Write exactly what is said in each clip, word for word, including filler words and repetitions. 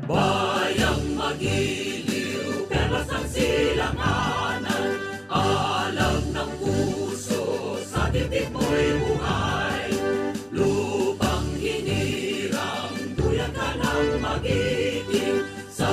Bayang magiliw, perlas ng silanganan, alam ng puso, sa dibdib mo'y buhay. Lupang hinirang, duyan ka ng magiting, sa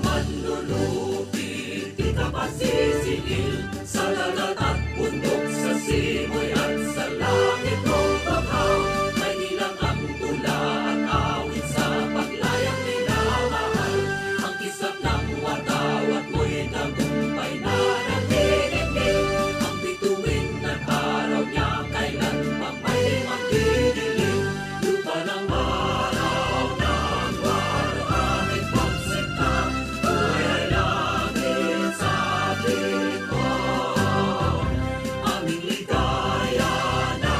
manlulupig di ka pasisingil, sa dagat at bundok, sa simoy at sa langit mong bughaw. Kay bilang ang tula at awit sa paglayang minamahal, ang kislap ng watawat mo'y tagumpay na naniningil. Ang bituin ng araw niya kailan pang may magdidilim. Lupa ng araw ng waluhangin pagsinta, buhay langit sa tingin mo. Aming ligaya na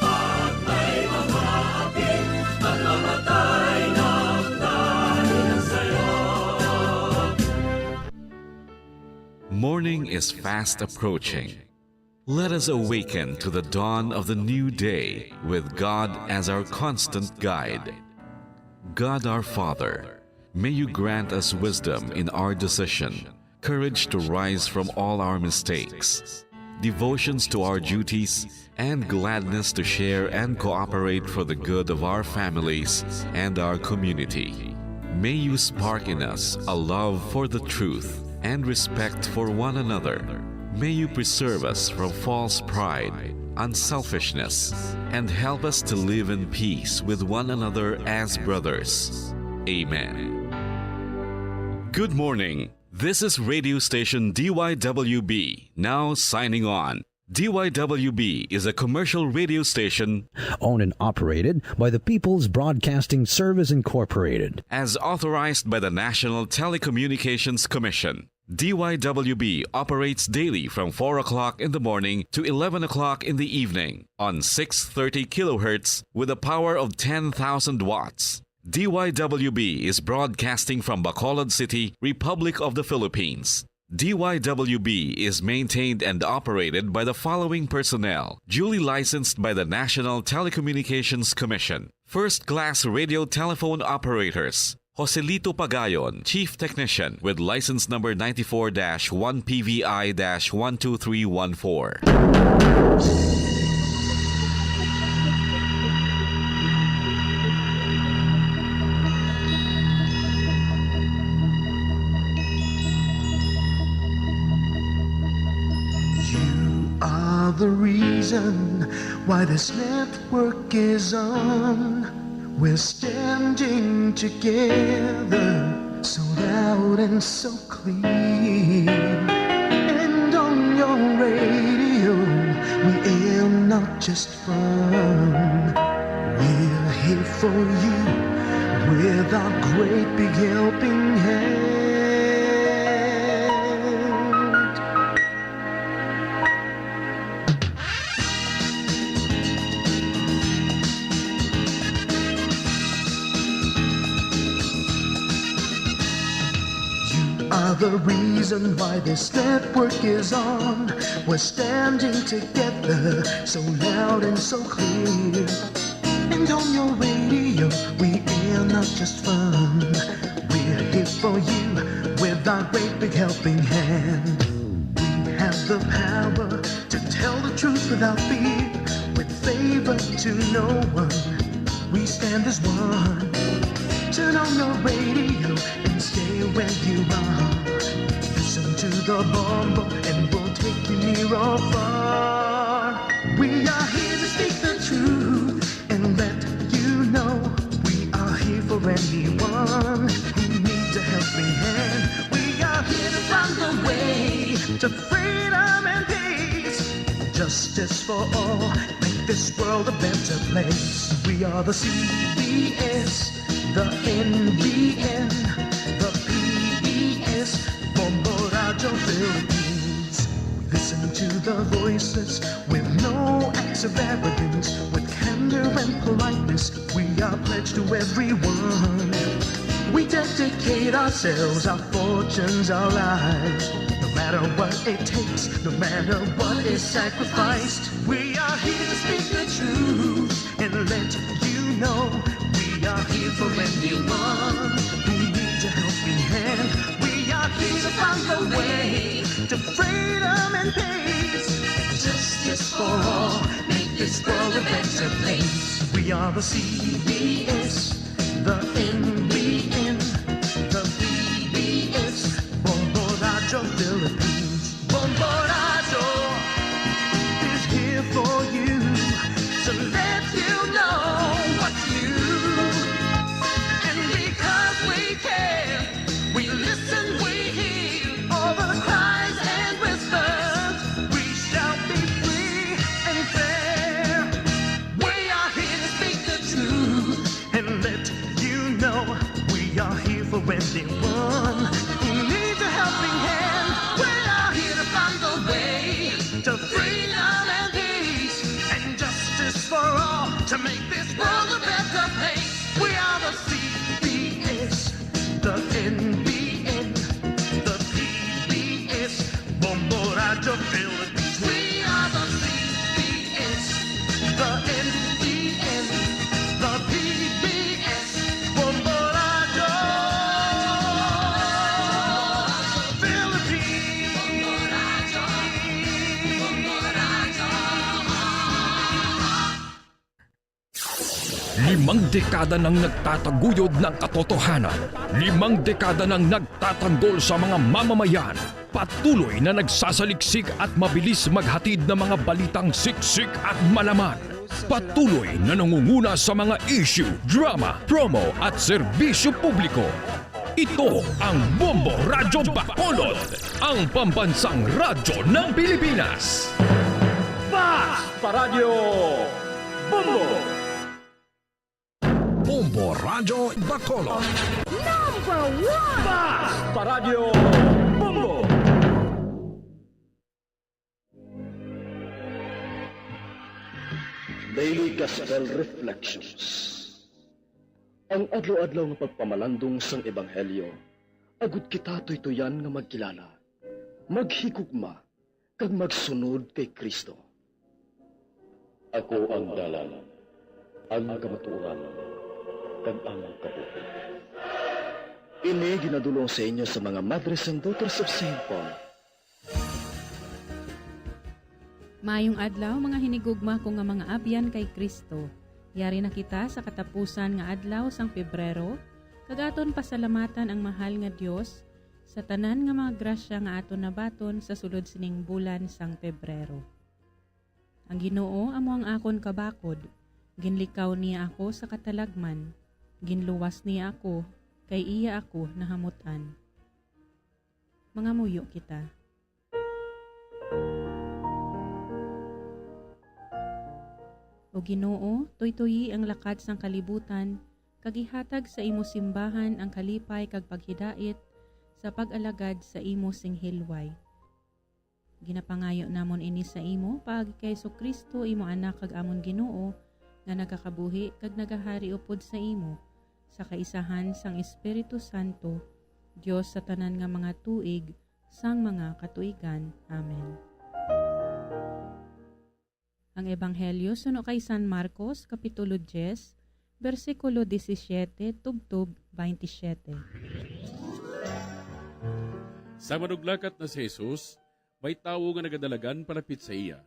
pag may mga api, pagmamatay ng dahil sa'yo. Morning is fast approaching. Let us awaken to the dawn of the new day with God as our constant guide. God our Father, may you grant us wisdom in our decision, courage to rise from all our mistakes, devotions to our duties, and gladness to share and cooperate for the good of our families and our community. May you spark in us a love for the truth and respect for one another. May you preserve us from false pride, unselfishness, and help us to live in peace with one another as brothers. Amen. Good morning. This is radio station D Y W B, now signing on. D Y W B is a commercial radio station owned and operated by the People's Broadcasting Service Incorporated. As authorized by the National Telecommunications Commission. D Y W B operates daily from four o'clock in the morning to eleven o'clock in the evening on six thirty kilohertz with a power of ten thousand watts. D Y W B is broadcasting from Bacolod City, Republic of the Philippines. D Y W B is maintained and operated by the following personnel, duly licensed by the National Telecommunications Commission. First class radio telephone operators, Joselito Pagayon, Chief Technician, with license number ninety-four dash one P V I dash one two three one four. You are the reason why this network is on. We're standing together, so loud and so clear. And on your radio, we air not just fun. We're here for you with our great big helping hand. You are the reason why this network is on. We're standing together, so loud and so clear. And on your radio, we air not just fun. We're here for you with our great big helping hand. We have the power to tell the truth without fear, with favor to no one. We stand as one. Turn on your radio and stay where you are. Listen to the bombo and we'll take you near or far. We are here to speak the truth and let you know we are here for anyone who needs a helping hand. We are here to find the way to freedom and peace. Justice for all, make this world a better place. We are the C B S, the N B N, the P B S, Bombo Radio Philippines. We listen to the voices with no acts of arrogance, with candor and politeness. We are pledged to everyone. We dedicate ourselves, our fortunes, our lives. No matter what it takes, no matter what is sacrificed, we are here to speak the truth and let you know we are here for anyone who needs A helping hand. We are here to find a way to freedom and peace. Justice for all. Make this world a better place. We are the C B S, the N B N, the P B S, Bombo Radyo Philippines. Bombo Radyo is here for you to let you know what's new. And because we care, we listen, we hear all the cries and whispers. We shall be free and fair. We are here to speak the truth and let you know we are here for anyone who needs a helping hand. We are here to find a way to freedom and peace and justice for all to make this world a better place. We are the C B S, the N B N, the P B S, Bombo Radyo Philippines. We are the C B S, the N B N, the P B S, Bombo Radyo Philippines. Limang dekada nang nagtataguyod ng katotohanan. Limang dekada nang nagtatanggol sa mga mamamayan. Patuloy na nagsasaliksik at mabilis maghatid ng mga balitang siksik at malaman. Patuloy na nangunguna sa mga issue, drama, promo at serbisyo publiko. Ito ang Bombo Radyo Bacolod, ang pambansang radyo ng Pilipinas. Fast Paradyo Bombo! Bombo Radyo Bacolod. Number one! Fast Paradyo Bombo! Daily Gospel Reflections. Ang adlaw-adlaw nga pagpamalandong sang Ebanghelyo, agud kita tuytuyan nga magkilala, maghigugma, kag magsunod kay Cristo. Ako ang dalan, ang kamatuoran, kag ang kabuhi. Ini ginadul-ong sa inyo sa mga Madres and Daughters of Saint Paul. Maayong adlaw, mga hinigugma ko nga mga abyan kay Cristo. Yari na kita sa katapusan nga adlaw sang Pebrero, kag aton pasalamatan ang mahal nga Dios sa tanan nga mga grasya nga aton nabaton sa sulod sining bulan sang Pebrero. Ang Ginoo amo ang akon kabakod, ginlikaw niya ako sa katalagman, ginluwas niya ako, kay iya ako nahamut-an. Mangamuyo kita. O Ginoo, tuytoyi ang lakat sang kalibutan, kag ihatag sa imo simbahan ang kalipay kag paghidait sa pag-alagad sa imo sing hilway. Ginapangayo namon ini sa imo paagi kay Jesu-Cristo, imo Anak kag amon Ginoo, nga nagakabuhi kag nagahari upod sa imo, sa kaisahan sang Espiritu Santo, Dios sa tanan nga mga tuig, sang mga katuigan. Amen. Ang Ebanghelyo suno kay San Marcos, Kapitulo diyes, bersikulo disisiete tubtob baynte siyete. Sa manuglakat na si Jesus, may tawo nga nagadalagan palapit sa iya.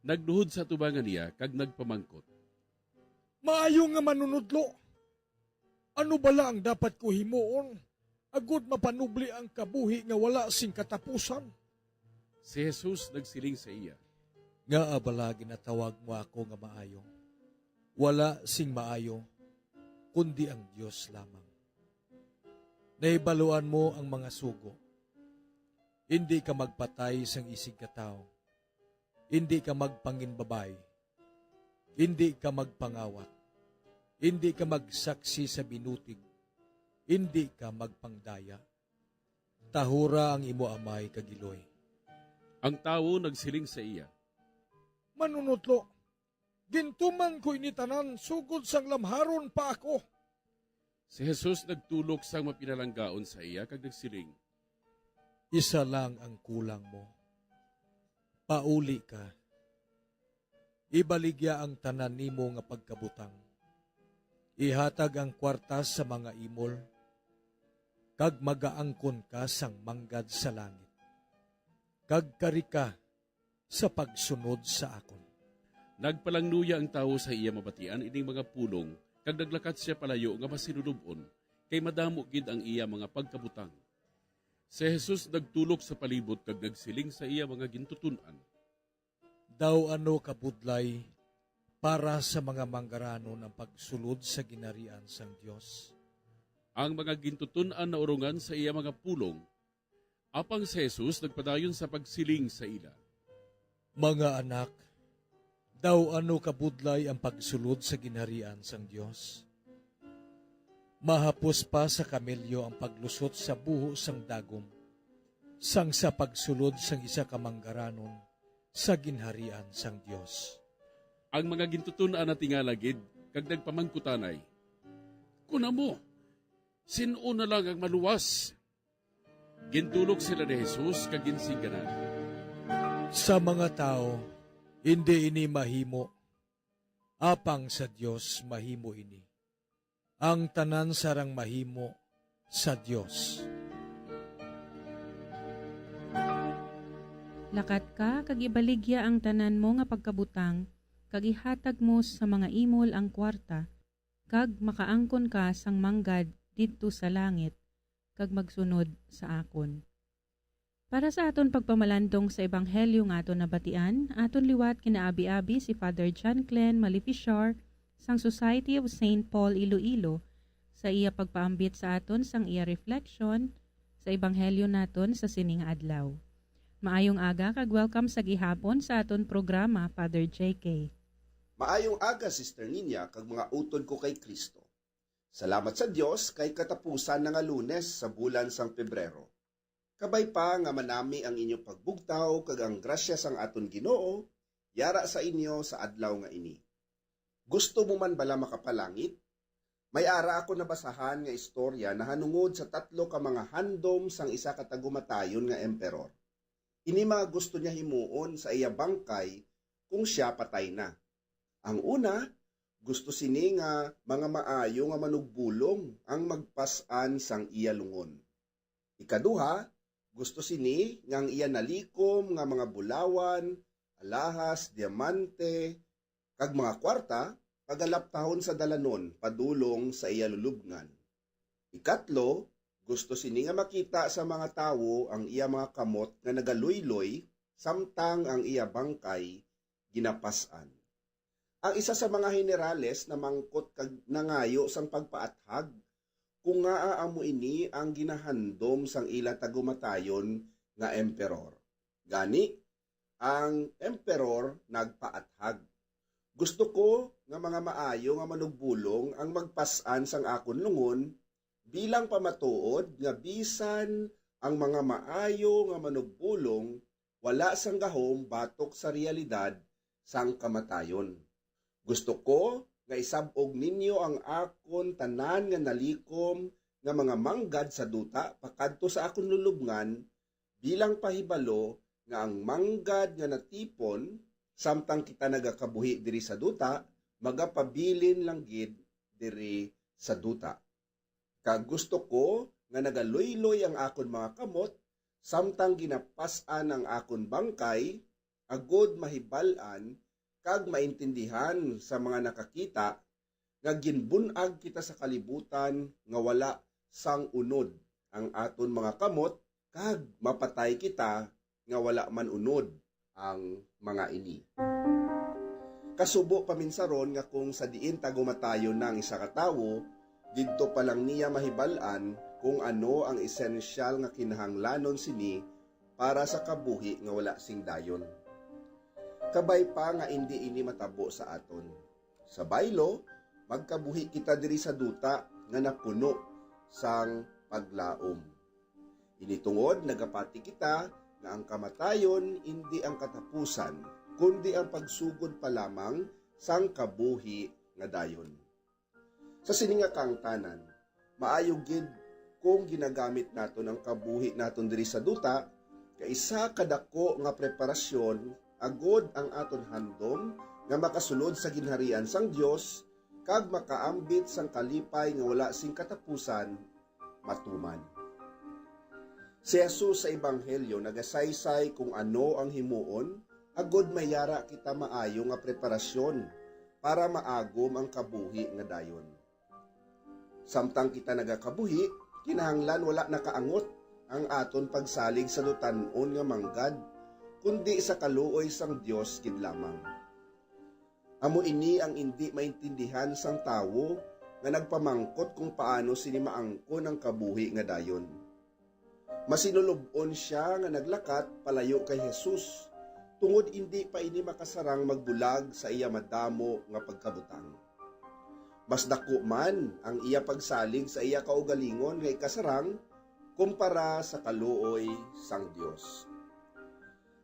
Nagluhod sa atubangan niya kag nagpamangkot, "Maayo nga Manunodlo, ano bala ang dapat ko himuon agud mapanubli ang kabuhi nga wala sing katapusan?" Si Jesus nagsiling sa iya, "Ngaa bala ginatawag mo ako nga maayo? Wala sing maayo, kundi ang Dios lamang. Nahibaluan mo ang mga sugo: indi ka magpatay sang isigkatawo, indi ka magpanginbabayi, indi ka magpangawat, indi ka magsaksi sa binutig, indi ka magpangdaya. Tahura ang imo amay kag iloy." Ang tawo nagsiling sa iya, "Manunodlo, gintuman ko ini tanan sugod sang lamharon pa ako." Si Jesus nagtulok sang mapinalanggaon sa iya kag nagsiling, "Isa lang ang kulang mo. Pauli ka, ibaligya ang tanan nimo nga pagkabutang, ihatag ang kuwarta sa mga imol, kag magaangkon ka sang manggad sa langit, kag kari ka sa pagsunod sa akon. Nagpalangluya ang tawo sa iya mabatian ining mga pulong, kag naglakat sia palayo nga masinulub-on, kay madamo gid ang iya mga pagkabutang. Si Jesus nagtulok sa palibot kag nagsiling sa iya mga gintuton-an, "Daw ano kabudlay para sa mga manggaranon ang pagsulod sa ginharian sang Dios!" Ang mga gintuton-an naurungan sa iya mga pulong, apang si Jesus nagpadayon sa pagsiling sa ila, "Mga anak, daw ano kabudlay ang pagsulod sa ginharian sang Dios! Mahapos pa sa kamelyo ang paglusot sa buho sang dagom, sang sa pagsulod sang isa ka manggaranon sa ginharian sang Dios." Ang mga gintuton-an natingala gid kag nagpamangkutanay, "Kon amo, sin-o na lang ang maluwas?" Gintulok sila ni Jesus kag ginsingganan, "Sa mga tawo, indi ini mahimo, apang sa Dios mahimo ini. Ang tanan sarang mahimo sa Dios." Lakat ka kag ibaligya ang tanan mo nga pagkabutang, kag ihatag mo sa mga imol ang kuwarta, kag makaangkon ka sang manggad didto sa langit, kag magsunod sa akon. Para sa aton pagpamalandong sa ebanghelyo nga aton nabatian, aton liwat ginaabi-abi si Father John Glenn Malifichar sang Society of Saint Paul Iloilo sa iya pagpaambit sa aton sang iya reflection sa ebanghelyo naton sa sini nga adlaw. Maayong aga kag welcome sa gihapon sa aton programa, Father J K. Maayong aga, Sister Ninya, kag mga utod ko kay Kristo. Salamat sa Dios kay katapusan na nga Lunes sa bulan sang Pebrero. Kabay pa nga manami ang inyo pagbugtaw kag ang grasya sang aton Ginoo yara sa inyo sa adlaw nga ini. Gusto mo man bala makapalangit? May ara ako nabasahan nga istorya nahanungod sa tatlo ka mga handom sang isa ka tagumatayon nga emperor. Ini mga gusto niya himuon sa iya bangkay kung sia patay na. Ang una, gusto sini nga mga maayo nga manugbulong ang magpas-an sang iya lungon. Ikaduha, gusto sini nga ang iya nalikom nga mga bulawan, alahas, diamante, kag mga kwarta pagalaptahon sa dalanon padulong sa iya lulubngan. Ikatlo, gusto sini nga makita sa mga tawo ang iya mga kamot nga nagaluyloy samtang ang iya bangkay ginapas-an. Ang isa sa mga henerales namangkot kag nangayo sang pagpaathag kung ngaa amo ini ang ginahandom sang ila tagumatayon nga emperor. Gani, ang emperor nagpaathag, "Gusto ko nga mga maayo nga manugbulong ang magpas-an sang akon lungon, bilang pamatuod nga bisan ang mga maayo nga manugbulong wala sang gahom batok sa realidad sang kamatayon. Gusto ko nga isab-og ninyo ang akon tanan nga nalikom nga mga manggad sa duta pakadto sa akon lulubngan, bilang pahibalo nga ang manggad nga natipon samtang kita nagakabuhi diri sa duta magapabilin lang gid diri sa duta. Kag gusto ko nga nagaluyloy ang akon mga kamot samtang ginapas-an ang akon bangkay, agod mahibal-an kag maintindihan sa mga nakakita nga ginbun-ag kita sa kalibutan nga wala sang unod ang aton mga kamot, kag mapatay kita nga wala man unod ang mga ini." Kasubo paminsaron nga kung sa diin tagumatayon na ang isa ka tawo, didto pa lang niya mahibal-an kung ano ang esensyal nga kinahanglanon sini para sa kabuhi nga wala sing dayon. Kabay pa nga indi ini matabo sa aton. Sa baylo, magkabuhi kita diri sa duta nga napuno sang paglaom. Ini tungod nagapati kita nga ang kamatayon indi ang katapusan, kundi ang pagsugod pa lamang sang kabuhi nga dayon. Sa sini nga kahangtanan, maayo gid kung ginagamit naton ang kabuhi naton diri sa duta kay isa ka dako nga preparasyon agod ang aton handom nga makasulod sa Ginharian sang Dios kag makaambit sang kalipay nga wala sing katapusan matuman. Si Jesus sa Ebanghelyo nagasaysay kung ano ang himuon agod may yara kita maayo nga preparasyon para maagom ang kabuhi nga dayon. Samtang kita nagakabuhi, kinahanglan wala nakaangot ang aton pagsalig sa dutan-on nga manggad, kundi sa kaluoy sang Dios gid lamang. Amo ini ang indi maintindihan sang tawo nga nagpamangkot kung paano sini maangkon ang kabuhi nga dayon. Masinulub-on sia nga naglakat palayo kay Jesus, tungod indi pa ini makasarang magbulag sa iya madamo nga pagkabutang. Mas daku man ang iya pagsalig sa iya kaugalingon nga ikasarang kumpara sa kaluoy sang Dios.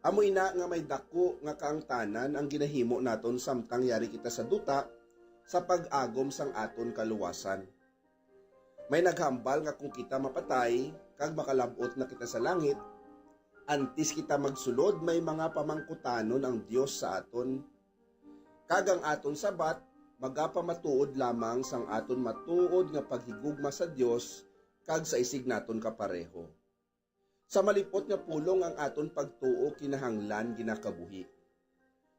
Amo ina nga may daku nga kaangtanan ang ginahimo naton samtang yari kita sa duta sa pag-agom sang aton kaluwasan. May naghambal nga kung kita mapatay kag makalab-ot na kita sa langit, antes kita magsulod, may mga pamangkutanon ang Dios sa aton, kag ang aton sabat magapamatuod lamang sang aton matuod nga paghigugma sa Dios kag sa isig naton kapareho. Sa malipot nga pulong, ang aton pagtuo kinahanglan ginakabuhi.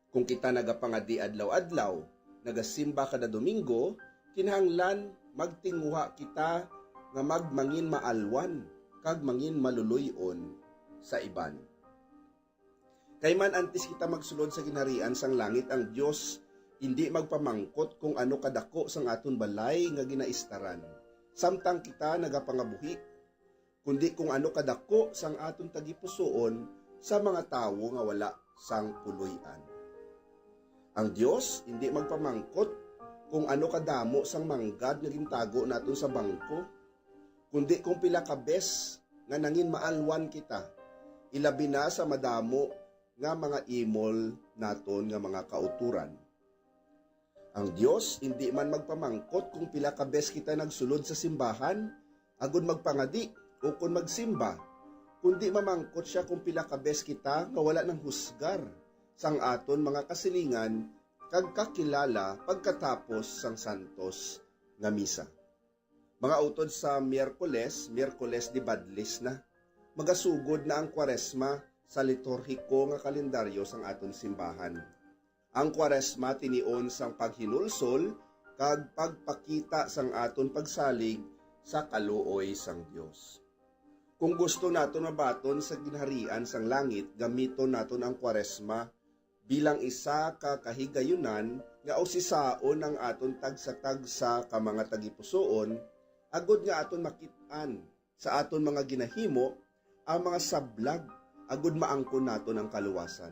Kung kita nagapangadi adlaw-adlaw, nagasimba kada Domingo, kinahanglan magtinguha kita nga magmangin maalwan kag mangin maluloy-on sa iban. Kay man antes kita magsulod sa ginharian sang langit, ang Dios indi magpamangkot kung ano kadako sang aton balay nga ginaistaran, samtang kita nagapangabuhi, kundi kung ano kadako sang aton tagipusoon sa mga tawo nga wala sang puloy-an. Ang Dios indi magpamangkot kung ano kadamo sang manggad nga gintago naton sa bangko, kundi kung pila ka bes nga nangin maalwan kita, ilabi na sa madamo nga mga imol naton nga mga kautoran. Ang Dios indi man magpamangkot kung pila ka bes kita nagsulod sa simbahan agud magpangadi ukon magsimba, kundi mamangkot sia kung pila ka bes kita nga wala nanghusgar sang aton mga kasilingan kag kakilala pagkatapos sang santos nga misa. Mga utod sa Miyerkules, Miyerkules de Badlis na, magasugod na ang Kwaresma sa liturhiko nga kalendaryo sang aton simbahan. Ang Kwaresma tinion sang paghinulsol kag pagpakita sang aton pagsalig sa kaluoy sang Dios. Kung gusto naton mabaton sa Ginharian sang langit, gamiton naton ang Kwaresma bilang isa ka kahigayunan nga usisaon ang aton tagsa-tagsa ka mga tagipusoon, agud nga aton makit-an sa aton mga ginahimo ang mga sablag, agud maangkon naton ang kaluwasan.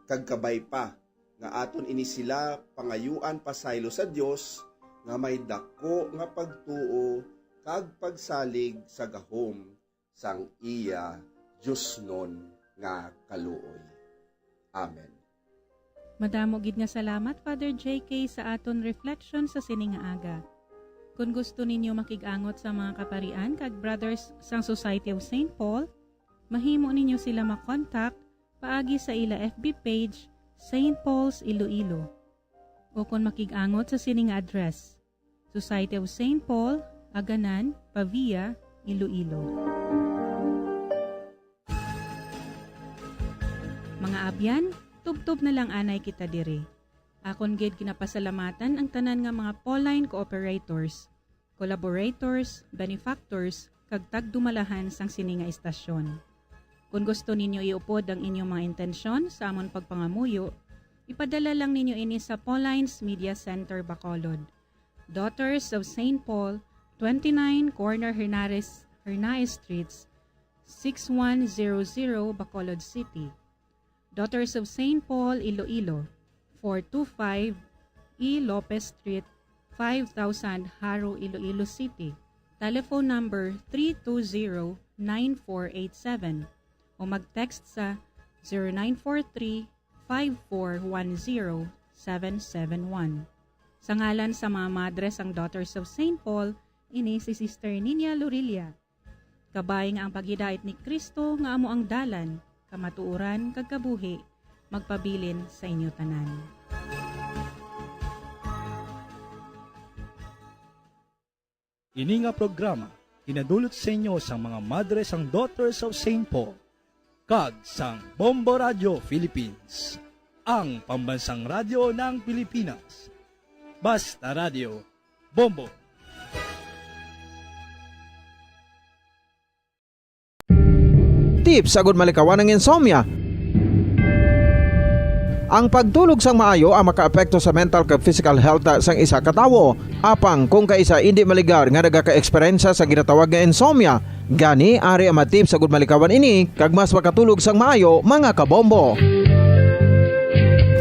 Kag kabay pa nga aton ini sila pangayuan pasaylo sa Dios nga may daku nga pagtuo kag pagsalig sa gahom sang iya diosnon nga kaluoy. Amen. Madamo gid nga salamat, Father J K, sa aton reflection sa sini nga aga. Kon gusto ninyo makig-angot sa mga kaparian kag brothers sang Society of Saint Paul, mahimo ninyo sila makontak paagi sa ila F B page, Saint Paul's Iloilo. O kon makig-angot sa sini nga address, Society of Saint Paul, Aganan, Pavia, Iloilo. Mga abyan, tubtob na lang anay kita diri. Akon gid ginapasalamatan ang tanan nga mga Pauline cooperators, collaborators, benefactors, kag tagdumalahan sang sini nga istasyon. Kon gusto ninyo iupod ang inyong mga intensyon sa amon pagpangamuyo, ipadala lang ninyo ini sa Pauline's Media Center, Bacolod, Daughters of Saint Paul, twenty-nine Corner Hernares, Hernaez Streets, six one zero zero, Bacolod City. Daughters of Saint Paul, Iloilo, four two five E Lopez Street, five thousand, Jaro, Iloilo City. Telephone number three two zero, nine four eight seven o mag-text sa zero nine four three, five four one zero, seven seven one. Sa ngalan sa mga madre sang Daughters of Saint Paul, ini si Sister Ninia Lorilla. Kabay nga ang paghidait ni Cristo nga amo ang dalan, kamatuoran, kag kabuhi, magpabilin sa inyo tanan. Ini nga programa Ginadulot sa inyo sang mga madre sang Daughters of Saint Paul kag sang Bombo Radio Philippines, ang pambansang radyo ng Pilipinas. Basta Radio, Bombo. Tips agud malikawan ang insomnia. Ang pagtulog sang maayo ang makaapekto sa mental kag physical health sang isa ka tawo. Apang kung kaisa indi maligar nga nagaka-eksperyensya sa ginatawag nga insomnia, gani ari ang mga tips agud malikawan ini kag mas makatulog sang maayo, mga kabombo.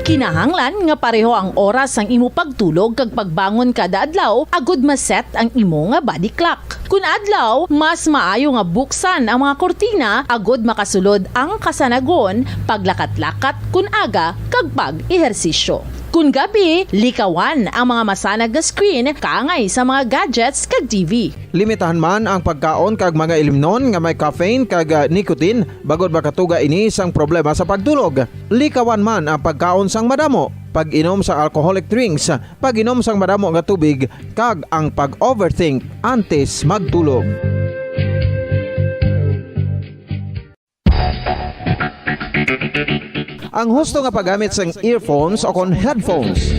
Kinahanglan nga pareho ang oras sang imo pagtulog kag pagbangon kada adlaw agud ma-set ang imo nga body clock. Kun adlaw, mas maayo nga buksan ang mga kurtina agud makasulod ang kasanagon, paglakat-lakat kun aga, kag pag-ehersisyo. Kun gabi, likawan ang mga masanag nga screen kaangay sa mga gadgets kag T V. Limitahan man ang pagkaon kag mga ilimnon nga may caffeine kag, ah, nicotine, bangod makatuga ini sang problema sa pagtulog. Likawan man ang pagkaon sang madamo, pag-inom sa alcoholic drinks, pag-inom sang madamo nga tubig, kag ang pag-overthink antes magtulog. Ang husto nga paggamit sang earphones o kon headphones.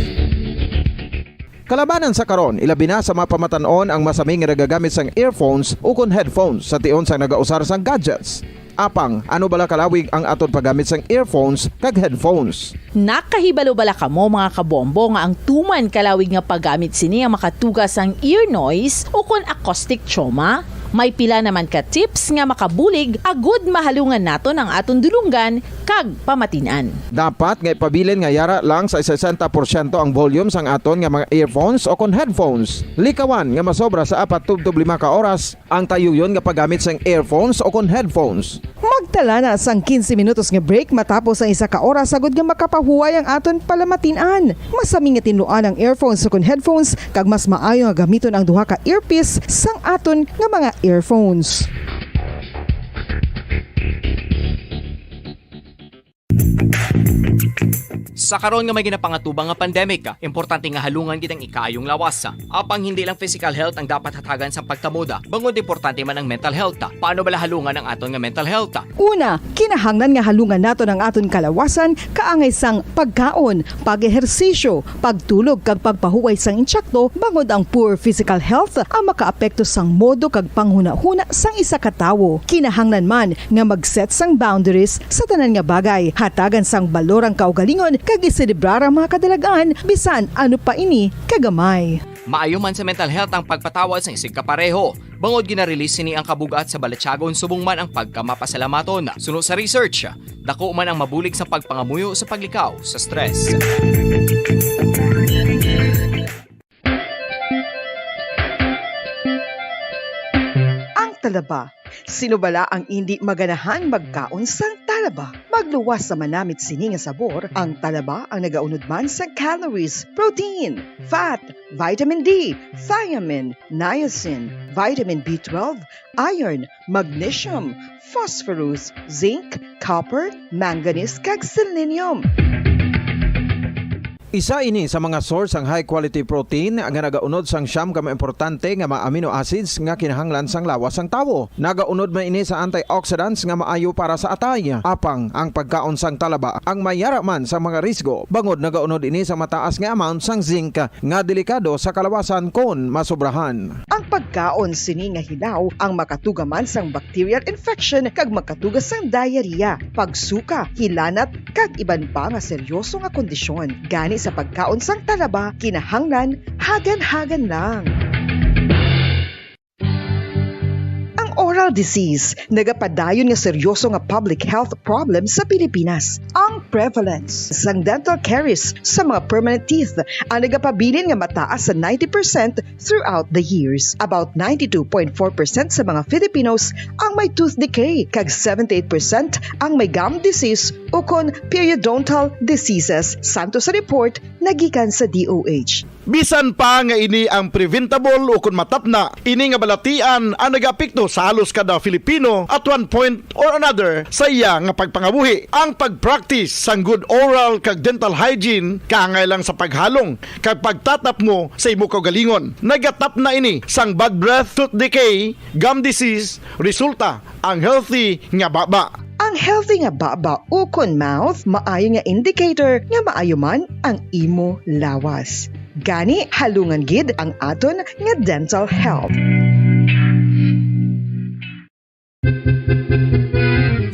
Kalabanan sa karon, ilabi na sa mga pamatan-on ang masami nga nagagamit sang earphones o kon headphones sa tion sang nagausar sang gadgets. Apang, ano bala kalawig ang aton paggamit sang earphones kag headphones? Nakahibalo bala kamo, mga kabombo, nga ang tuman kalawig nga paggamit sini ang makatuga sang ear noise o kon acoustic trauma? May pila naman ka tips nga makabulig agud mahalungan naton ang aton dulonggan kag pamatin-an. Dapat nga ipabilin nga yara lang sa sesenta porsyento ang volume sang aton nga mga earphones o kon headphones. Likawan nga masobra sa apat tubtob lima ka oras ang tayuyon nga paggamit sang earphones o kon headphones. Magtala na sang quince minutos nga break matapos ang isa ka oras agud nga makapahuway ang aton palamatin-an. Masami nga tinluan ang earphones o kon headphones, kag mas maayo nga gamiton ang duha ka earpiece sang aton nga mga earphones. Sa karon nga may ginapangatubang nga pandemic, importante nga halungan gid ang ikaayong lawas. Apang hindi lang physical health ang dapat hatagan sang pagtamod, bangod importante man ang mental health. Paano bala halungan ang aton nga mental health? Una, kinahanglan nga halungan naton ang aton kalawasan kaangay sang pagkaon, pag-ehersisyo, pagtulog, kag pagpahuway sang insakto, bangod ang poor physical health ang makaapekto sang modo kag panghunahuna sang isa ka tawo. Kinahanglan man nga mag-set sang boundaries sa tanan nga bagay, hatagan sang balor ang kaugalingon, kag iselebrar ang mga kadalag-an, bisan ano pa ini kagamay. Maayo man sa mental health ang pagpatawad sang isigkapareho, bangod gina-release sini ang kabug-at sa balatyagon subong man ang pagkamapasalamaton. Suno sa research, dako man ang mabulig sa pagpangamuyo sa paglikaw sa stress. Ang talaba. Sino bala ang indi maganahan magkaon sang talaba? Magluwas sa manamit sini nga sabor, ang talaba ang nagaunod man sa calories, protein, fat, vitamin D, thiamine, niacin, vitamin B twelve, iron, magnesium, phosphorus, zinc, copper, manganese, kag selenium. Isa ini sa mga source sang high quality protein nga nagaunod sang siyam ka mga importante nga mga amino acids nga kinahanglan sang lawas sang tawo. Nagaunod man ini sa antioxidants nga maayo para sa atay. Apang ang pagkaon sang talaba ang may yara man sa mga risgo, bangod nagaunod ini sa mataas nga amount sang zinc nga delikado sa kalawasan kon masobrahan. Ang pagkaon sini nga hilaw ang makatuga man sang bacterial infection kag makatuga sang diarrhea, pagsuka, hilanat, kag iban pa nga seryoso nga kondisyon. Gani sa pagkaon sang talaba, kinahanglan hagan-hagan lang. Ang oral disease nagapadayon nga seryoso nga public health problem sa Pilipinas. Ang prevalence sang dental caries sa mga permanent teeth ang nagapabilin nga mataas sa ninety percent throughout the years. About ninety-two point four percent sa mga Filipinos ang may tooth decay, kag seventy-eight percent ang may gum disease ukon periodontal diseases, santo sa report nga gikan sa D O H. Bisan pa nga ini ang preventable o kon matapna, ini nga balatian ang nagaapekto sa halos kada Filipino at one point or another sa iya nga pagpangabuhi. Ang pag-practice sang good oral kag dental hygiene kaangay lang sa paghalong kag pagtatapngo sa imo kaugalingon. Nagatapna ini sang bad breath, tooth decay, gum disease, resulta ang healthy nga baba. Ang healthy nga baba ukon mouth maayo nga indicator nga maayo man ang imo lawas. Gani, halungan gid ang aton nga dental health.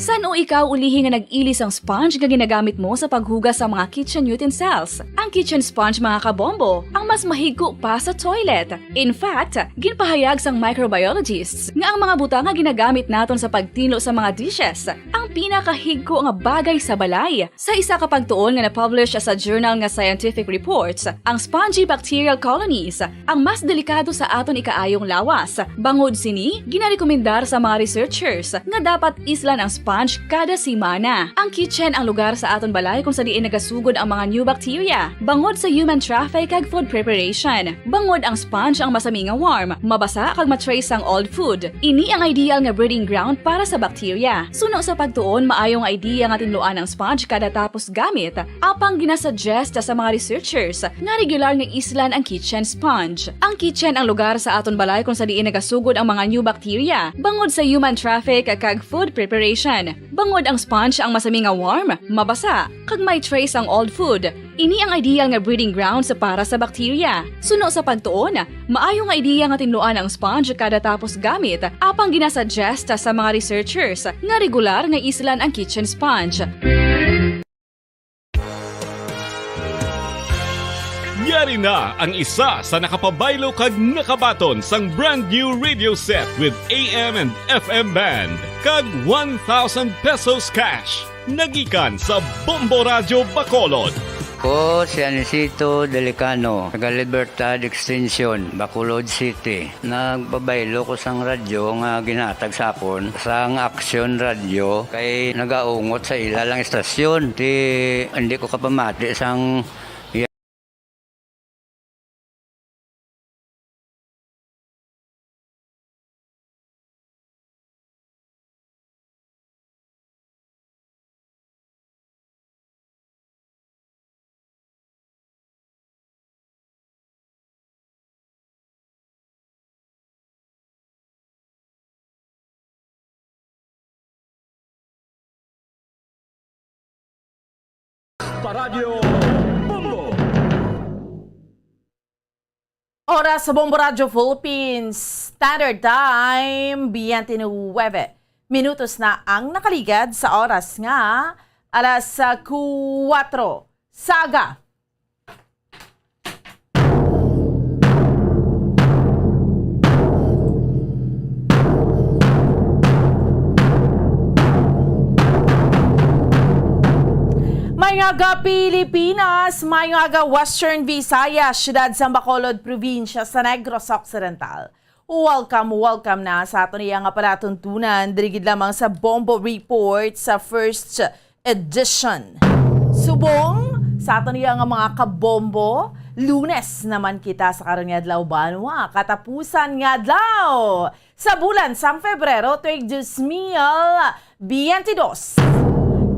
San-o ikaw ulihi nga nag-ili sang sponge nga ginagamit mo sa paghugas sa mga kitchen utensils? Ang kitchen sponge, mga kabombo, ang mas mahigko pa sa toilet. In fact, ginpahayag sang microbiologists nga ang mga butang nga ginagamit naton sa pagtinlo sa mga dishes ang pinakahigko nga bagay sa balay. Sa isa ka pagtuon nga na-publish sa journal nga Scientific Reports, ang spongy bacterial colonies ang mas delikado sa aton ikaayong lawas. Bangod sini, ginarekomendar sa mga researchers nga dapat islan ang sponge kada semana. Ang kitchen ang lugar sa aton balay kung sa diin nagasugod ang mga new bacteria, bangod sa human traffic kag food preparation. Bangod ang sponge ang masami nga warm, mabasa kag ma-trace ang old food. Ini ang ideal nga breeding ground para sa bacteria. Suno sa pagtuon, maayo nga idea nga tinluan ang sponge kada tapos gamit, apang ginasuggest sa mga researchers nga regular nga islan ang kitchen sponge. Ang kitchen ang lugar sa aton balay kung sa diin nagasugod ang mga new bacteria, bangod sa human traffic kag food preparation. Bangod ang sponge ang masami nga warm, mabasa, kag may trace ang old food, ini ang ideal nga breeding grounds para sa bacteria. Suno sa pagtuon, maayo nga ideya nga tinluan ang sponge kada tapos gamit, apang ginasuggest sa mga researchers nga regular nga islan ang kitchen sponge. Yari na ang isa sa nakapabaylo kag nakabaton sang brand new radio set with A M and F M band kag one thousand pesos cash. Nagikan sa Bombo Radyo Bacolod. Ko si Anisito Delicano, taga Libertad Extension, Bacolod City. Nagpabaylo ko sang radyo nga ginhatag sa akon sang Aksyon Radyo, kay nagaungot sa ila lang istasyon. Ti, hindi ko kapamati sang Paradyo Bombo. Oras sa Bombo Radyo Philippines Standard Time, biyente nuwebe minutos na ang nakaligad sa oras nga alas, ah, kuwatro sa aga. Maayong aga, Pilipinas! Maayong aga, Western Visayas, siyudad sa Bacolod, probinsya sa Negros Occidental. Welcome, welcome na sa aton iya nga palatuntunan, diri gid lamang sa Bombo Report sa first edition. Subong sa aton iya nga mga kabombo, Lunes naman kita sa karon nga adlaw, banwa, katapusan nga adlaw sa bulan sang Febrero, tuig dos mil biyente dos.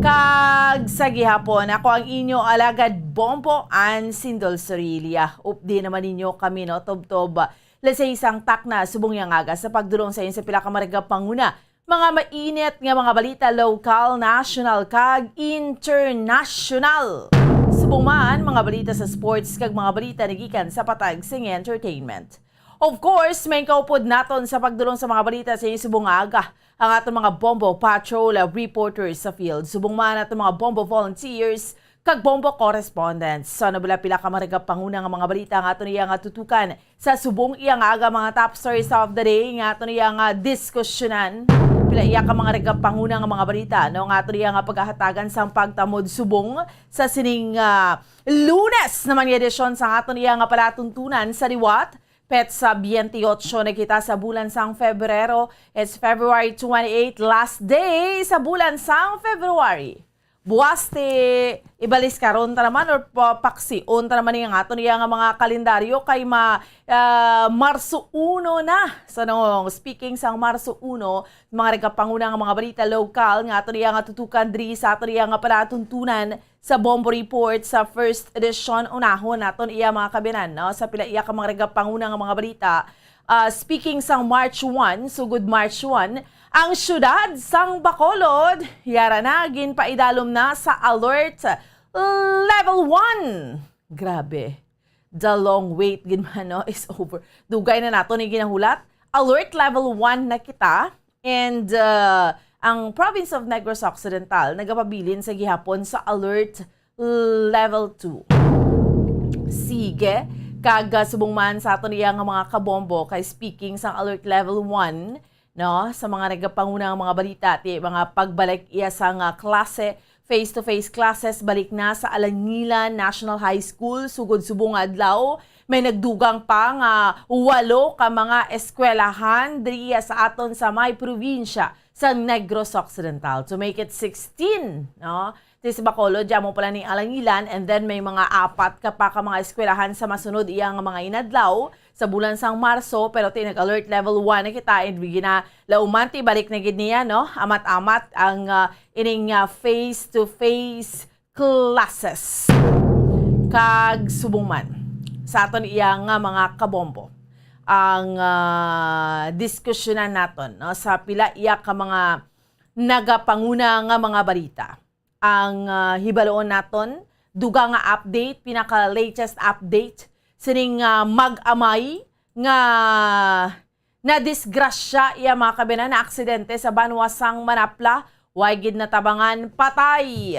Kag sa gihapon, ako ang inyo alagad Bombo, Ann Sindol Sorilla. Updi naman ninyo kami, no, tubtob. Let's say, isang takna subong yang aga sa pagdulong sa inyo sa pila ka maragap panguna, mga mainit nga mga balita, lokal, national, kag international. Subong man, mga balita sa sports, kag mga balita nagikan sa patag sing entertainment. Of course, main kaupod naton sa pagdulong sa mga balita sa inyo subong nga aga, ang aton mga Bombo Patrol, uh, reporters sa field. Subong man aton mga Bombo volunteers, kag Bombo correspondents. So, ano bala pila ka maragap panguna nga mga balita nga aton iya nga tutukan sa subong iya nga aga, mga top stories of the day nga aton iya nga diskusyonan. Pila iya ka mga maragap panguna nga mga balita, no, nga aton iya nga pagahatagan sang pagtamod subong sa sining, ah, Lunes naman nga edisyon sa aton iya nga palatuntunan sa liwat. Petsa biyente otso na kita sa bulan sang Febrero. It's February twenty-eight, last day sa bulan sang February. Buwas ti ibaliskaron ta naman or pa-, paksion ta naman ang aton iya nga mga kalendaryo kay ma-, ah, Marso uno na. So, no, speaking sang Marso uno, mga nagapanguna nga mga balita lokal nga aton iya nga tutukan diri sa aton iya nga palatuntunan sa Bombo Report sa first edition. Unahon naton iya mga kabinan, no? Sa pila iya ka mga nagapanguna nga mga balita. Ah, speaking sang March one, sugod March one, ang siyudad sang Bacolod, yara na, ginpaidalom na sa alert level one. Grabe. The long wait gid man, no, is over. Dugay na nato ni ginahulat. Alert level one na kita. And, uh, ang province of Negros Occidental nagapabilin sa gihapon sa alert level two. Sige, kag, uh, subong man sa aton iya nga mga kabombo, kay speaking sang alert level one, no, sa mga nagapanguna nga mga balita, ti mga pagbalik iya sa nga klase, face-to-face classes, balik na sa Alangilan National High School, sugod subong nga adlaw, may nagdugang pa nga walo ka mga eskwelahan diriya sa aton sa may probinsya sa Negros Occidental. To make it sixteen, no? Ti sa Bacolod, dyan mo pala ni Alangilan, and then may mga apat ka pa ka mga eskwelahan sa masunod iya nga mga inadlaw sa bulan sang Marso, pero ti nag-alert level one na kita, and ginalauman ti balik na gid niya, no? Amat-amat ang, ah, ining, ah, face-to-face classes. Kag subong man sa aton iya nga mga kabombo ang, ah, diskusyonan naton, no, sa pila iya ka mga nagapanguna nga mga balita. Ang, ah, hibaluon naton, dugang nga update, pinaka-latest update sining, ah, mag-amay nga nadisgrasya iya mga kabinan na aksidente sa banwa sang Manapla, way gid natabangan, patay.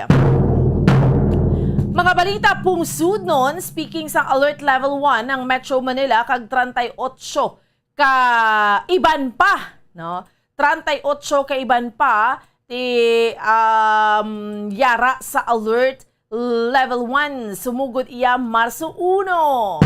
Mga balita pungsudnon, speaking sang alert level one ang Metro Manila kag treinta y ocho ka iban pa, no? Treinta y ocho ka iban pa ti, um, yara sa alert level one, sumugod iya Marso uno.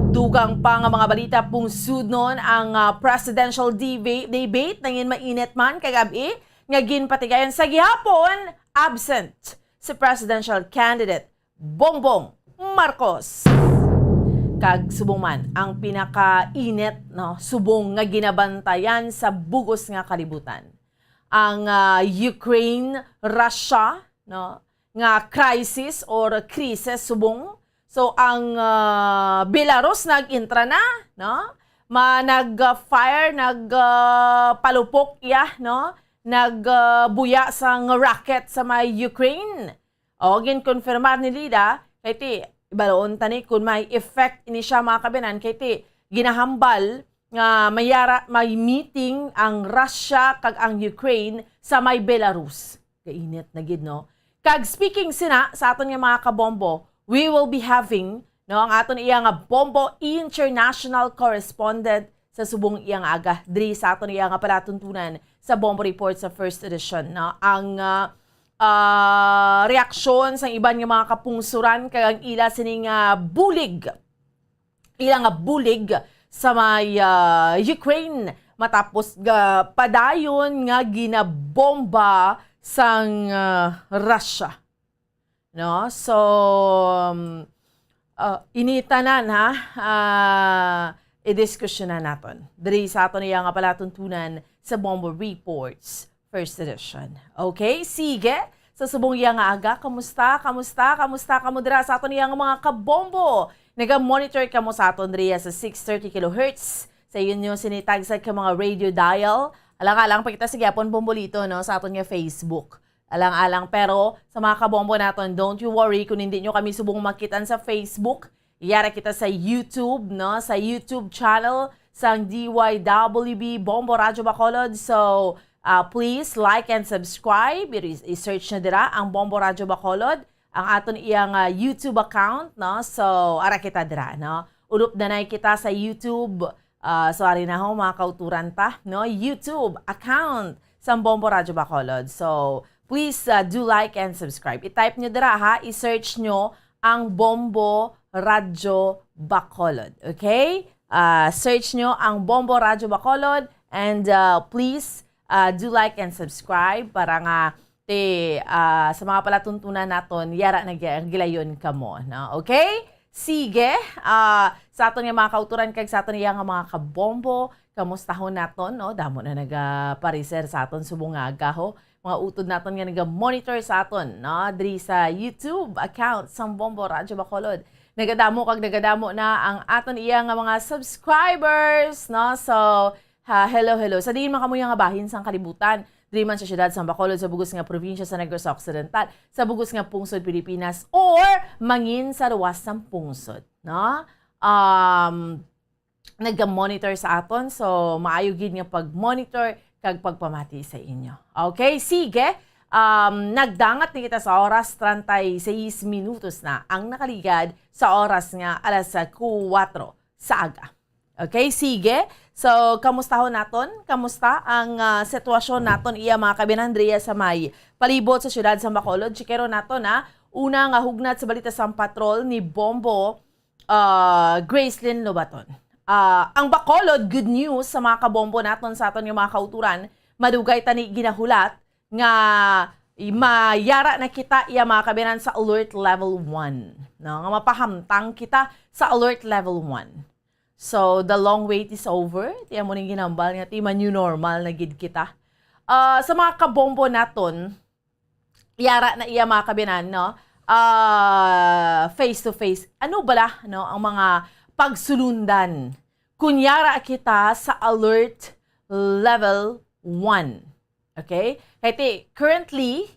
Dugang pa nga mga balita pungsudnon ang, ah, presidential deba-, debate nangin mainit man kagab-i nga ginpatigayon sa gihapon, absent si presidential candidate Bongbong Marcos. Kag subong man ang pinakainit, no, subong nga ginabantayan sa bugos nga kalibutan, ang, ah, Ukraine, Russia, no, nga crisis or krisis subong. So, ang, ah, Belarus nag-intra na, no? Ma-, nag, ah, fire, nag, ah, palupok iya, no? Nag, ah, buya sang rocket sa may Ukraine. O, ginkonfirmar ni Lida, kay ti, ibaloon ta ni kung may effect ini siya, mga kabinan, kay ti, ginahambal nga mayara, may meeting ang Russia kag ang Ukraine sa may Belarus. Kainit na gid, no? Kag speaking sina sa aton nga mga kabombo, we will be having, no, ang aton iya nga Bombo International Correspondent sa subong iya nga aga diri sa aton iya nga palatuntunan sa Bombo Report sa first edition, no? Ang, ah, ah, reaksyon sang iban nga mga kapungsuran kag ang ila sini nga bulig, ila nga bulig sa may, ah, Ukraine matapos ga padayon nga ginabomba sang, ah, Russia. No? So, um, ah, ini tanan, ha, ah, idiskusyonan naton diri sa aton iya nga palatuntunan sa Bombo Reports First Edition. Okay, sige. Sa subong iya nga aga, kamusta, kamusta, kamusta kamo dira sa aton iya nga mga kabombo? Naga-monitor kamo sa aton diri sa six thirty kilohertz. Sa inyo sini tagsag ka mga radio dial. Alang-alang pa kita sa gyapon, Bombolito, no, sa aton nga Facebook. Alang-alang, pero sa mga kabombo naton, don't you worry kung hindi nyo kami subong makitan sa Facebook. Yara kita sa YouTube, no? Sa YouTube channel sang D Y W B Bombo Radyo Bacolod. So, ah, please like and subscribe. I-, i-search nyo dira ang Bombo Radyo Bacolod, ang aton iyang, ah, YouTube account, no? So, ara kita dira, no? Ulop na na kita sa YouTube. Ah, so, ari na ho, mga kauturan ta, no? YouTube account sang Bombo Radyo Bacolod. So, please, ah, do like and subscribe. I-type nyo dira, ha? I-search nyo ang Bombo Radyo Bacolod. Okay? Ah, search nyo ang Bombo Radyo Bacolod and, ah, please, ah, do like and subscribe para nga Ti, ah, sa mga palatuntunan naton, yara na gi-, gilayon kamo, no? Okay? Sige, ah, sa aton nga mga kauturan kag sa aton iya nga mga kabombo, kamustahon naton, no? Damo na nagapariser sa aton subong nga agaho. Mga utod naton nga naga-monitor sa aton, no? Diri sa YouTube account sang Bombo Radyo Bacolod. Nagadamo kag nagadamo na ang aton iya nga mga subscribers, no? So, ha, hello, hello. Sa diin man kamo nga bahin sang kalibutan, diri man sa siyudad sang Bacolod, sa bug-os nga probinsya sa Negros Occidental, sa bug-os nga pungsod Pilipinas, or mangin sa luwas sang pungsod, no? Um, naga-monitor sa aton, so maayo gid nga pag-monitor kag pagpamati sa inyo. Okay, sige. Um, nagdangat na kita sa oras, treinta y seis minutos na ang nakaligad sa oras nga alas kuwatro sa aga. Okay, sige. So, kamustahon naton? Kamusta ang, ah, sitwasyon naton, iya mga kabyan-an, diri sa may palibot sa siyudad sa Bacolod? Chikero naton, ha. Una nga hugnat sa balita sang patrol ni Bombo, ah, Gracelyn Lobaton. Ah, ang Bacolod, good news sa mga kabombo naton, sa aton nga mga kauturan, madugay tani ginahulat nga i-, mayara na kita, iya mga kabyan-an, sa alert level one, no? Nga mapahamtang kita sa alert level one. So, the long wait is over. Ti amo ning ginhambal nga ti ma-new normal na gid kita. Ah, sa mga kabombo naton, yara na, iya mga kabyan-an, no? Ah, face to face. Ano bala, no, ang mga pagsulundan kun yara kita sa alert level one? Okay? Kay ti, currently,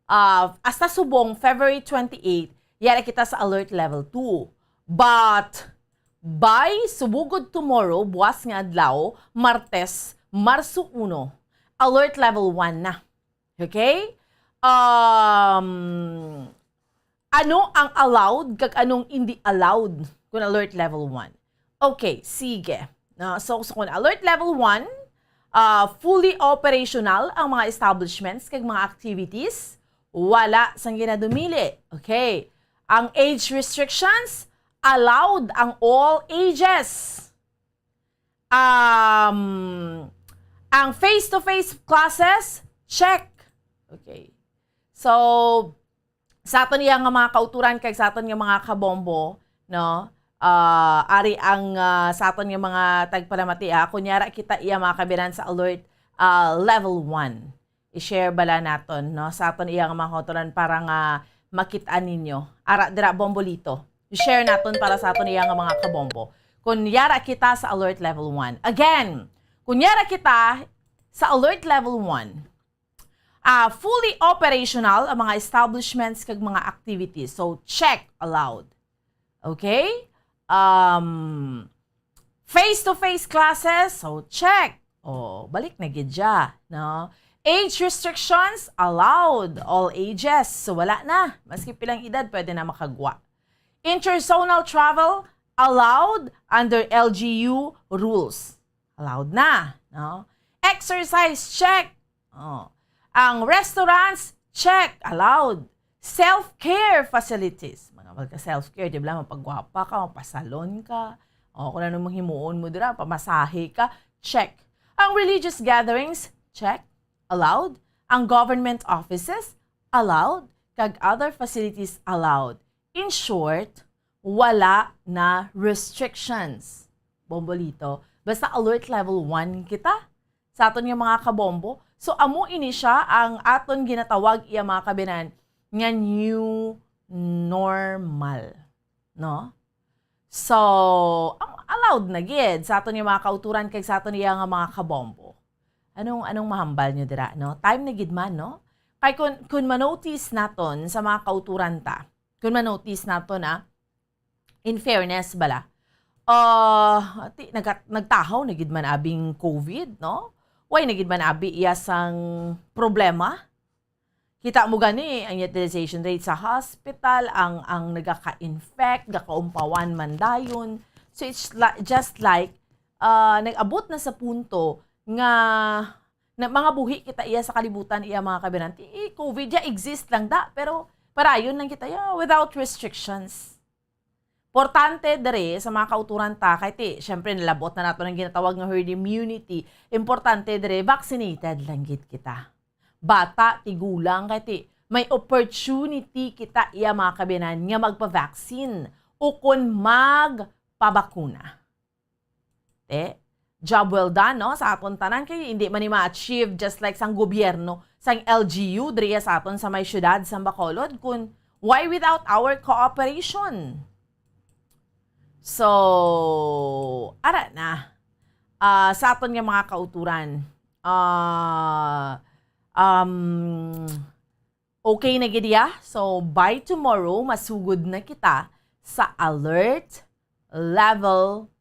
ah, hasta subong February twenty-eight, yara kita sa alert level two. But by subugod tomorrow, buwas nga adlaw, Martes, Marso uno, alert level one na. Okay? Um, ano ang allowed kag anong hindi allowed kun alert level one? Okay, sige. Na, so, so kung alert level one, ah, fully operational ang mga establishments kag mga activities, wala sang ginadumili. Okay. Ang age restrictions, allowed ang all ages. Um, ang face-to-face classes, check. Okay. So, sa aton iya nga mga kauturan kag sa aton nga mga kabombo, no? Ah, ari ang, ah, sa aton nga mga tagpalamati, ah. Kunyara kita iya mga kabyan-an sa alert, ah, level one. I-share bala naton, no, sa aton iya nga mga kauturan para nga makit-an ninyo. Ara dira, Bombolito. I-share naton para sa aton iya nga mga kabombo. Kun yara kita sa alert level one. Again, kun yara kita sa alert level one, ah, fully operational ang mga establishments kag mga activities. So, check, allowed. Okay? Um, face-to-face classes, so check. Oh, balik na gid siya, no? Age restrictions, allowed, all ages. So, wala na. Maski pilang edad, pwede na makagwa. Interzonal travel, allowed under L G U rules. Allowed na, no? Exercise, check. Oh. Ang restaurants, check, allowed. Self-care facilities. Mga magka-self-care, di ba? Mapagwapa ka, mapasalon ka. O, kung ano mang himuon mo dira, pamasahe ka, check. Ang religious gatherings, check, allowed. Ang government offices, allowed. Kag other facilities, allowed. In short, wala na restrictions. Bombolito. Basta alert level one kita sa aton nga mga kabombo. So, amo ini siya ang aton ginatawag, iya mga kabyan-an, nga new normal, no? So, am-, allowed na gid sa aton nga mga kauturan kag sa aton iya nga mga kabombo. Anong, anong mahambal nyo dira, no? Time na gid man, no? Kay kun, kun manotice naton sa mga kauturan ta, kun manotice naton, ah, in fairness bala, ah, ti-, nagka-, nagtahaw na gid man abing covid, no? Way na gid man abi iya sang problema. Kita mo gani ang utilization rate sa hospital, ang, ang nagaka-infect, gakaumpawan man dayon. So, it's li-, just like, ah, nag-abot na sa punto nga, na mga buhi kita iya sa kalibutan, iya mga kabyan-an. Ti, covid ya exist lang da, pero parayon lang kita ya without restrictions. Importante diri sa mga kauturan ta, kay ti, syempre, nalabot na nato ang ginatawag nga herd immunity. Importante diri, vaccinated lang gid kita. bata, tigulang, kay ti may opportunity kita, iya, mga kabiyanan, nga magpa-vaccine ukon magpabakuna. Te, job well done, no? Sa aton tanan, kay hindi man ni ma-achieve just like sang gobyerno, sang L G U, diriya sa aton sa may siyudad, sang Bacolod, kun why without our cooperation? So, ara na. Ah, sa aton nga mga kauturan, ah, um, okay na gid ya. So, by tomorrow, masugod na kita sa alert level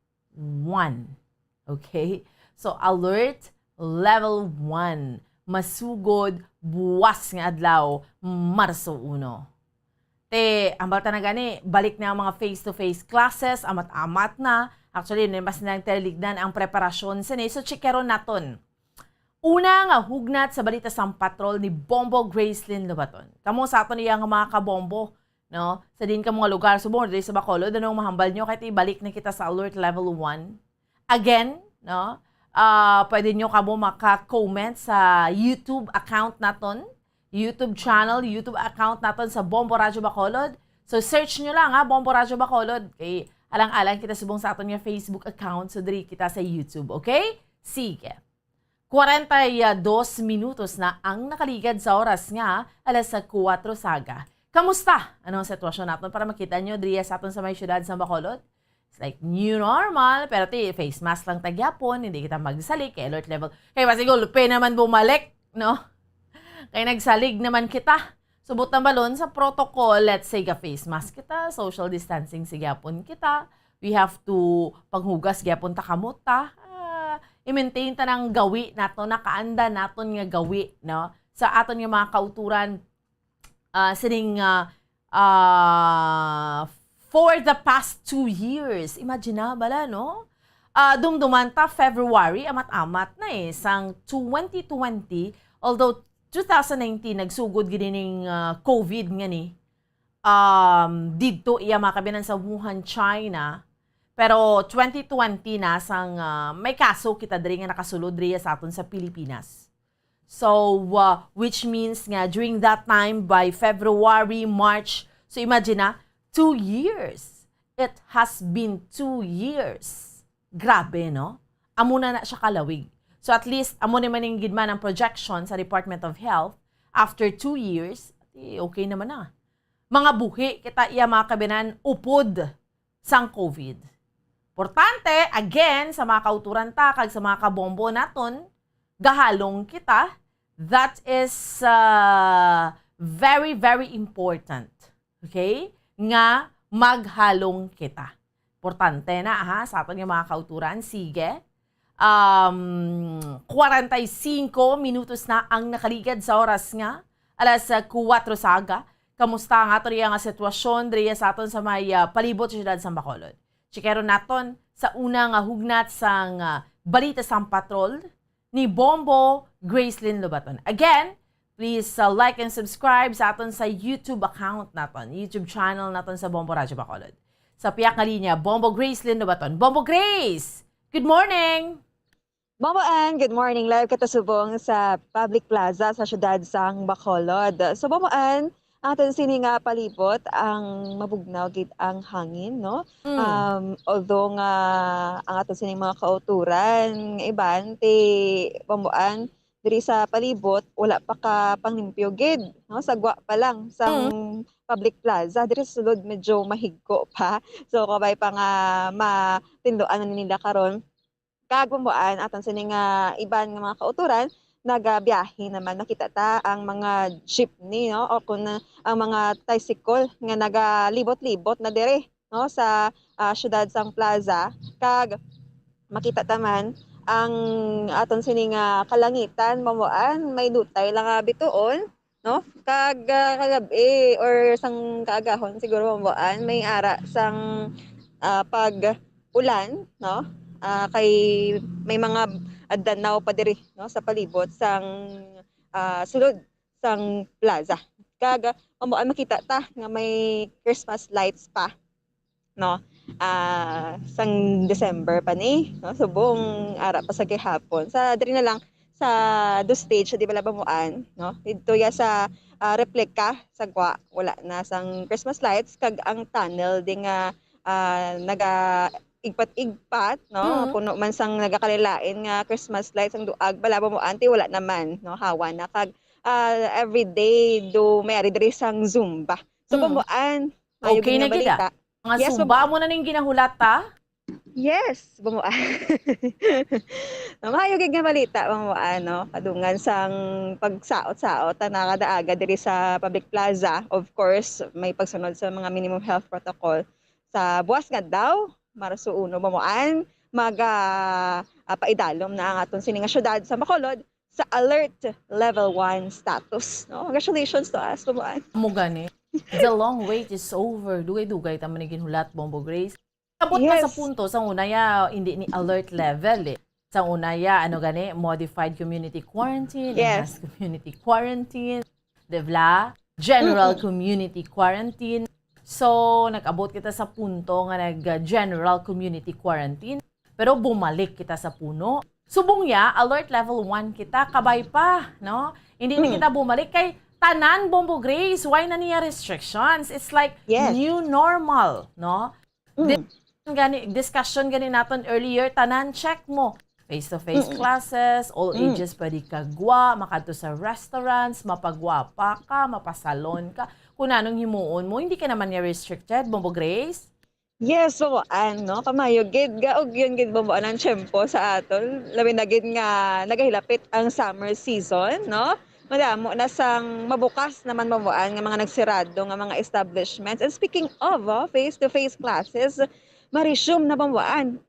one. Okay? So, alert level one. Masugod buwas nga adlaw, Marso uno. Te, ambal ta na gani, balik na ang mga face-to-face classes, amat-amat na. Actually, ni mas nang tilignan ang preparasyon sini. So, checkeron naton. Una nga hugnat sa balita sang patrol ni Bombo Gracelyn Lobaton. Kamo sa aton iya nga mga kabombo, no? Sa din ka mga lugar, subong diri sa Bacolod, anong mahambal nyo? Kahit ibalik na kita sa alert level one. Again, no? Ah, pwede nyo kamo maka-comment sa YouTube account naton, YouTube channel, YouTube account naton sa Bombo Radyo Bacolod. So, search nyo lang, ha, Bombo Radyo Bacolod. Kay alang-alang kita subong sa aton nga Facebook account, so diri kita sa YouTube, okay? Sige. Kwarenta y dos minutos na ang nakaligad sa oras nga alas kuwatro saga. Kamusta? Ano ang sitwasyon naton para makita nyo diriya sa aton sa may siyudad sa Bacolod? It's like new normal, pero ti face mask lang ta gyapon, hindi kita magsalig kay alert level. Kay basig gulpi naman bumalik, no? Kay nagsalig naman kita. Subot ang balon sa protocol, let's say, ga face mask kita, social distancing sa gyapon kita. We have to panghugas gyapon ta kamot ta. Ah, i-maintain ta nang gawi naton, nakaanda naton nga gawi, no? Sa aton nga mga kauturan, ah, sining, ah, ah, for the past two years. Imagine na, bala, no? Ah, dumduman ta, February, amat-amat na eh, sang twenty twenty, although two thousand nineteen, nagsugod gid ning, ah, COVID nga ni, um, didto iya mga kabiyanan sa Wuhan, China. Pero twenty twenty na sang, ah, may kaso kita diri nga nakasulod diri sa aton sa Pilipinas. So, uh, which means nga during that time, by February, March, so imagine na, two years. It has been two years. Grabe, no? Amo na na siya kalawig. So at least, amo naman yung gid man ang projection sa Department of Health, after two years, eh, okay naman na. Mga buhi kita iya mga kabiyanan upod sang COVID. Importante, again, sa mga kauturan ta kag sa mga kabombo naton, gahalong kita. That is, uh, very, very important. Okay? Nga maghalong kita. Importante na, ha, sa aton nga mga kauturan. Sige. Um, kwarenta y singko minutos na ang nakaligad sa oras nga alas, ah, kuwatro sa aga. Kamusta ang aton iya nga sitwasyon diriya sa aton sa may, ah, palibot sa siyudad sa Bacolod? Checkeron naton sa una nga hugnat sang, ah, balita sang patrol ni Bombo Gracelyn Lobaton. Again, please, uh, like and subscribe sa aton sa YouTube account naton, YouTube channel naton sa Bombo Radyo Bacolod. Sa piyak nga linya, Bombo Gracelyn Lobaton. Bombo Grace! Good morning! Bombo Ann, good morning. Live kita subong sa Public Plaza sa siyudad sang Bacolod. So, Bombo Ann, aton sini nga palibot ang mabugnaw gid ang hangin, no? Mm. Um, although nga ang aton sining mga kauturan, nga iban, ti, Bombo Ann, diri sa palibot, wala pa ka panglimpyo gid, no? Sa gwa pa lang, sang Mm. Public Plaza, diri sa sulod, medyo mahigko pa. So, kabay pa nga matinduan na nila karon. Kag Bombo Ann, aton sini nga iban nga mga kauturan, nagabiyahe naman. Makita ta ang mga jeepney, no? O kung ang mga tricycle nga nagalibot-libot na diri, no? Sa, ah, siyudad sang Plaza. Kag makita ta man ang aton sini nga kalangitan, Bombo Ann, may dutay lang nga bituon, no? Kag, ah, kagab-i or sang kaagahon siguro, Bombo Ann, may ara sang, ah, pag-ulan, no? Ah, kay may mga, ah, danaw pa diri, no, sa palibot sang, ah, sulod sang plaza. Kag, ah, Bombo Ann, makita ta nga may Christmas lights pa, no? Ah, sang December pa ni, no? Subong ara pa sa gihapon. Sa diri na lang sa do stage, di bala, Bambuan, no? Didto ya sa, ah, replika sa gwa, wala na sang Christmas lights, kag ang tunnel di nga, ah, naga igpat-igpat, no? Mm. Puno man sang nagakalain-lain nga Christmas lights ang duag bala, Bambuan, ti wala naman, no? Hawa na kag, ah, everyday do may ari diri sang Zumba. So, Mm. Bambuan, maayo Okay gid na nga gid, ah. balita. Mga Yes, Zumba Bambuan. mo na ning ginahulat, ah? Yes, Bambuan. Maayo gid nga balita, Bambuan, no? Kadungan sang pagsaot-saot ang nakadaaga diri sa public plaza. Of course, may pagsunod sa mga minimum health protocol. Sa buwas nga daw, Marso uno, Bambuan, maga, ah, paidalom na ang aton sini nga syudad sa Bacolod sa alert level one status, no? Congratulations to us, Bambuan. Amo gani. The long wait is over. Dugay-dugay ta man ni ginhulat, Bombo Grace. Abot na sa Yes. punto, sa una ya, hindi ni alert level eh. Sa una ya, ano gani, modified community quarantine, Yes. enhanced community quarantine, di ba? General Mm-mm. community quarantine. So, nag-abot kita sa punto nga nag-general community quarantine. Pero bumalik kita sa puno. Subong ya, alert level one kita, kabay pa, no? Hindi na Mm. kita bumalik kay tanan, Bombo Grace. Why na niya restrictions? It's like Yes. new normal, no? Mm. Dis-, gani, discussion gani naton earlier, tanan check mo. Face-to-face Mm-mm. classes, all Mm. ages pwede kagwa, makadto sa restaurants, mapagwapa ka, mapasalon ka. Kung anong himuon mo, hindi ka naman niya restricted, Bombo Grace? Yes, so, ano, kamayo gid, gaugyon gid, Bombo, ang tiyempo sa aton. Labi na gid nga nagahilapit ang summer season, no? Madamo na sang mabukas naman, Bombo, ang mga nagsirado nga mga establishments. And speaking of, oh, face-to-face classes, ma-resume na, Bombo, and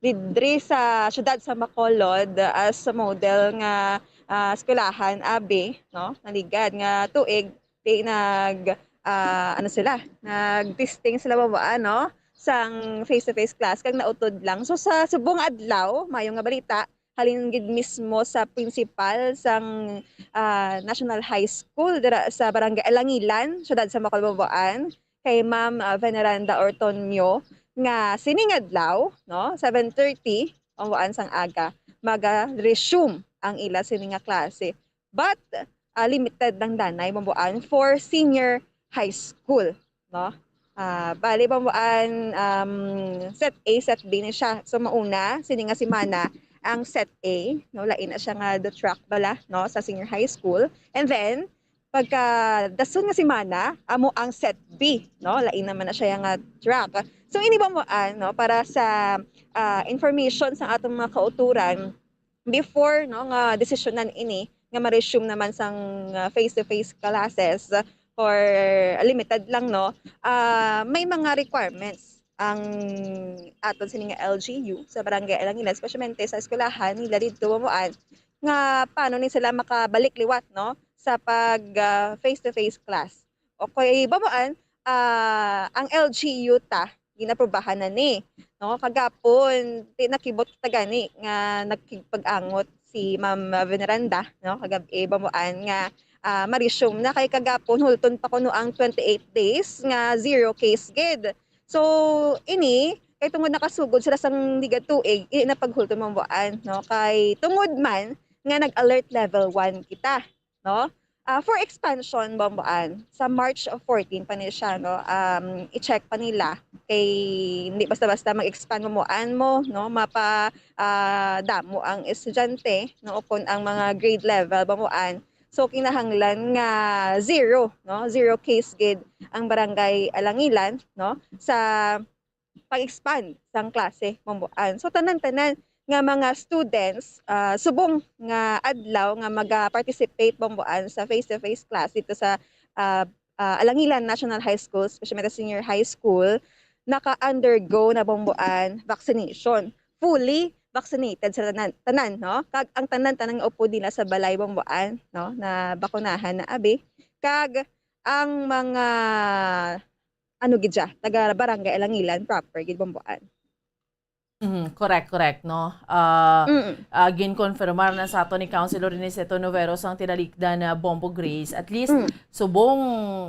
didri sa siyudad sa Bacolod, as a model nga, ah, eskwelahan, abi, no? Naligad nga tuig, di nag, ah, ano sila, nag-testing sila, Bombo, no? Sang face-to-face class, kag nautod lang. So, sa subong adlaw, mayo nga balita, halin gid mismo sa principal sang, ah, National High School dira sa Barangay Alangilan, siyudad sa Macol, Bombo, kay Ma'am, ah, Veneranda Ortonio, nga sining adlaw, no, seven thirty, Bombo, sang aga, maga-resume ang ila sini nga klase. But, ah, limited lang danay, Bombo, for senior high school, no? Ah, bali, Bombo, um, set A, set B ni siya. So, mauna, sini nga semana, ang set A, no? Lain na siya nga the track bala, no? Sa senior high school. And then, pagka dason nga semana, amo ang set B, no? Lain naman na siya nga track. So, ini, Bombo, no? Para sa, ah, information sa atong mga kauturan, before, no, nga desisyonan ini nga ma-resume naman sang, ah, face-to-face classes for limited lang, no, ah, may mga requirements ang aton sini nga L G U sa Barangay Alangilan, especially sa eskwelahan nila didto, Bombo, nga paano ni sila makabalik liwat, no, sa pag, ah, face-to-face class. Okay, Bombo, ah, ang L G U ta, ginaprobahan na ni, no? Kagapon, di nakibot ta gani nga nagkigpag-angot si Ma'am Veneranda, no? Kagab-i, Bombo, nga, ah, ma-resume na kay kagapon, hulton pa kuno ang twenty-eight days nga zero case gid. So, ini, kay tungod nakasugod sila sang ligad tuig, ini na paghulton, Bombo, no? Kay tungod man nga nag-alert level one kita, no? Ah, for expansion, Bombo, sa March fourteen pa ni siya, no? Um, i-check pa nila kay hindi basta-basta mag-expand, Bombo, mo, no? Mapa, ah, damo ang estudyante, no? O kung ang mga grade level, Bombo. So, kinahanglan nga zero, no? Zero case gid ang Barangay Alangilan, no? Sa pag-expand sang klase, Bombo. So, tanan-tanan nga mga students, ah, subong nga adlaw nga maga-participate, Bombo, sa face-to-face class dito sa, ah, ah, Alangilan National High School, especially sa senior high school, naka-undergo na, Bombo, vaccination. Fully vaccinated sa tanan, tanan, no? Kag ang tanan-tanan nga upod nila sa balay, Bombo, no, na bakunahan na abi. Kag ang mga ano gid siya, taga Barangay Alangilan proper gid, Bombo. Mhm, correct, correct, no? Ah, Mm. ah, ginkonfirmar na sa ato ni Councilor Aniceto Noveros ang tinalikdan na, Bombo Grace. At least, Mm. subong,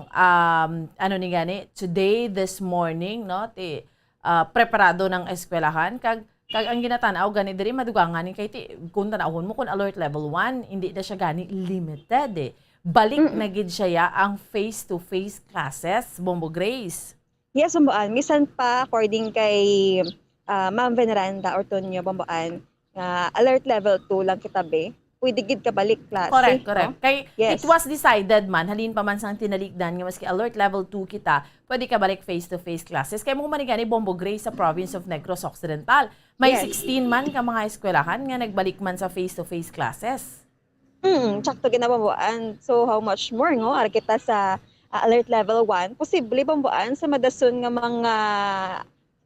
um, ano ni gani, today, this morning, no? Ti, ah, preparado ng eskwelahan, kag Kag ang ginatanaw gani diri, madugangan ni kay ti-, kung tanawon mo kung alert level one, hindi na siya gani limited eh. Balik Mm. na gid siya ya ang face-to-face classes, Bombo Grace. Yes, Bomboan. Misan pa, according kay, ah, Ma'am Veneranda Ortonio, Bomboan, nga alert level two lang kita, be. Pwede gid ka balik klase, Correct, no? correct. Kay Yes. it was decided man, halin pa man sang tinalikdan nga maski alert level two kita, pwede ka balik face-to-face classes. Kay mo man gani, Bombo Grace, sa province of Negros Occidental, may Yes. sixteen man ka mga eskwelahan nga nagbalik man sa face-to-face classes. Mm, sakto gid na, Bomboan. So, how much more, no? Ara kita sa, ah, alert level one. Posible, Bomboan, sa madason nga mga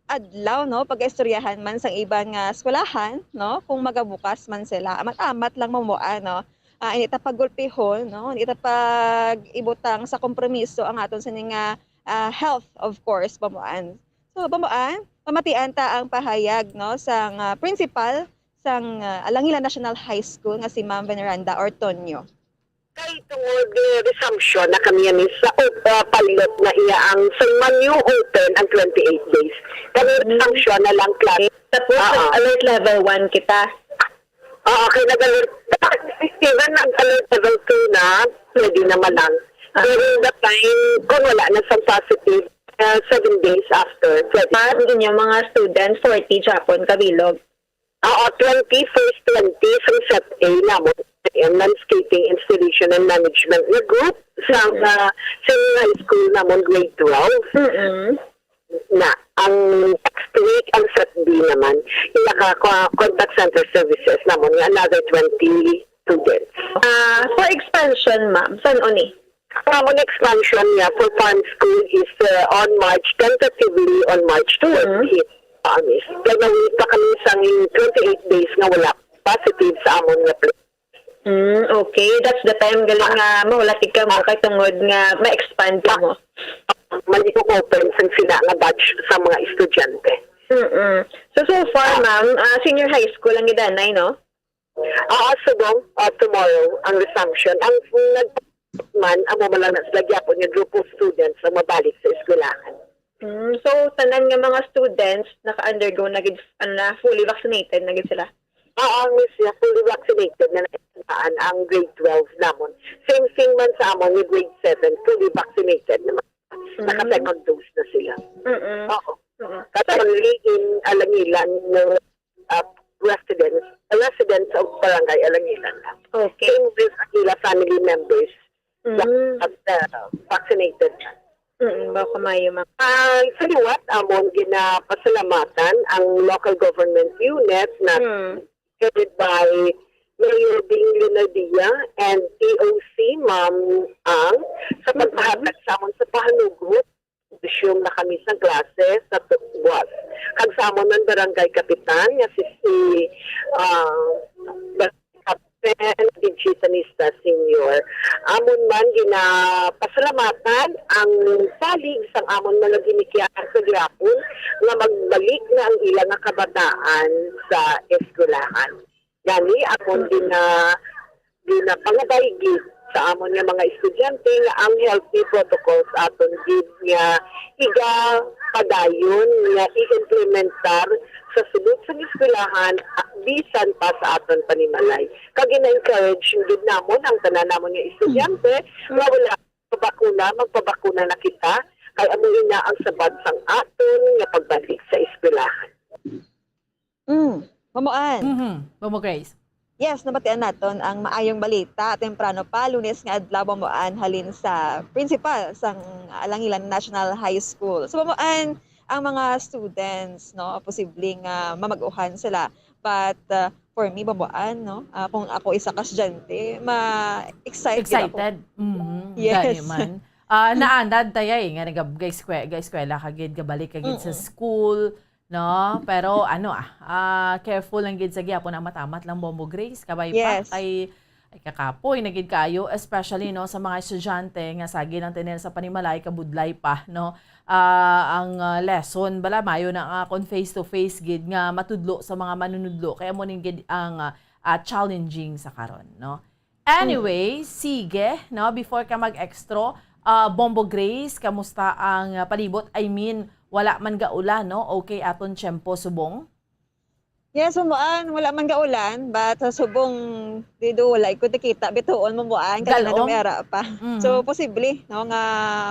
adlaw, no? Pagaistoryahan man sang iban nga eskwelahan, no? Kung magabukas man sila. Amat-amat lang, Bomboan, no? Ah, hindi ta pagulpihon, no? Hindi ta pag-ibutang sa kompromiso ang aton sini nga, ah, health, of course, Bomboan. So, Bomboan, pamatian ta ang pahayag, no, sang, ah, principal sang, ah, Alangilan National High School nga si Ma'am Veneranda Ortonio. Kay tungod, eh, resumption na kami ani sa op-, ah, pilot na iya ang sa man new open ang twenty-eight days. Kami Mm. resumption na lang class. Tapos, Oo. nag-alert level one kita. Oo, kay nag-alert. Even nag-alert level two na, pwede naman lang. Ah. During the time, kung wala na sang positive, ah, seven days after, pwede. Ang inyong mga students, forty gyapon kabilog. Oo, twenty, first twenty, from set A namon, and landscaping installation and management nga group sa, Mm. ah, senior high school namon, grade twelve. Mm-mm. Na, ang next week, ang set B naman, iya ka, ka, contact center services namon nga another twenty students. Ah, for expansion, ma'am, san-o ni? Ang amon expansion niya for farm school is, uh, on March, tentatively on March Mm. twelve. Promise. Kaya na-wait pa kami sa twenty-eight days nga wala positive sa amon nga place. Mm, okay. That's the time gali nga mahulat gid kamo kay tungod nga ma-expand kamo. Mali ko open sa sila nga batch sa mga estudyante. Mm-mm. So, so far, ma'am, ah, senior high school ang gidanay, no? Oo, subong, ah, tomorrow ang resumption. Ang nag-, man, amo man lang na sila gyapon nga group of students ang mabalik sa eskwelahan. Mm, so, tanan nga mga students naka-undergo na gid, ano na, fully vaccinated na gid sila? Oo, miss, yeah, fully vaccinated na naisalaan ang grade twelve namon. Same thing man sa amon ni grade seven, fully vaccinated naman. Mm. Naka-second dose na sila. Mm-mm. Oo. Mm-mm. That's only in Alangilan, no, uh, residents, residents of Barangay Alangilan lang. Okay. Same with Aquila family members Mm. that, uh, vaccinated na. Mm, baka maayo, ma'am. Ah, sa liwat, amon ginapasalamatan ang local government unit na Mm. headed by Mayor Bing Leonardia and T O C Ma'am Ang sa Mm-mm. pagpahatag sa amon sa pahanugot. Resume na kami sa klase sa tukbuas. Kag sa amon ang barangay kapitan nga si, si, ah, Captain Conchitanista Senior. Amon man ginapasalamatan ang salig sang amon mga ginikanan sa gihapon nga magbalik na ang ila nga kabataan sa eskwelahan. Gani, amon Mm. gina-, ginapangabay gid sa amon nga mga estudyante nga ang healthy protocols aton gid nga igapadayon nga i-implementar sa sulod sang eskwelahan, ah, bisan pa sa aton panimalay. Kag gina-encourage gid namon ang tanan namon nga estudyante Mm. nga wala pa bakuna, magpabakuna na kita, kay amo ina ang sabat sang aton nga pagbalik sa eskwelahan. Mm. Bomboan. Mhm. Bombo Grace. Yes, nabatian naton ang maayong balita temprano pa Lunes nga adlaw, Bomboan, halin sa principal sang Alangilan National High School. So, Bomboan, ang mga students, no, posibleng, ah, mamag-uhan sila. But, ah, for me, Bomboan, no, ah, kung ako isa ka estudyante, ma-excite gid ako. Excited. Mhm. Yes. Gani man. Ah, naanad ta ya, eh, nga nagab-, ga-eskwela, ga-eskwela ka gid, gabalik ka gid sa Mm-mm. school, no? Pero ano, ah, ah, careful lang gid sa gihapon, amat-amat lang, Bombo Grace, kabay pa Yes. kay, ay, kakapoy na gid kaayo, especially, no, sa mga estudyante nga sagi lang tinil sa panimalay, kabudlay pa, no? Ah, ang, ah, lesson bala, mayo na nga kon face to face gid nga matudlo sa mga manunudlo, kay amo ni gid ang, ah, ah, challenging sa karon, no? Anyway, sige, no, before ka mag-extra, ah, Bombo Grace, kamusta ang, ah, palibot? I mean, wala man ga ulan, no? Okay aton tiyempo subong? Yes, umuan, wala man gaulan, but sa subong dito, wala ko nakita bituon mo muan kasi Galom? Nadumera pa. Mhm. So, posible, no, nga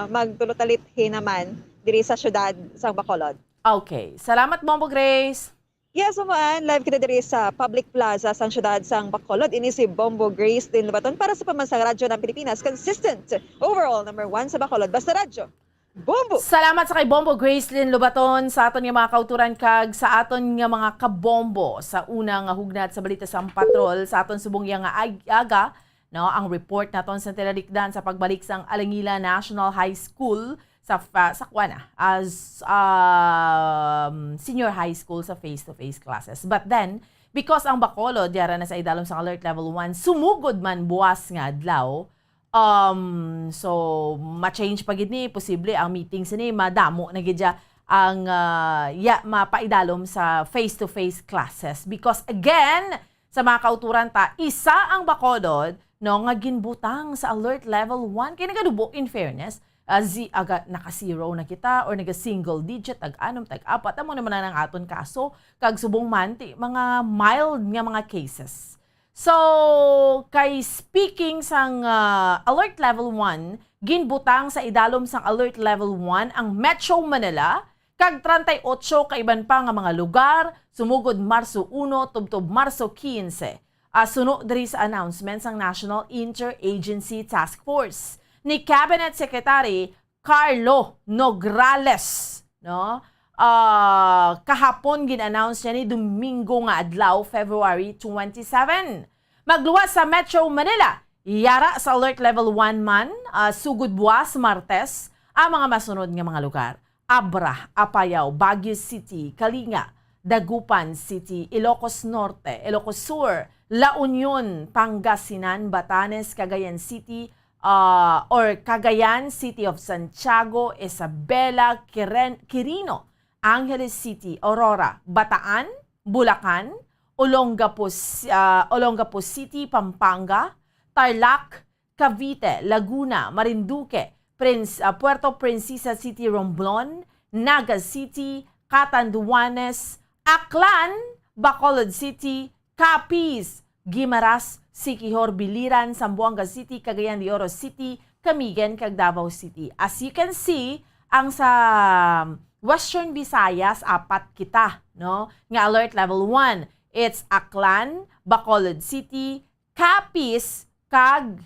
magtulutalithi naman diri sa syudad sang Bacolod. Okay. Salamat, Bombo Grace. Yes, umuan, live kita diri sa Public Plaza sang syudad sang Bacolod. Ini si Bombo Grace Lynn Lubaton para sa Pamansang Radyo ng Pilipinas, consistent, overall number one sa Bacolod. Basta Radyo, Bombo! Salamat sa kay Bombo Grace Lynn Lubaton sa aton nga mga kauturan kag sa aton nga mga kabombo sa una nga hugnat sa balita sang patrol sa aton subong iya nga ag-, aga, no, ang report naton sa tinalikdan sa pagbalik sang Alangila National High School sa fa-, sa kuan na, as, um, senior high school sa face-to-face classes. But then, because ang Bacolod yara na sa idalom sang alert level one, sumugod man buwas nga adlaw, um, so, ma-change pa gid ni, posible ang meeting sini madamo na gid siya ang, ah, ya, mapaidalom sa face-to-face classes. Because again, sa mga kauturan ta, isa ang Bacolod, no, nga ginbutang sa alert level one. Kay nagadubo, in fairness, ah, zi-, aga, naka-zero na kita or naga-single digit, tag-anom, tag-apat. Amo naman ang aton kaso, kag subong man, ti, mga mild nga mga cases. So, kay speaking sang, ah, alert level one, ginbutang sa idalom sang alert level one ang Metro Manila, kag treinta y ocho ka iban pa nga mga lugar, sumugod Marso uno tubtob Marso quince. Ah, suno diri sa announcement sang National Interagency Task Force ni Cabinet Secretary Carlo Nograles, no? Ah, kahapon gin-announce niya ni Domingo nga adlaw, February twenty-seven. Magluwas sa Metro Manila, yara sa alert level one man, ah, sugod buwas Martes ang mga masunod nga mga lugar: Abra, Apayao, Baguio City, Kalinga, Dagupan City, Ilocos Norte, Ilocos Sur, La Union, Pangasinan, Batanes, Cagayan City, ah, or Cagayan, City of Santiago, Isabela, Quiren-, Quirino, Angeles City, Aurora, Bataan, Bulacan, Olongapo, ah, Olongapo City, Pampanga, Tarlac, Cavite, Laguna, Marinduque, Prince, ah, Puerto Princesa City, Romblon, Naga City, Catanduanes, Aklan, Bacolod City, Capiz, Guimaras, Siquijor, Biliran, Zamboanga City, Cagayan de Oro City, Camiguin, kag Davao City. As you can see, ang sa Western Visayas, apat kita, no, nga alert level one. It's Aklan, Bacolod City, Capiz, kag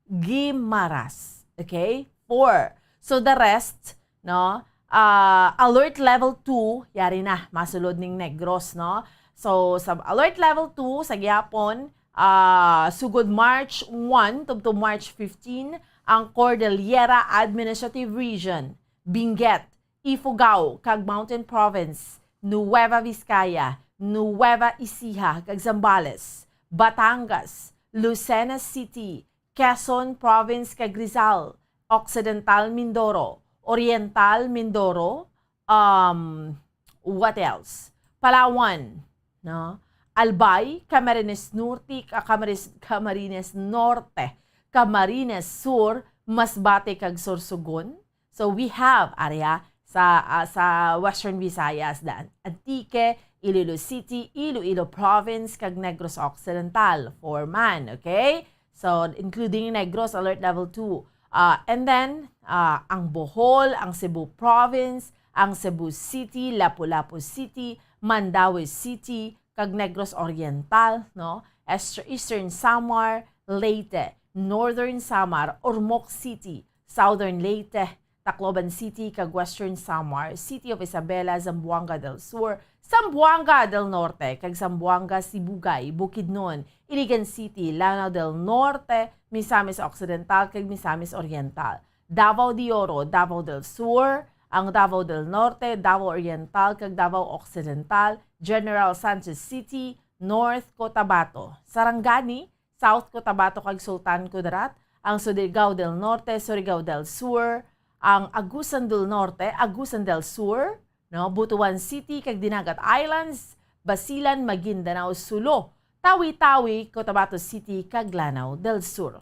Guimaras. Okay? Four. So, the rest, no? Ah, alert level two, yari na, masulod ning Negros, no? So, sa alert level two, sa gihapon, ah, sugod March one tubtob March fifteen, ang Cordillera Administrative Region, Benguet, Ifugao, kag Mountain Province, Nueva Vizcaya, Nueva Ecija, kag Zambales, Batangas, Lucena City, Quezon Province, kag Rizal, Occidental Mindoro, Oriental Mindoro, um, what else? Palawan, no? Albay, Camarines Norte, ah, Camarines, Camarines Norte, Camarines Sur, Masbate, kag Sorsogon. So, we have area sa, ah, sa Western Visayas, dan Antique, Iloilo City, Iloilo Province, kag Negros Occidental, four man, okay? So, including Negros, alert level two. Ah, and then, ah, ang Bohol, ang Cebu Province, ang Cebu City, Lapu-Lapu City, Mandaue City, kag Negros Oriental, no? Est-, Eastern Samar, Leyte, Northern Samar, Ormoc City, Southern Leyte, Tacloban City, kag Western Samar, City of Isabela, Zamboanga del Sur, Zamboanga del Norte, kag Zamboanga Sibugay, Bukidnon, Iligan City, Lanao del Norte, Misamis Occidental, kag Misamis Oriental, Davao de Oro, Davao del Sur, ang Davao del Norte, Davao Oriental, kag Davao Occidental, General Santos City, North Cotabato, Sarangani, South Cotabato kag Sultan Kudarat, ang Surigao del Norte, Surigao del Sur, ang Agusan del Norte, Agusan del Sur, no, Butuan City kag Dinagat Islands, Basilan, Maguindanao, Sulu, Tawi-Tawi, Cotabato City kag Lanao del Sur.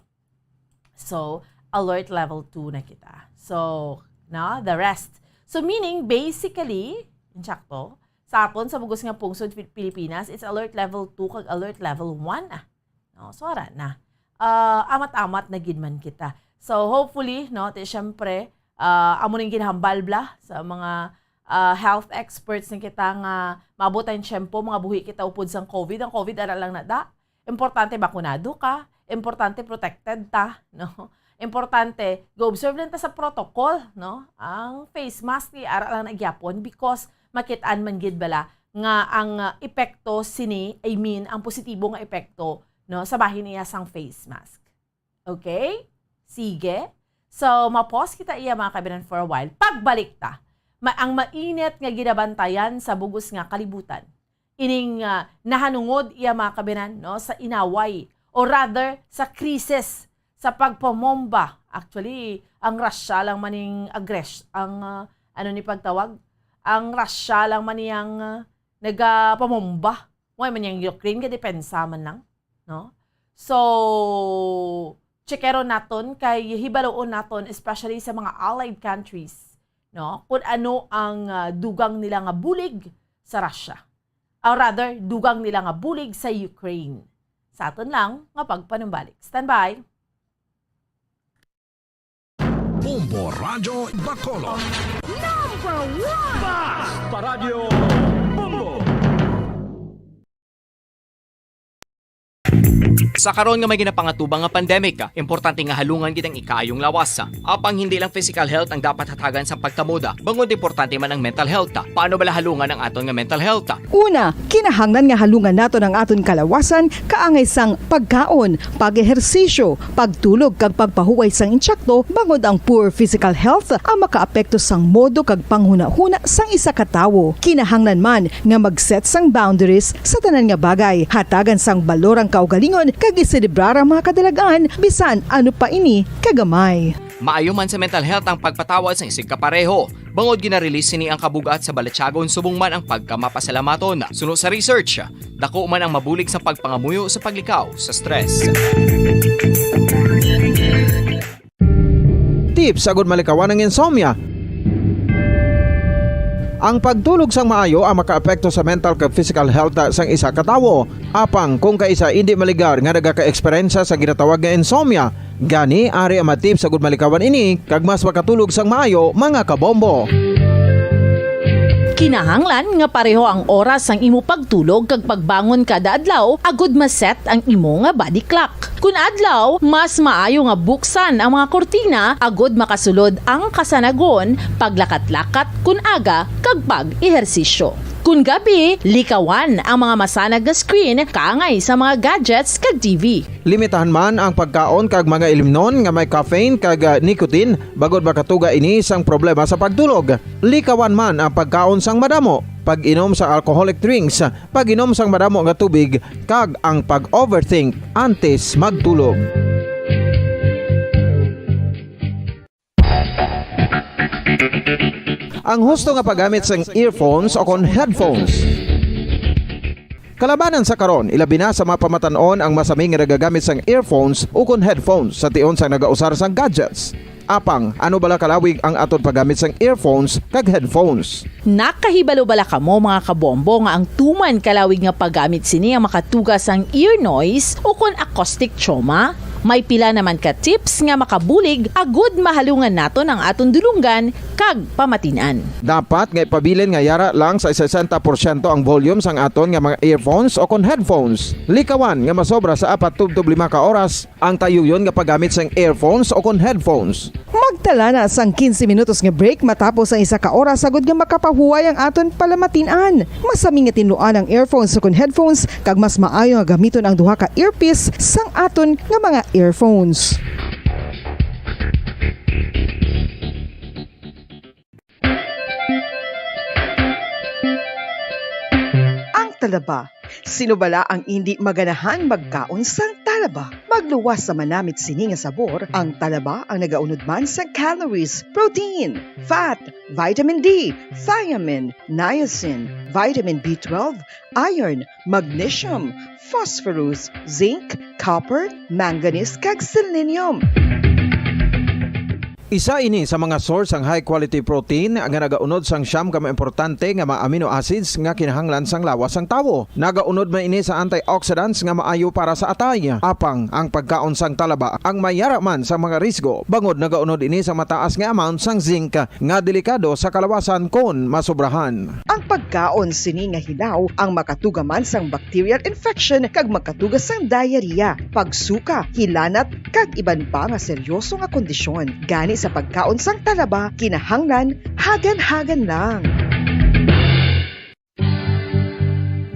So, alert level two na kita. So, no, the rest. So, meaning, basically, insakto, Sa aton, sa bugos nga pungsod Pil-, Pilipinas, it's alert level two kag alert level one na. No? So, ara na. Ah, amat-amat na gid man kita. So, hopefully, no, ti syempre, ah, amo ning ginhambal bala sa mga, ah, health experts ni kita nga maabot ang tiyempo, mga buhi kita upod sang covid. Ang covid, ara lang na da. Importante, bakunado ka. Importante, protected ta, no? Importante, go-observe lang ta sa protocol, no? Ang face mask, ti ara lang na gyapon because makit-an man gid bala nga ang, ah, epekto sini, I mean, ang positibo nga epekto, no, sa bahin niya sang face mask. Okay? Sige. So, ma-pause kita iya, mga kabinan, for a while. Pagbalik ta, ma-, ang mainit nga ginabantayan sa bugos nga kalibutan. Ining, ah, nahanungod iya, mga kabinan, no, sa inaway, or rather, sa krisis, sa pagpamomba. Actually, ang Russia lang man ning aggress-, ang, ah, ano ni pagtawag? Ang Russia lang man niyang, ah, nagapamomba. Wala man yang Ukraine, gadepensa man lang, no? So, checkeron naton kay hibaluon naton, especially sa mga allied countries, no? Kung ano ang, ah, dugang nila nga bulig sa Russia. Or rather, dugang nila nga bulig sa Ukraine. Sa aton lang nga pagpanumbalik. Standby! Bombo Radyo Bacolod. Number one! Basta Radyo Bombo! Sa karon nga may ginapangatubang nga pandemic, importante nga halungan gid ang ikaayong lawas. Apang hindi lang physical health ang dapat hatagan sang pagtamod, bangod importante man ang mental health. Paano bala halungan ang aton nga mental health? Una, kinahanglan nga halungan naton ang aton kalawasan kaangay sang pagkaon, pag-ehersisyo, pagtulog kag pagpahuway sang intsakto, bangod ang poor physical health ang makaapekto sang modo kag panghunahuna sang isa ka tawo. Kinahanglan man nga mag-set sang boundaries sa tanan nga bagay, hatagan sang balor ang kaugalingon kag iselebrar ang mga kadalag-an bisan ano pa ini kagamay. Maayo man sa mental health ang pagpatawad sang isigkapareho, bangod gina-release sini ang kabug-at sa balatyagon subong man ang pagkamapasalamaton. Suno sa research, dako man ang mabulig sa pagpangamuyo sa paglikaw sa stress. Tips agud malikawan ang insomnia. Ang pagtulog sang maayo ang makaapekto sa mental kag physical health sang isa ka tawo. Apang kung kaisa indi maligar nga nagaka-eksperyensya sa ginatawag nga insomnia, gani ari ang mga tips agud malikawan ini kag mas makatulog sang maayo, mga kabombo. Kinahanglan nga pareho ang oras sang imo pagtulog kag pagbangon kada adlaw agud ma-set ang imo nga body clock. Kun adlaw, mas maayo nga buksan ang mga kurtina agud makasulod ang kasanagon, paglakat-lakat kun aga, kag pag-ehersisyo. Kun gabi, likawan ang mga masanag nga screen kaangay sa mga gadgets kag T V. Limitahan man ang pagkaon kag mga ilimnon nga may caffeine kag, ah, nicotine, bangod makatuga ini sang problema sa pagtulog. Likawan man ang pagkaon sang madamo, pag-inom sa alcoholic drinks, pag-inom sang madamo nga tubig, kag ang pag-overthink antes magtulog. Ang husto nga paggamit sang earphones o kon headphones. Kalabanan sa karon, ilabi na sa mga pamatan-on ang masami nga nagagamit sang earphones o kon headphones sa tion sang nagausar sang gadgets. Apang, ano bala kalawig ang aton paggamit sang earphones kag headphones? Nakahibalo bala kamo, mga kabombo, nga ang tuman kalawig nga paggamit sini ang makatuga sang ear noise o kon acoustic trauma? May pila naman ka tips nga makabulig agud mahalungan naton ang aton dulonggan kag pamatin-an. Dapat nga ipabilin nga yara lang sa sesenta porsyento ang volume sang aton nga mga earphones o kon headphones. Likawan nga masobra sa apat tubtob lima ka oras ang tayuyon nga paggamit sang earphones o kon headphones. Magtala na sang quince minutos nga break matapos ang isa ka oras agud nga makapahuway ang aton palamatin-an. Masami nga tinluan ang earphones o kon headphones, kag mas maayo nga gamiton ang duha ka earpiece sang aton nga mga earphones. Ang talaba. Sino bala ang indi maganahan magkaon sang talaba? Magluwas sa manamit sini nga sabor, ang talaba ang nagaunod man sa calories, protein, fat, vitamin D, thiamine, niacin, vitamin B twelve, iron, magnesium, phosphorus, zinc, copper, manganese, kag selenium. Isa ini sa mga source sang high quality protein nga nagaunod sang siyam ka mga importante nga mga amino acids nga kinahanglan sang lawas sang tawo. Nagaunod man ini sa antioxidants nga maayo para sa atay. Apang ang pagkaon sang talaba ang may yara man sa mga risgo, bangod nagaunod ini sa mataas nga amount sang zinc nga delikado sa kalawasan kon masobrahan. Ang pagkaon sini nga hilaw ang makatuga man sang bacterial infection kag makatuga sang diarrhea, pagsuka, hilanat, kag iban pa nga seryoso nga kondisyon. Gani sa pagkaon sang talaba, kinahanglan hagan-hagan lang.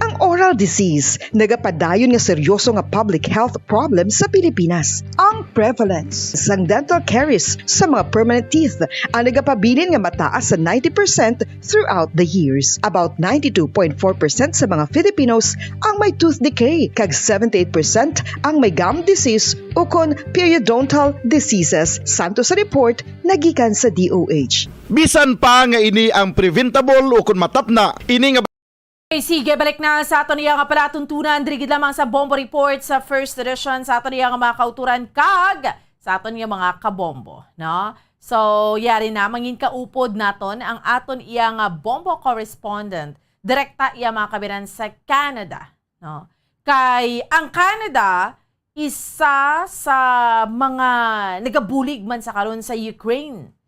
Ang oral disease nagapadayon nga seryoso nga public health problem sa Pilipinas. Ang prevalence sang dental caries sa mga permanent teeth ang nagapabilin nga mataas sa ninety percent throughout the years. About ninety-two point four percent sa mga Filipinos ang may tooth decay, kag seventy-eight percent ang may gum disease ukon periodontal diseases, santo sa report nagikan sa D O H. Bisan pa nga ini ang preventable ukon matapna, ini nga Okay, sige, balik na sa aton iya nga palatuntunan. Diri gid lamang sa Bombo Report sa first edition sa aton iya nga mga kauturan kag sa aton iya mga kabombo, no? So, yari na, mangin kaupod naton ang aton iya nga bombo correspondent, direkta iya mga kabiran sa Canada, no? Kay ang Canada, isa sa mga nagabulig man sa karon sa Ukraine.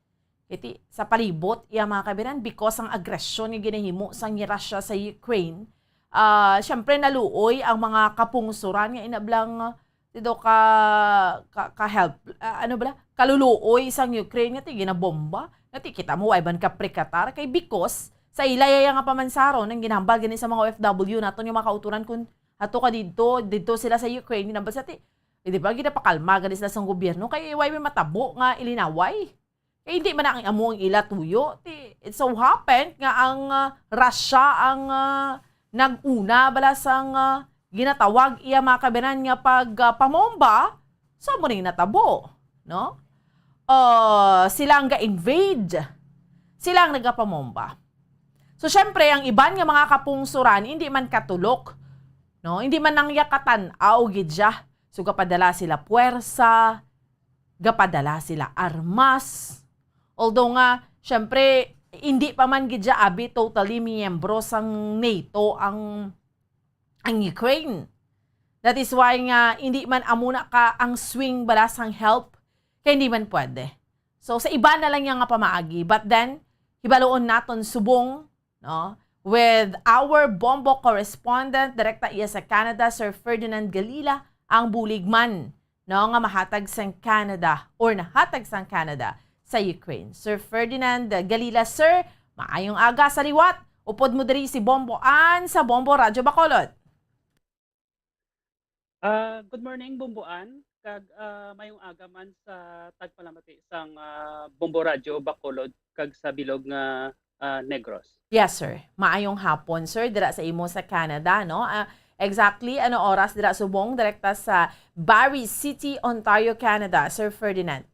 Iti, sa palibot, iya mga kabiran, because ang agresyon nga ginahimo sang Russia sa Ukraine, ah, syempre, naluoy ang mga kapungsoran nga inablang, ah, dito ka, ka, ka help, ah, ano bala? Kaluluoy sang Ukraine nga ti ginabomba. Nga ti kita mo, wa iban ka prekatar. Kay because, sa ila iya nga pamansaron, ang ginahambal gani sa mga O F W naton nga mga kauturan, kung ato ka dito, dito sila sa Ukraine, ginahambal sa ti, eh, di ba, ginapakalma gani sila sang gobyerno, kay wa may matabo nga ilinaway. Kay hindi man ang amo ang ila tuyo. Ti, it so happened nga ang, ah, Russia ang, ah, nag-una bala sang, ah, ginatawag iya mga kabinan nga pag, ah, pamomba, so amo ning natabo, no? Ah, sila ang ga-invade. Sila ang nagapamomba. So, syempre, ang iban nga mga kapungsoran, hindi man katulok, no? Hindi man nang yakatan-aw gid siya. So, gapadala sila puwersa, gapadala sila armas. Although nga, syempre, hindi pa man gid siya abi totally miyembro sang nato ang, ang Ukraine. That is why nga hindi man amo na ka ang swing bala sang help, kay hindi man pwede. So, sa iba na lang niya nga pamaagi. But then, hibaluon naton subong, no? With our Bombo correspondent, direkta iya sa Canada, Sir Ferdinand Galila, ang bulig man, no, nga mahatag sang Canada or nahatag sang Canada sa Ukraine. Sir Ferdinand Galila, sir, maayong aga sa liwat. Upod mo diri si Bombo Ann sa Bombo Radyo Bacolod. Ah, good morning, Bombo Ann, kag, ah, mayong aga man sa tagpalamati sang, ah, Bombo Radyo Bacolod kag sa bilog nga, ah, Negros. Yes, sir. Maayong hapon, sir, dira sa imo sa Canada, no? Ah, exactly ano oras dira subong direkta sa Barrie City, Ontario, Canada, Sir Ferdinand?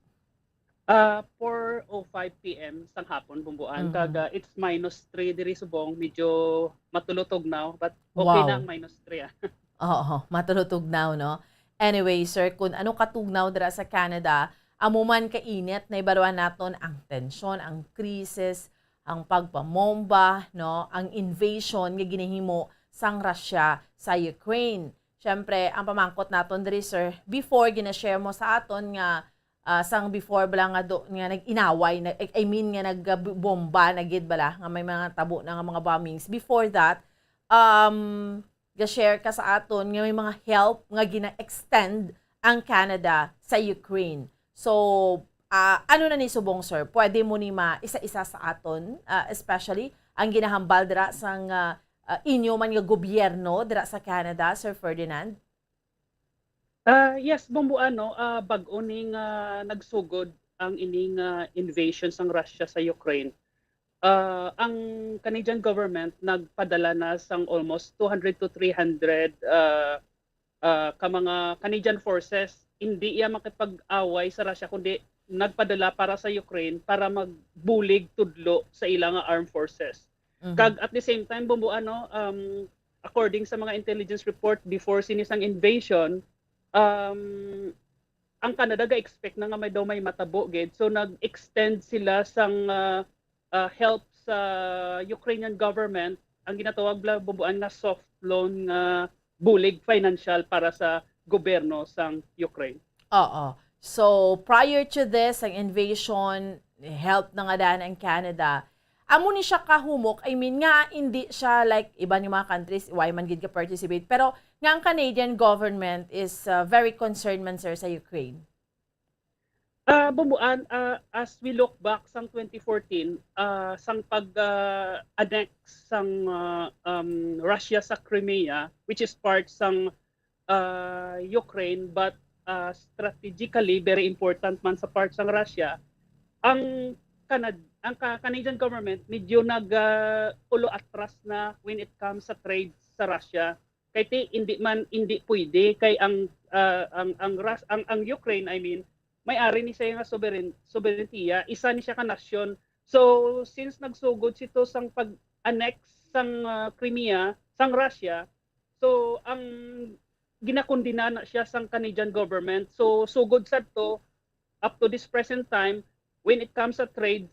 Ah, four oh five P M sang hapon, Bombo Ann, Mm. kag, ah, it's minus three diri subong, medyo matulutog now, but okay Wow. na ang minus three, ah. Oo, matulutugnaw, no? Anyway, sir, kung ano katugnaw dira sa Canada, amo man kainit, naibaluan naton ang tensyon, ang krisis, ang pagpamomba, no, ang invasion nga ginahimo sang Russia sa Ukraine. Siyempre, ang pamangkot naton diri, sir, before gina-share mo sa aton nga, ah, sang before bala nga do, nga nag-inaway, na, I, I mean nga nagbomba na gid bala, nga may mga tabo na nga mga bombings. Before that, um, ga-share ka sa aton nga may mga help nga gina-extend ang Canada sa Ukraine. So, ah, ano na ni subong, sir? Pwede mo ni ma-isa-isa sa aton, ah, especially ang ginahambal dira sang, ah, ah, inyo man nga gobyerno dira sa Canada, Sir Ferdinand? Ah, yes, Bombo Ann, no, ah, bag-o ni nga nagsugod ang ining, ah, invasion sang Russia sa Ukraine. Ah, ang Canadian government nagpadala na sang almost two hundred to three hundred, ah, ah, ka mga Canadian forces. Hindi iya makipag-away sa Russia, kundi nagpadala para sa Ukraine para magbulig tudlo sa ila nga armed forces. Mhm. Kag at the same time, Bombo Ann, no, um, according sa mga intelligence report before sini sang invasion, um, ang Canada ga-expect na nga may daw may matabo gid. So nag-extend sila sang, ah, ah, help sa Ukrainian government, ang ginatawag bala, bumbuan, nga soft loan nga bulig financial para sa gobyerno sang Ukraine. Oo. So, prior to this, ang invasion, help na nga daan ang Canada. Amo ni siya kahumok, I mean, nga hindi siya like iban nga mga countries, wala man gid ka-participate, pero nga ang Canadian government is, uh, very concerned man, sir, sa Ukraine. Ah, bumbuan, ah, as we look back sang twenty fourteen, ah, sang pag, ah, annex sang, ah, um, Russia sa Crimea, which is part sang, ah, Ukraine, but, ah, strategically very important man sa part sang Russia, ang Canad-, ang ka-, Canadian government medyo nag, ah, ulo atras na when it comes sa trade sa Russia. Kay ti, hindi man, hindi pwede kay ang, ah, ang, ang Rus-, ang, ang Ukraine, I mean, may ari ni siya nga sovereign, sovereignty, isa ni siya ka nasyon. So, since nagsugod sito sang pag-annex sang, ah, Crimea sang Russia, so ang ginakondena na siya sang Canadian government. So, sugod sadto, up to this present time, when it comes sa trade,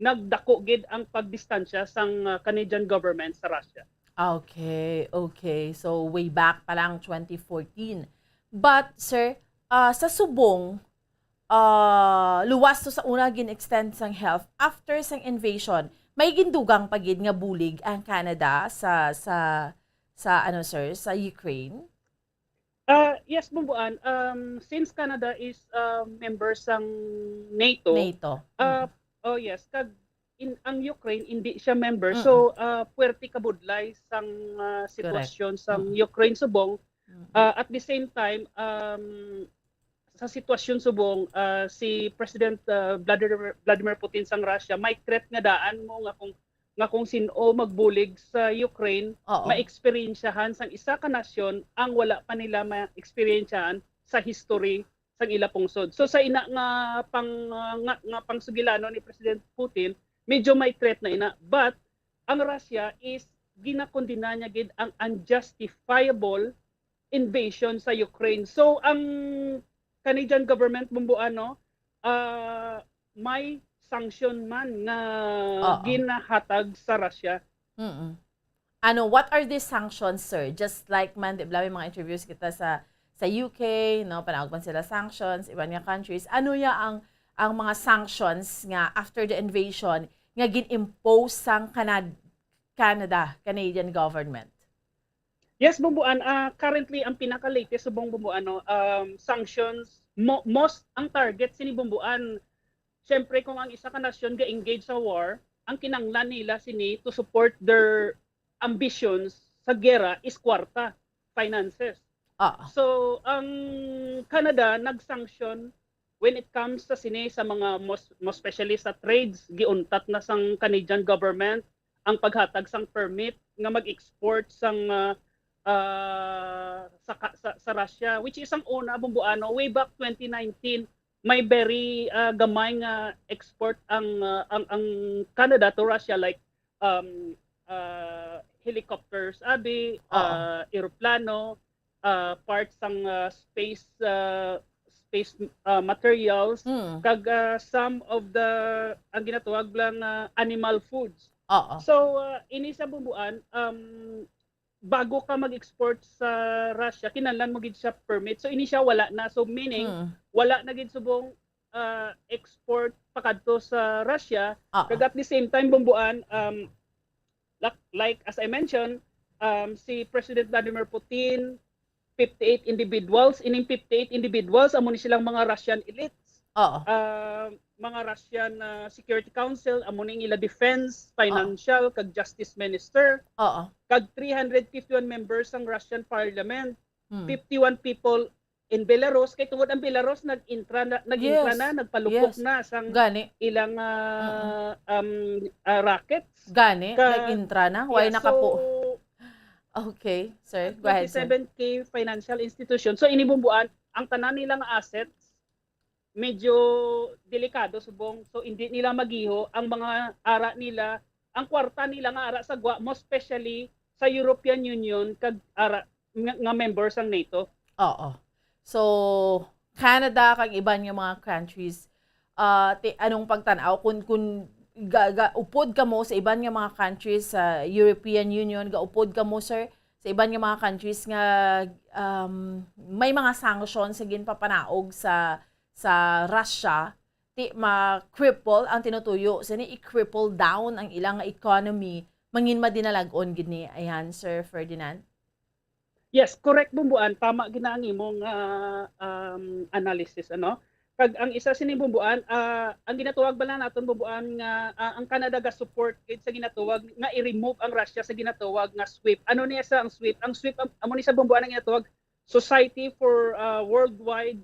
nagdako gid ang pagdistansya sang, ah, Canadian government sa Russia. Okay, okay. So, way back pa lang, twenty fourteen. But, sir, ah, sa subong, ah, luwas to sa una gin-extend sang help after sang invasion. May gindugang pa gid nga bulig ang Canada sa, sa, sa, ano, sir, sa Ukraine? Ah, yes, Bumbuan. Um, since Canada is, ah, member sang NATO, NATO. Ah, Mm. oh, yes, kag in, ang Ukraine hindi siya member. Mm-mm. So, ah, puwerte kabudlay sang, ah, Correct. sitwasyon sang Mm-mm. Ukraine subong. Mm-mm. Ah, at the same time, um, sa sitwasyon subong, ah, si President, ah, Vladimir, Vladimir Putin sang Russia, may threat nga daan mo nga kung, nga kung sin-o magbulig sa Ukraine, Oo. maeksperiensyahan sang isa ka nasyon ang wala pa nila maeksperiensyahan sa history sang ila pungsod. So, sa ina nga pang, nga, nga pangsugilanon ni President Putin, medyo may threat na ina. But ang Russia is ginakondena niya gid ang unjustifiable invasion sa Ukraine. So, ang Canadian government, Bumbuan, no, ah, may sanction man nga Oo. ginahatag sa Russia. Mm-mm. Ano, what are these sanctions, sir? Just like man, di ba, may mga interviews kita sa, sa U K, no? Panawag man sila sanctions, iban nga countries. Ano ya ang, ang mga sanctions nga after the invasion nga gin-impose sang Canad-, Canada, Canadian government? Yes, Bumbuan. Ah, currently, ang pinaka-latest subong, Bumbuan, no, um, sanctions, mo-, most ang target sini, Bumbuan. Siyempre, kung ang isa ka nasyon ga-engage sa war, ang kinanglan nila sini to support their ambitions sa gera is kwarta, finances. Ah. So, ang Canada nag-sanction when it comes sa sini, sa mga mos-, most especially sa trades, giuntat na sang Canadian government ang paghatag sang permit nga mag-export sang, ah, ah, sa ka-, sa, sa Russia, which is ang una, Bumbuan, no, way back twenty nineteen, may very, ah, gamay nga export ang, ah, ang, ang Canada to Russia, like, um, ah, helicopters, abi, Oo. ah, eroplano, ah, part sang, ah, space, ah, space, ah, materials, Mm. kag, ah, some of the, ang ginatawag lang, ah, animal foods. Oo. So, ah, ini sa, Bumbuan, um, bago ka mag-export sa Russia, kinahanglan mo gid siya permit. So, ini siya wala na. So, meaning, Hmm. wala na gid subong, ah, export pakadto sa Russia. Ah. Kag at the same time, Bumbuan, um, lak-, like, as I mentioned, um, si President Vladimir Putin, fifty-eight individuals, ining fifty-eight individuals, amo ni silang mga Russian elites. Oo. Ah, mga Russian, ah, Security Council, amo ning ila defense, Oo. financial, kag justice minister. Oo. Kag three hundred fifty-one members sang Russian parliament. Hmm. Fifty-one people in Belarus, kay tungod ang Belarus nag-intra na, nag-intra Yes. na, nagpalupok Yes. na sang Gani. ilang, ah, Mm-mm. um, ah, rockets. Gani, Ka-, nag-intra na. Why yeah, nakapu-, so, Okay, sir. Go ahead, sir. Twenty-seven K financial institution. So, ini, Bumbuan, ang tanan nila nga assets, medyo delikado subong. So, hindi nila magiho ang mga ara nila, ang kwarta nila nga ara sa gwa, most especially sa European Union kag ara nga, nga member sang NATO. Oo. So, Canada kag iban nga mga countries, ah, ti-, anong pagtan-aw kun, kun ga-, ga-, upod kamo sa iban nga mga countries sa European Union, gaupod kamo, sir, sa iban nga mga countries nga, um, may mga sanctions nga ginpapanaog sa, sa Russia, ti ma-cripple ang tinutuyo sini, i-cripple down ang ilang economy, mangin madinalag-on gid ni, ayan, Sir Ferdinand? Yes, correct, Bumbuan. Tama gid na ang imong, ah, um, analysis, ano? Kag ang isa sini, Bumbuan, ah, ang ginatawag bala naton, Bumbuan, nga, ah, ang Canada ga-support gid sa ginatawag nga i-remove ang Russia sa ginatawag nga SWIFT. Ano niya sa ang SWIFT? Ang SWIFT, am-, amo ni sa, Bumbuan, ang ginatawag Society for, ah, Worldwide,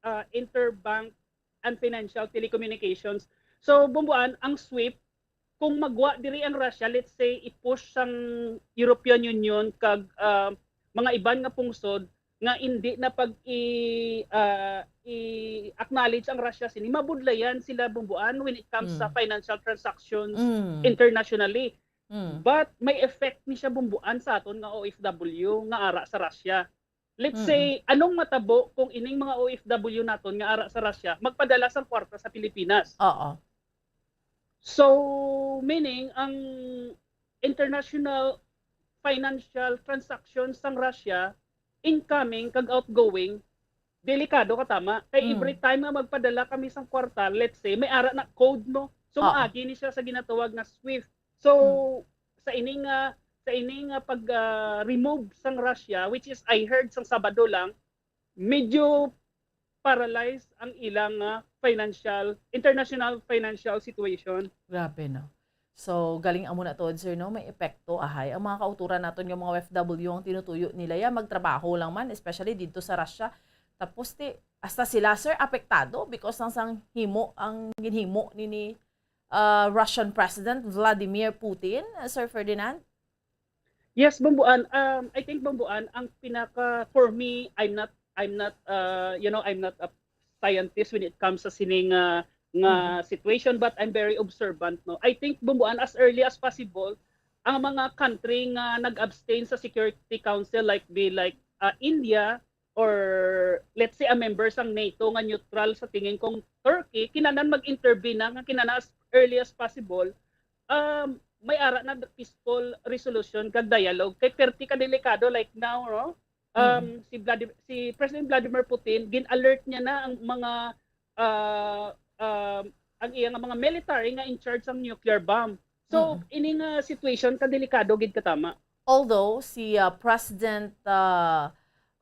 ah, Interbank and Financial Telecommunications. So, Bumbuan, ang SWIFT, kung magwa diri ang Russia, let's say, i-push sang European Union kag, ah, mga iban nga pungsod nga indi na pag i-, ah, i-acknowledge ang Russia sini, mabudlayan sila, Bumbuan, when it comes sa Mm. financial transactions Mm. internationally. Mm. But may effect ni siya, Bumbuan, sa aton nga O F W nga ara sa Russia. Let's Mm. say, anong matabo kung ining mga O F W naton nga ara sa Russia magpadala sang kwarta sa Pilipinas? Oo. So, meaning, ang international financial transactions sang Russia, incoming kag outgoing, delikado ka tama. Kay Mm. every time nga magpadala kami sang kwarta, let's say, may ara na code, no? So, Oo. maagi ni siya sa ginatawag nga SWIFT. So, Mm. sa ini nga, sa ini nga pag, ah, remove sang Russia, which is I heard sang Sabado lang, medyo paralyzed ang ilang, ah, financial, international financial situation. Grabe, no? So, galing amo na tuod, sir, no? May epekto, ahay. Ang mga kauturan naton nga mga O F W, ang tinutuyo nila, ya, magtrabaho lang man, especially dito sa Russia. Tapos, ti, hasta sila, sir, apektado because ng sang himo, ang ginhimo ni, ni, ah, Russian President Vladimir Putin, ah, Sir Ferdinand? Yes, Bumbuan. Um, I think, Bumbuan, ang pinaka, for me, I'm not, I'm not, uh, you know, I'm not a scientist when it comes sa sining, uh, nga Mm. situation, but I'm very observant, no. I think, Bumbuan, as early as possible, ang mga country nga nag-abstain sa Security Council, like, be like, uh, India, or let's say a member sang NATO nga neutral sa tingin kong Turkey, kinahanglan mag-intervene na nga kinahanglan as early as possible, um, may ara na peaceful resolution kag dialogue. Kay perti ka delikado like now, no? Um, Mm. si Vladi-, si President Vladimir Putin, gin-alert niya na ang mga, ah, um, ang iya nga mga military nga in charge sang nuclear bomb. So, Mm. ini nga situation ka delikado gid katama. Although si, ah, President, ah,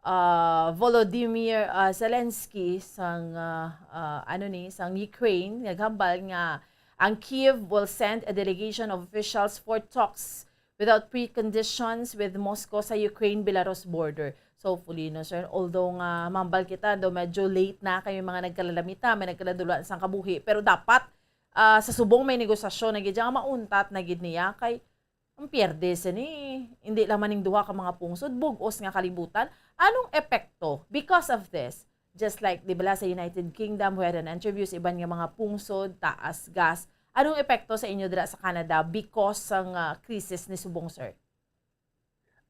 ah, Volodymyr, ah, Zelensky sang, ah, ah, ano ni, sang Ukraine, naghambal nga ang Kyiv will send a delegation of officials for talks without preconditions with Moscow sa Ukraine-Belarus border. So, hopefully, no, sir, although nga mambal kita, daw medyo late na kay mga nagkalalamita, may nagkaladulaan sang kabuhi, pero dapat, ah, sa subong may negosasyon na gid, nga mauntat na gid niya kay ang pierde sini, hindi lang man ning duha ka mga pungsod, bug-os nga kalibutan. Anong epekto because of this? Just like, di bala, sa United Kingdom, we had an interview sa iban nga mga pungsod, taas gas. Anong epekto sa inyo dira sa Canada because sang, ah, krisis ni subong, sir?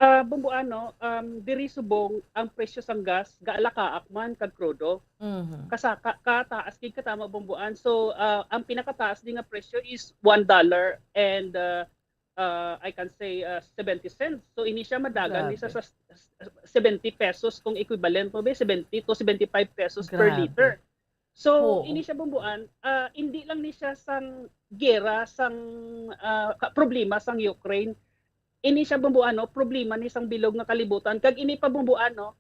Ah, Bumbuan, no, um, diri subong ang presyo sang gas gaalakaak man kag krudo. Mhm. Kasa-, ka-, kataas gid katama, Bumbuan. So, ah, ang pinakataas di nga presyo is one dollar and, ah, ah, I can say, ah, seventy cents. So, ini siya madagan ni sa, Grabe. sa, sa seventy pesos kung equivalent mo, be, seventy to seventy-five pesos per Grabe. liter. So, Oo. ini siya, Bumbuan, ah, hindi lang ni siya sang gera, sang, ah, ka-, problema sang Ukraine. Ini siya, Bumbuan, no, problema ni sang bilog nga kalibutan. Kag ini pa, Bumbuan, no,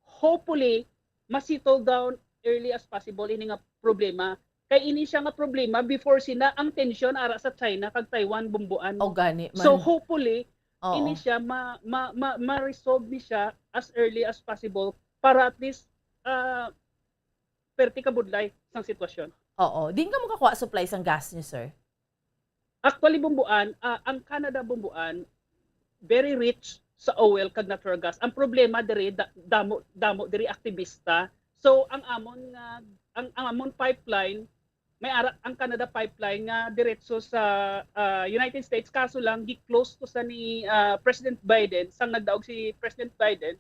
hopefully, ma-settle down early as possible ini nga problema. Kay ini siya nga problema, before sina ang tensyon ara sa China kag Taiwan, Bumbuan, O, no? gani So, man. hopefully, Oo. ini siya ma-, ma-, ma-, ma-resolve ni siya as early as possible para at least, ah, perti ka budlay sang sitwasyon. Oo. Diin ka makakuha supply sang gas niyo, sir? Actually, Bumbuan, ah, ang Canada, Bumbuan, very rich sa oil kag natural gas. Ang problema diri, da-, damo, damo diri aktibista. So, ang amon nga, ang, ang amon pipeline, may ara, ang Canada pipeline nga diretso sa, ah, United States, kaso lang, gi-close to sa ni, ah, President Biden, sang nagdaog si President Biden,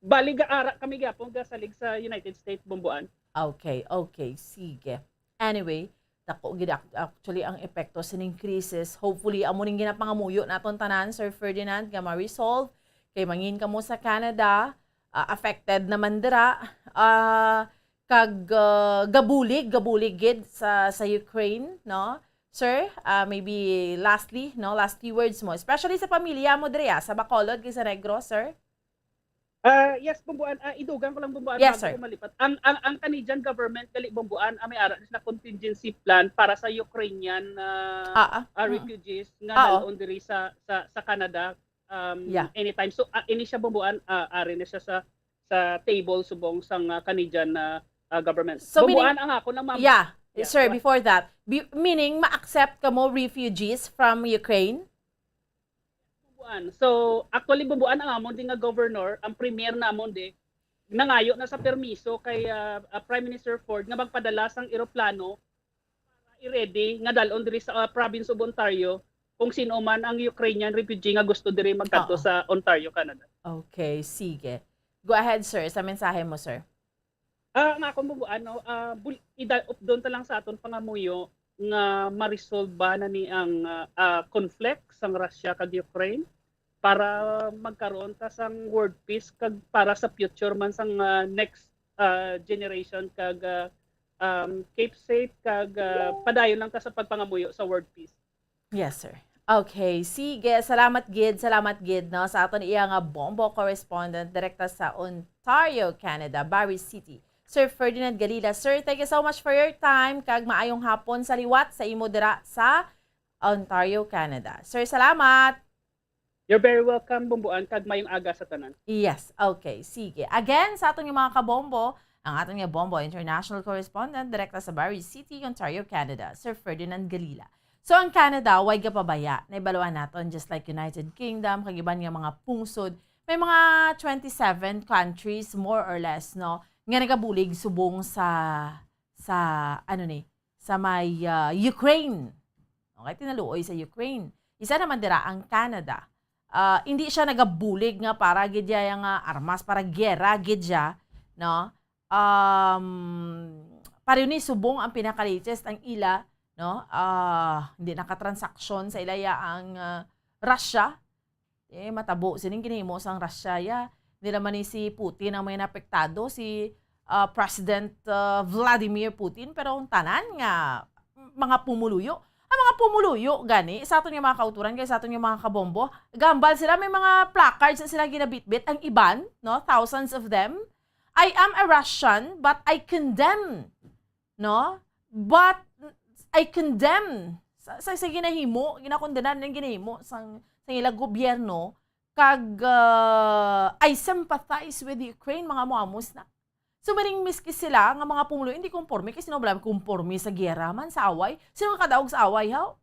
Bali, gaara kami gyapon gasalig sa United States, Bumbuan. Okay, okay. Sige. Anyway, dako gid ac-, actually ang epekto sining krisis. Hopefully, amo ning ginapangamuyo naton tanan, Sir Ferdinand, nga ma-resolve. Kay mangin kamo sa Canada, ah, affected naman dira. Ah, kag, ah, gabulig, gabulig gid sa, sa Ukraine, no? Sir, ah, maybe lastly, no, last few words mo, especially sa pamilya mo diri, ah, sa Bacolod kag sa Negros, sir? Ah, yes, Bumbuan, ah, idugang ko lang, Bumbuan, Yes, bago sir. ko malipat. Ang, ang, ang Canadian government, gali, Bumbuan, ah, may ara na sila contingency plan para sa Ukrainian, ah, Ah, ah, ah, mm. refugees nga Ah, oh. Dal-on diri sa, sa, sa Canada, um, Yeah. anytime. So, ah, ini siya, Bumbuan, ah, ari na siya sa, sa table subong sang, ah, Canadian, ah, ah, government. So, Bumbuan, meaning, ang ako nang ma'am. Yeah, Yeah, sir, go ahead. Before that, be-, meaning ma-accept kamo refugees from Ukraine? Bumbuan. So, actually, Bumbuan, ang amon din nga governor, ang premier namon di, nangayo na sa permiso kay, ah, ah, Prime Minister Ford nga magpadala sang eroplano para i-ready nga dal-on diri sa, ah, province of Ontario kung sino man ang Ukrainian refugee nga gusto diri magkadto Oo. sa Ontario, Canada. Okay, sige. Go ahead, sir, sa mensahe mo, sir. Ah, ang akon, Bumbuan, no, ah, bul-, ida-, updon ta lang sa aton pangamuyo nga ma-resolve ba na ni ang, ah, ah, conflict sang Russia kag Ukraine para magkaroon ta sang world peace kag para sa future man sang, ah, next, ah, generation kag, ah, um, keep safe kag, ah, padayon lang ta sa pagpangamuyo sa world peace. Yes, sir. Okay, sige. Salamat gid, salamat gid, no, sa aton iya nga Bombo correspondent direkta sa Ontario, Canada, Barrie City, Sir Ferdinand Galila. Sir, thank you so much for your time, kag maayong hapon sa liwat sa imo dira sa Ontario, Canada. Sir, salamat. You're very welcome, Bumbuan, kag mayong aga sa tanan. Yes, okay. Sige. Again, sa aton nga mga kabombo, ang aton nga Bombo International Correspondent direkta sa Barrie City, Ontario, Canada, Sir Ferdinand Galila. So, ang Canada, way gapabaya, naibaluan naton, just like United Kingdom, kag iban nga mga pungsod, may mga twenty-seven countries, more or less, no, nga nagabulig subong sa, sa, ano ni, sa may, ah, Ukraine. Okay, tinaluoy sa Ukraine. Isa naman dira ang Canada. Ah, hindi siya nagabulig nga para gid ya nga armas, para giyera gid ya, no? Um, pareho ni subong ang pinaka-latest ang ila, no? Ah, hindi nakatransaksyon sa ila ya ang, ah, Russia. Eh, matabo sining ginahimo sang Russia ya. Hindi naman ni si Putin ang may napektado, si, ah, President, ah, Vladimir Putin, pero ang tanan nga mga pumuluyo, ang mga pumuluyo gani sa aton nga mga kauturan kay sa aton nga mga kabombo, gambal sila, may mga placards na sila ginabitbit, ang iban, no, thousands of them. "I am a Russian, but I condemn," no? "But I condemn," sa, sa, sa ginahimo, ginakondenar ng ginahimo sang, sang ila gobyerno, kag, ah, "I sympathize with Ukraine," mga muamos na. So, maring miski sila nga mga pumulo, hindi konforme, kay sino ba konforme sa giyera man, sa away? Sino nga kadaog sa away, haw?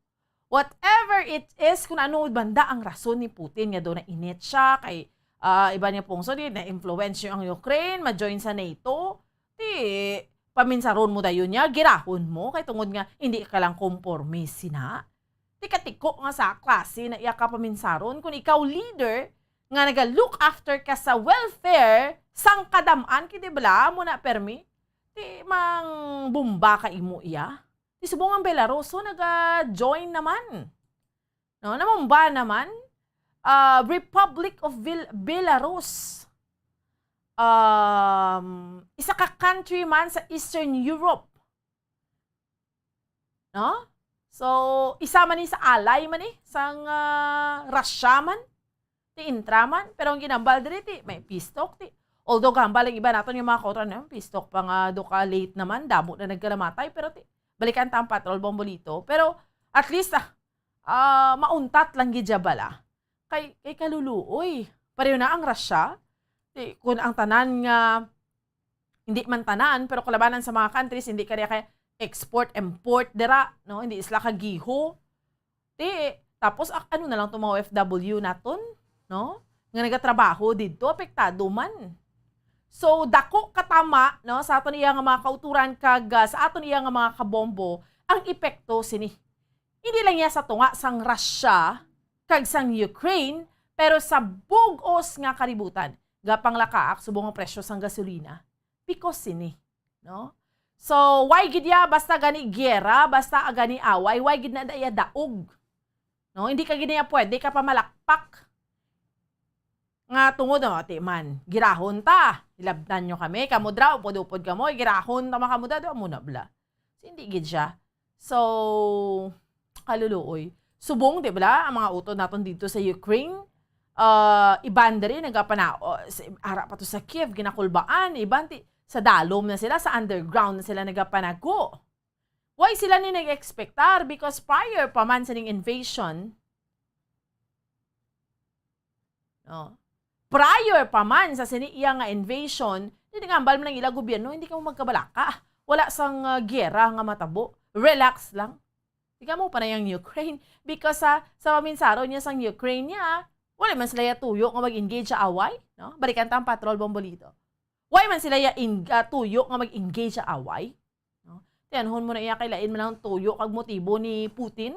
Whatever it is, kung ano banda ang rason ni Putin nga daw nainit siya, kay, ah, iba niya pungso, di, na-influence niyo ang Ukraine, ma-join sa nato, di, paminsaron mo dayon niya, girahon mo, kay tungod nga hindi ka lang konforme sina. Tikatiko nga sa klase na iya ka paminsaron, kung ikaw leader nga naga-look after ka sa welfare sang kadam-an, kay di bala mo na permi, di mang bomba ka imo iya. Di subong ang Belarus, so naga-join naman. No, namumba naman. Ah, Republic of Bil-, Belarus. Um, isa ka country man sa Eastern Europe. No? So, isa man ni sa ally man ni sang, ah, Russia man. Ti intra man, pero ang ginambal diri ti may peace talk ti. Although gambal ang iba naton yung mga kauturan, "Ay, peace talk pa nga do ka late naman, damo na nagkalamatay," pero ti balikan ta ang patrol bombolito. Pero at least, ah, ah, mauntat lang gid siya bala. Kay, kay kaluluoy. Pareho na ang Russia. Ti, kung ang tanan nga, hindi man tanan, pero kalabanan sa mga countries, hindi kaya kay export, import dira, no? Hindi sila kagiho. Ti, tapos, ak-, ano na lang tong mga O F W naton, no? Nga nagatrabaho didto, apektado man. So, dako katama, no, sa aton iya nga mga kauturan kag, ah, sa aton iya nga mga kabombo ang epekto sini. Hindi lang iya sa tunga sang Russia kag sang Ukraine, pero sa bug-os nga kaributan. gapanglakaak subong ang presyo sang gasolina? Because sini, no? So, why gid ya basta gani giyera, basta gani away, why gid na da iya daog? No, hindi ka gid niya pwede ka pamalakpak. Nga tungod, no, ati man, girahon ta. Hilabtan nyo kami, kamo dra, upod-upod kamo, girahon ta man kamo dra, do, amo na bala. So, hindi gid siya. So, kaluluoy. Subong, di bala, ang mga utod naton dito sa Ukraine, ah, iban diri nagapana-, o, sa, ara pa to sa Kiev, ginakulbaan, iban ti, sa dalom na sila, sa underground na sila nagapanago. Why sila ni nag-expectar? Because prior pa man sa ning invasion, no? Prior pa man sa sini iya nga invasion, di nagambal man ang ila gobyerno, hindi kamo magkabalaka. Wala sang, ah, giyera nga matabo. Relax lang. Di kamo pa na yang Ukraine. Because sa, sa paminsaro niya sang Ukraine niya, wala man sila ya tuyo nga mag-engage sa away, no? Balikan ta ang patrol, Bombolito. Why man sila ya in-, ah, tuyo nga mag-engage sa away? No? Tiyanhon mo na iya kay lain man ang tuyo kag motibo ni Putin.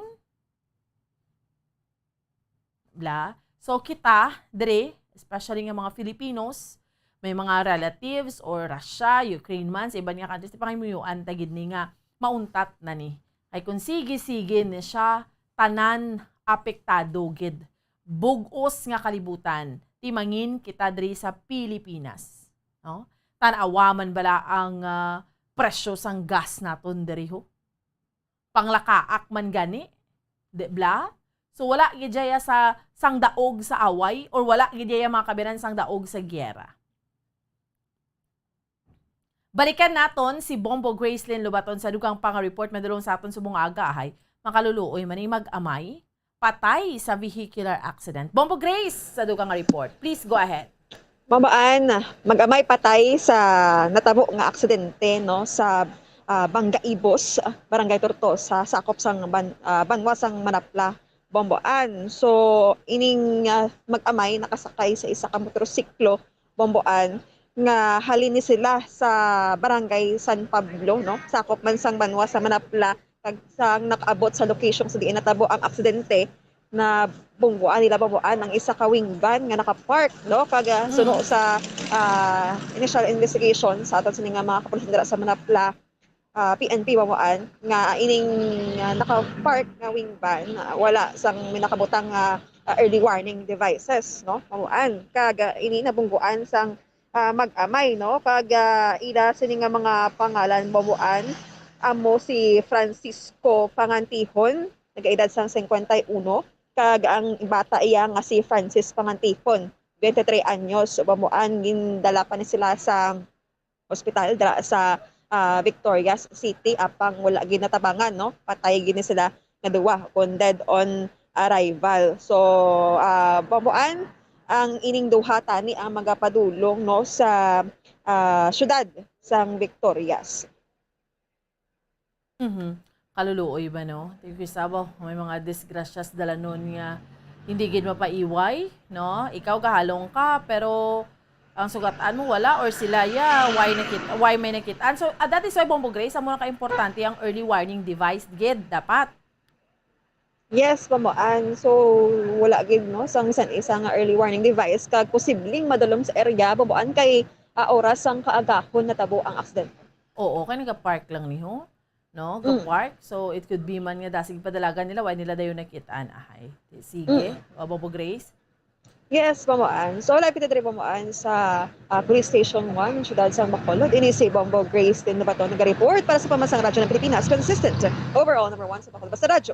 Bla. So kita, diri, especially nga mga Filipinos, may mga relatives or Russia, Ukraine man, sa iban nga countries, di pangayuan ta gid ni nga mauntat na ni. Kay kung sige-sige ni siya, tanan apektado gid. Bug-os nga kalibutan, timangin kita diri sa Pilipinas. No? Tan-awa man bala ang, ah, presyo sang gas naton diri, ho? Panglakaak man gani, di bla? So, wala gid dya sa, sang daog sa away or wala gid dya mga kabiran sang daog sa giyera. Balikan naton si Bombo Gracelyn Lobaton sa dugang pa nga report madulong sa aton subong nga aga, hay. Makaluluoy man ni mag-amay patay sa vehicular accident. Bombo Grace, sa dugang nga report. Please go ahead. Bombo Ann, mag-amay patay sa natabo nga aksidente, no, sa, ah, Banggaibos, ah, Barangay Tortosa, sakop sang ban-, ah, banwa sang Manapla, Bombo Ann. So, ining, ah, mag-amay nakasakay sa isa ka motorsiklo, Bombo Ann, nga halin ni sila sa Barangay San Pablo, no, sakop man sang banwa sa Manapla, kag sang nakaabot sa location sa diin natabo ang aksidente, nabungguan nila, Bombo Ann, ang isa ka wing van nga nakapark, no? Kag, ah, suno Mm. sa, ah, initial investigation sa aton sini nga mga kapulisan dira sa Manapla, ah, P N P, Bombo Ann, nga ining, ah, nakapark nga wing van, ah, wala sang may nakabutang nga, ah, early warning devices, no? Bombo Ann. Kag, ah, ini nabungguan sang, ah, mag-amay, no? Kag, ah, ila sini nga mga pangalan, Bombo Ann, amo si Francisco Pangantihon, nagaedad sang singkwenta y uno, kag ang bata iya nga si Francis Pangantihon, twenty-three anyos, Bombo Ann. Gindala pa ni sila sa ospital dira sa, ah, Victorias City, apang wala gid natabangan, no? Patay gid ni sila nga duwa, kon dead on arrival. So, ah, Bombo Ann, ang ining duha tani ang magapadulong, no, sa, ah, siyudad sang Victorias. Mhm. Kaluluoy ba, no? Thank you, Sabo. May mga disgrasyas dalanon nga hindi gid mapaiway, no? Ikaw, gahalong ka, pero ang sugatan mo wala, or sila ya, why nakit-, why may nakitaan? So, ah, that is why, Bombo Grace, amo na ka-importante ang early warning device gid dapat. Yes, Bombo Ann. So, wala gid, no, sang bisan isa nga early warning device kag posibleng madulom sa area, Bombo Ann, kay, ah, oras sang kaagahon natabo ang aksidente. Oo, kay nagapark lang ni, ho, no? Mm. Gapark. So, it could be man nga dasig padalagan nila, why nila dayon nakit-an, ahay. Sige. Mm. O, Bombo Grace? Yes, Bombo Ann. So, live kita diri, Bombo Ann, sa, ah, Police Station one, siyudad sang Bacolod. Ini si Bombo Grace din Nabaton, naga-report para sa Pambansang Radyo ng Pilipinas. Consistent, overall, number one sa Bacolod. Basta Radyo.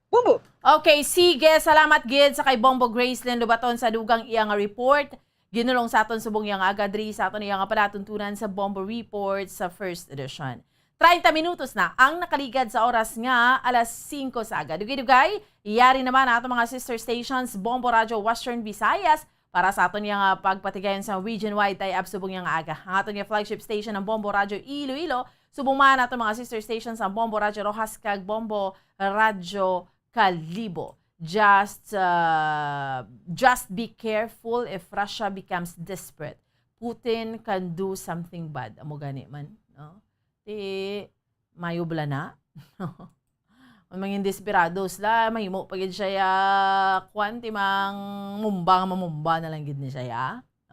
Bombo! Okay, sige. Salamat gid sa kay Bombo Gracelyn Lubaton sa dugang iya nga report. Ginulong sa aton subong iya nga aga diri sa aton iya nga palatuntunan sa Bombo Report sa first edition. Treinta minutos na ang nakaligad sa oras nga alas singko sa aga. Dugay-dugay, yari naman ang aton mga sister stations, Bombo Radyo Western Visayas, para sa aton iya nga pagpatigayon sa region-wide tie-up subong iya nga aga. Ang aton nga flagship station, ang Bombo Radyo Iloilo, subong man aton mga sister stations, ang Bombo Radyo Roxas kag Bombo Radyo Kalibo. Just, uh, just be careful if Russia becomes desperate. Putin can do something bad. Amo gani man, no? Ti, mayo bala na. Ang mga desperado sila, mahimo pa gid siya ya, kwan, ti mang mumba nga mamumba na lang gid ni siya ya.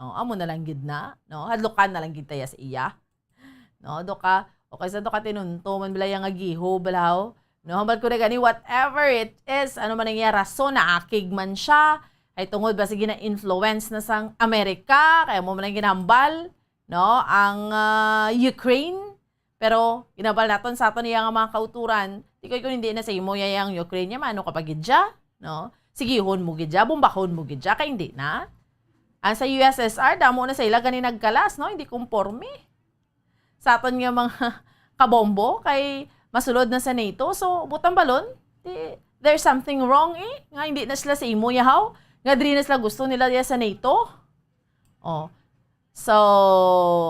No, amo na lang gid na, no? Hadlukan na lang gid ta ya sa iya. No, do ka, o kaysa do ka tinunto man bala ya nga giho, balaw. No, hambal ko na gani, whatever it is, ano man ang iya rason, naakig man siya, ay tungod ba, sige, na-influence na sang Amerika, kaya mo man ang ginambal, no, ang, ah, Ukraine. Pero ginambal naton sa aton iya nga mga kauturan, di ko, kung hindi na sa imo ya ang Ukraine, ya, maano ka pa gid siya, no? Sigihon mo gid siya, bombahon mo gid siya, kay hindi na. Ang sa U S S R, damo na sa ila gani nagkalas, no? Hindi komporme sa aton nga mga kabombo kay masulod na sa nato. So, butang balon, di, there's something wrong, eh, nga hindi na sila sa imo, yahaw, nga diri na sila gusto nila ya sa nato. Oh. So,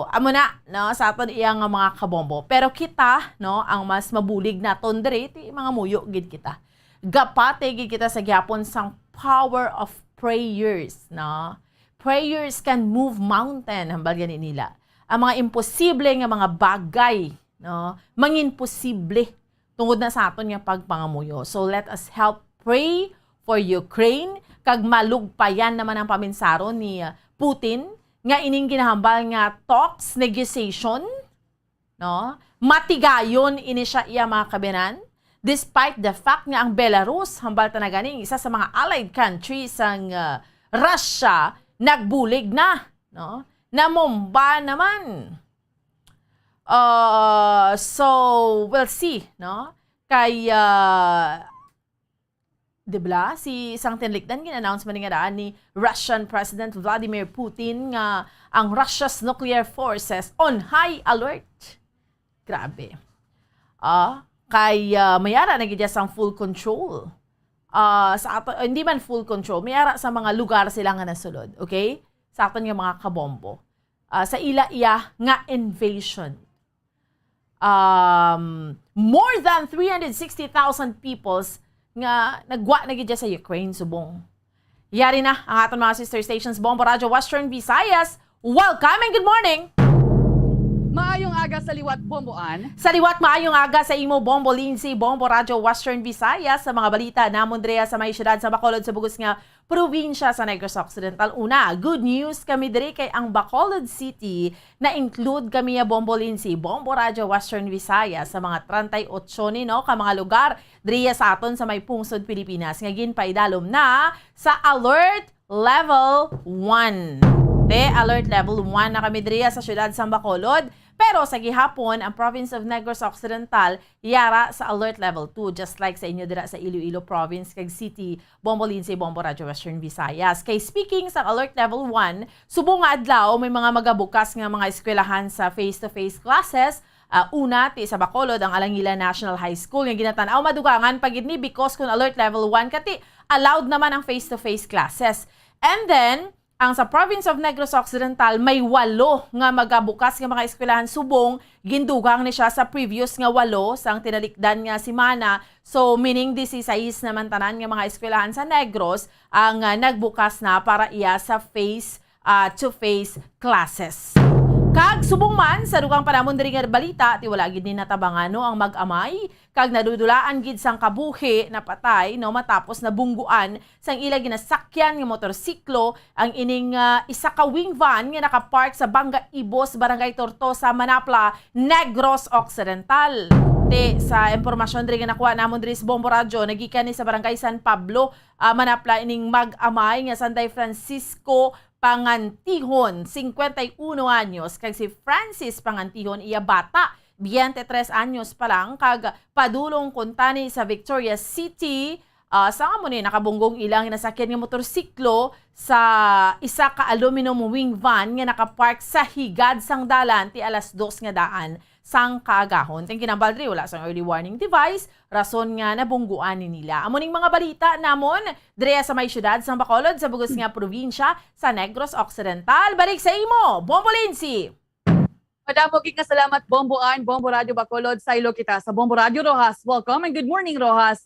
amo na, no, sa aton iya nga mga kabombo. Pero kita, no, ang mas mabulig naton diri, ti mga muyo gid kita. Gapati gid kita sa gihapon sang power of prayers, no? Prayers can move mountain, hambal gani nila. Ang mga imposible nga mga bagay, no, mangin posible tungod na sa aton nga pagpangamuyo. So let us help pray for Ukraine, kag malugpayan naman ang paminsaron ni, uh, Putin nga ining ginahambal nga talks, negotiation, no? Matigayon ini siya, iya mga kabinan, despite the fact nga ang Belarus, hambal ta na gani, isa sa mga allied countries sang, uh, Russia, nagbulig na, no? Namomba naman. Uh, so, we'll see, no? Kay, uh, di ba, si sang tinlikdan, gin-announce man nga daan ni Russian President Vladimir Putin nga ang Russia's nuclear forces on high alert. Grabe. Ah, kay, ah, mayara na gid sang full control. Ah, sa ato, hindi man full control, mayara sa mga lugar sila nga nasulod, okay? Sa aton nga mga kabombo. Ah, sa ila iya nga invasion. Um, more than three hundred sixty thousand peoples nga nagwa na gid sa Ukraine subong. Yari na ang aton mga sister stations, Bombo Radyo Western Visayas. Welcome and good morning! Maayong aga sa liwat, Bomboan. Sa liwat, maayong aga sa imo, Bombo Lindsay, Bombo Radyo Western Visayas, sa mga balita namon diri sa may siyudad sa Bacolod, sa bugos nga probinsya sa Negros Occidental. Una, good news kami diri kay ang Bacolod City na-include kami ya, Bombo Lindsay, Bombo Radyo Western Visayas, sa mga treinta y ocho ni, no, ka mga lugar diri sa aton sa may pungsod Pilipinas nga ginpaidalom na sa Alert Level one. Te, Alert Level one na kami diri sa siyudad sang Bacolod. Pero sa gihapon, ang Province of Negros Occidental yara sa Alert Level two, just like sa inyo dira sa Iloilo Province kag City, Bombo Lindsay, Bombo Radyo Western Visayas. Kay speaking sa Alert Level one, subong nga adlaw, may mga magabukas nga mga eskwelahan sa face-to-face classes. Ah, una, ti sa Bacolod, ang Alangila National High School, nga ginatan-aw madugangan pa gid ni, because kung Alert Level one ka ti, allowed naman ang face-to-face classes. And then, ang sa Province of Negros Occidental, may walo nga magabukas nga mga eskwelahan subong gindugang ni siya sa previous nga walo sang tinalikdan nga semana. So, meaning, disisais naman tanan nga mga eskwelahan sa Negros ang, ah, nagbukas na para iya sa face, ah, to face classes. Kag subong man sa dugang pa namon diri nga balita, ti wala gid ni natabangano ang mag-amay, kag nadudulaan gid sang kabuhi, napatay, no, matapos nabungguan sang ila ginasakyan nga motorsiklo ang ining, ah, isa ka wing van nga nakapark sa Banga Ibos, Barangay Tortosa, Manapla, Negros Occidental. Ti sa impormasyon diri nga nakuha namon diri sa Bombo Radyo, nagikan ni sa Barangay San Pablo, ah, Manapla ining mag-amay nga sanday Francisco Pangantihon, cincuenta y uno anyos, kag si Francis Pangantihon, iya bata, twenty-three anyos pa lang, kag padulong kuntani sa Victorias City. Ah, sa amo ni, nakabunggong ilang nasakyan nga motorsiklo sa isa ka aluminum wing van nga nakapark sa higad sang dalan ti alas dos nga daan sang kaagahon. Ti ang ginambal diri, wala sang early warning device, rason nga nabungguan ni nila. Amo ning mga balita namon diri sa may siyudad sang Bacolod, sa bugos nga probinsya sa Negros Occidental. Balik sa imo, Bombo Lindsay! Madamo gid nga salamat, Bombo Ann, Bombo Radyo Bacolod. Saylo kita sa Bombo Radyo Roxas. Welcome and good morning, Roxas.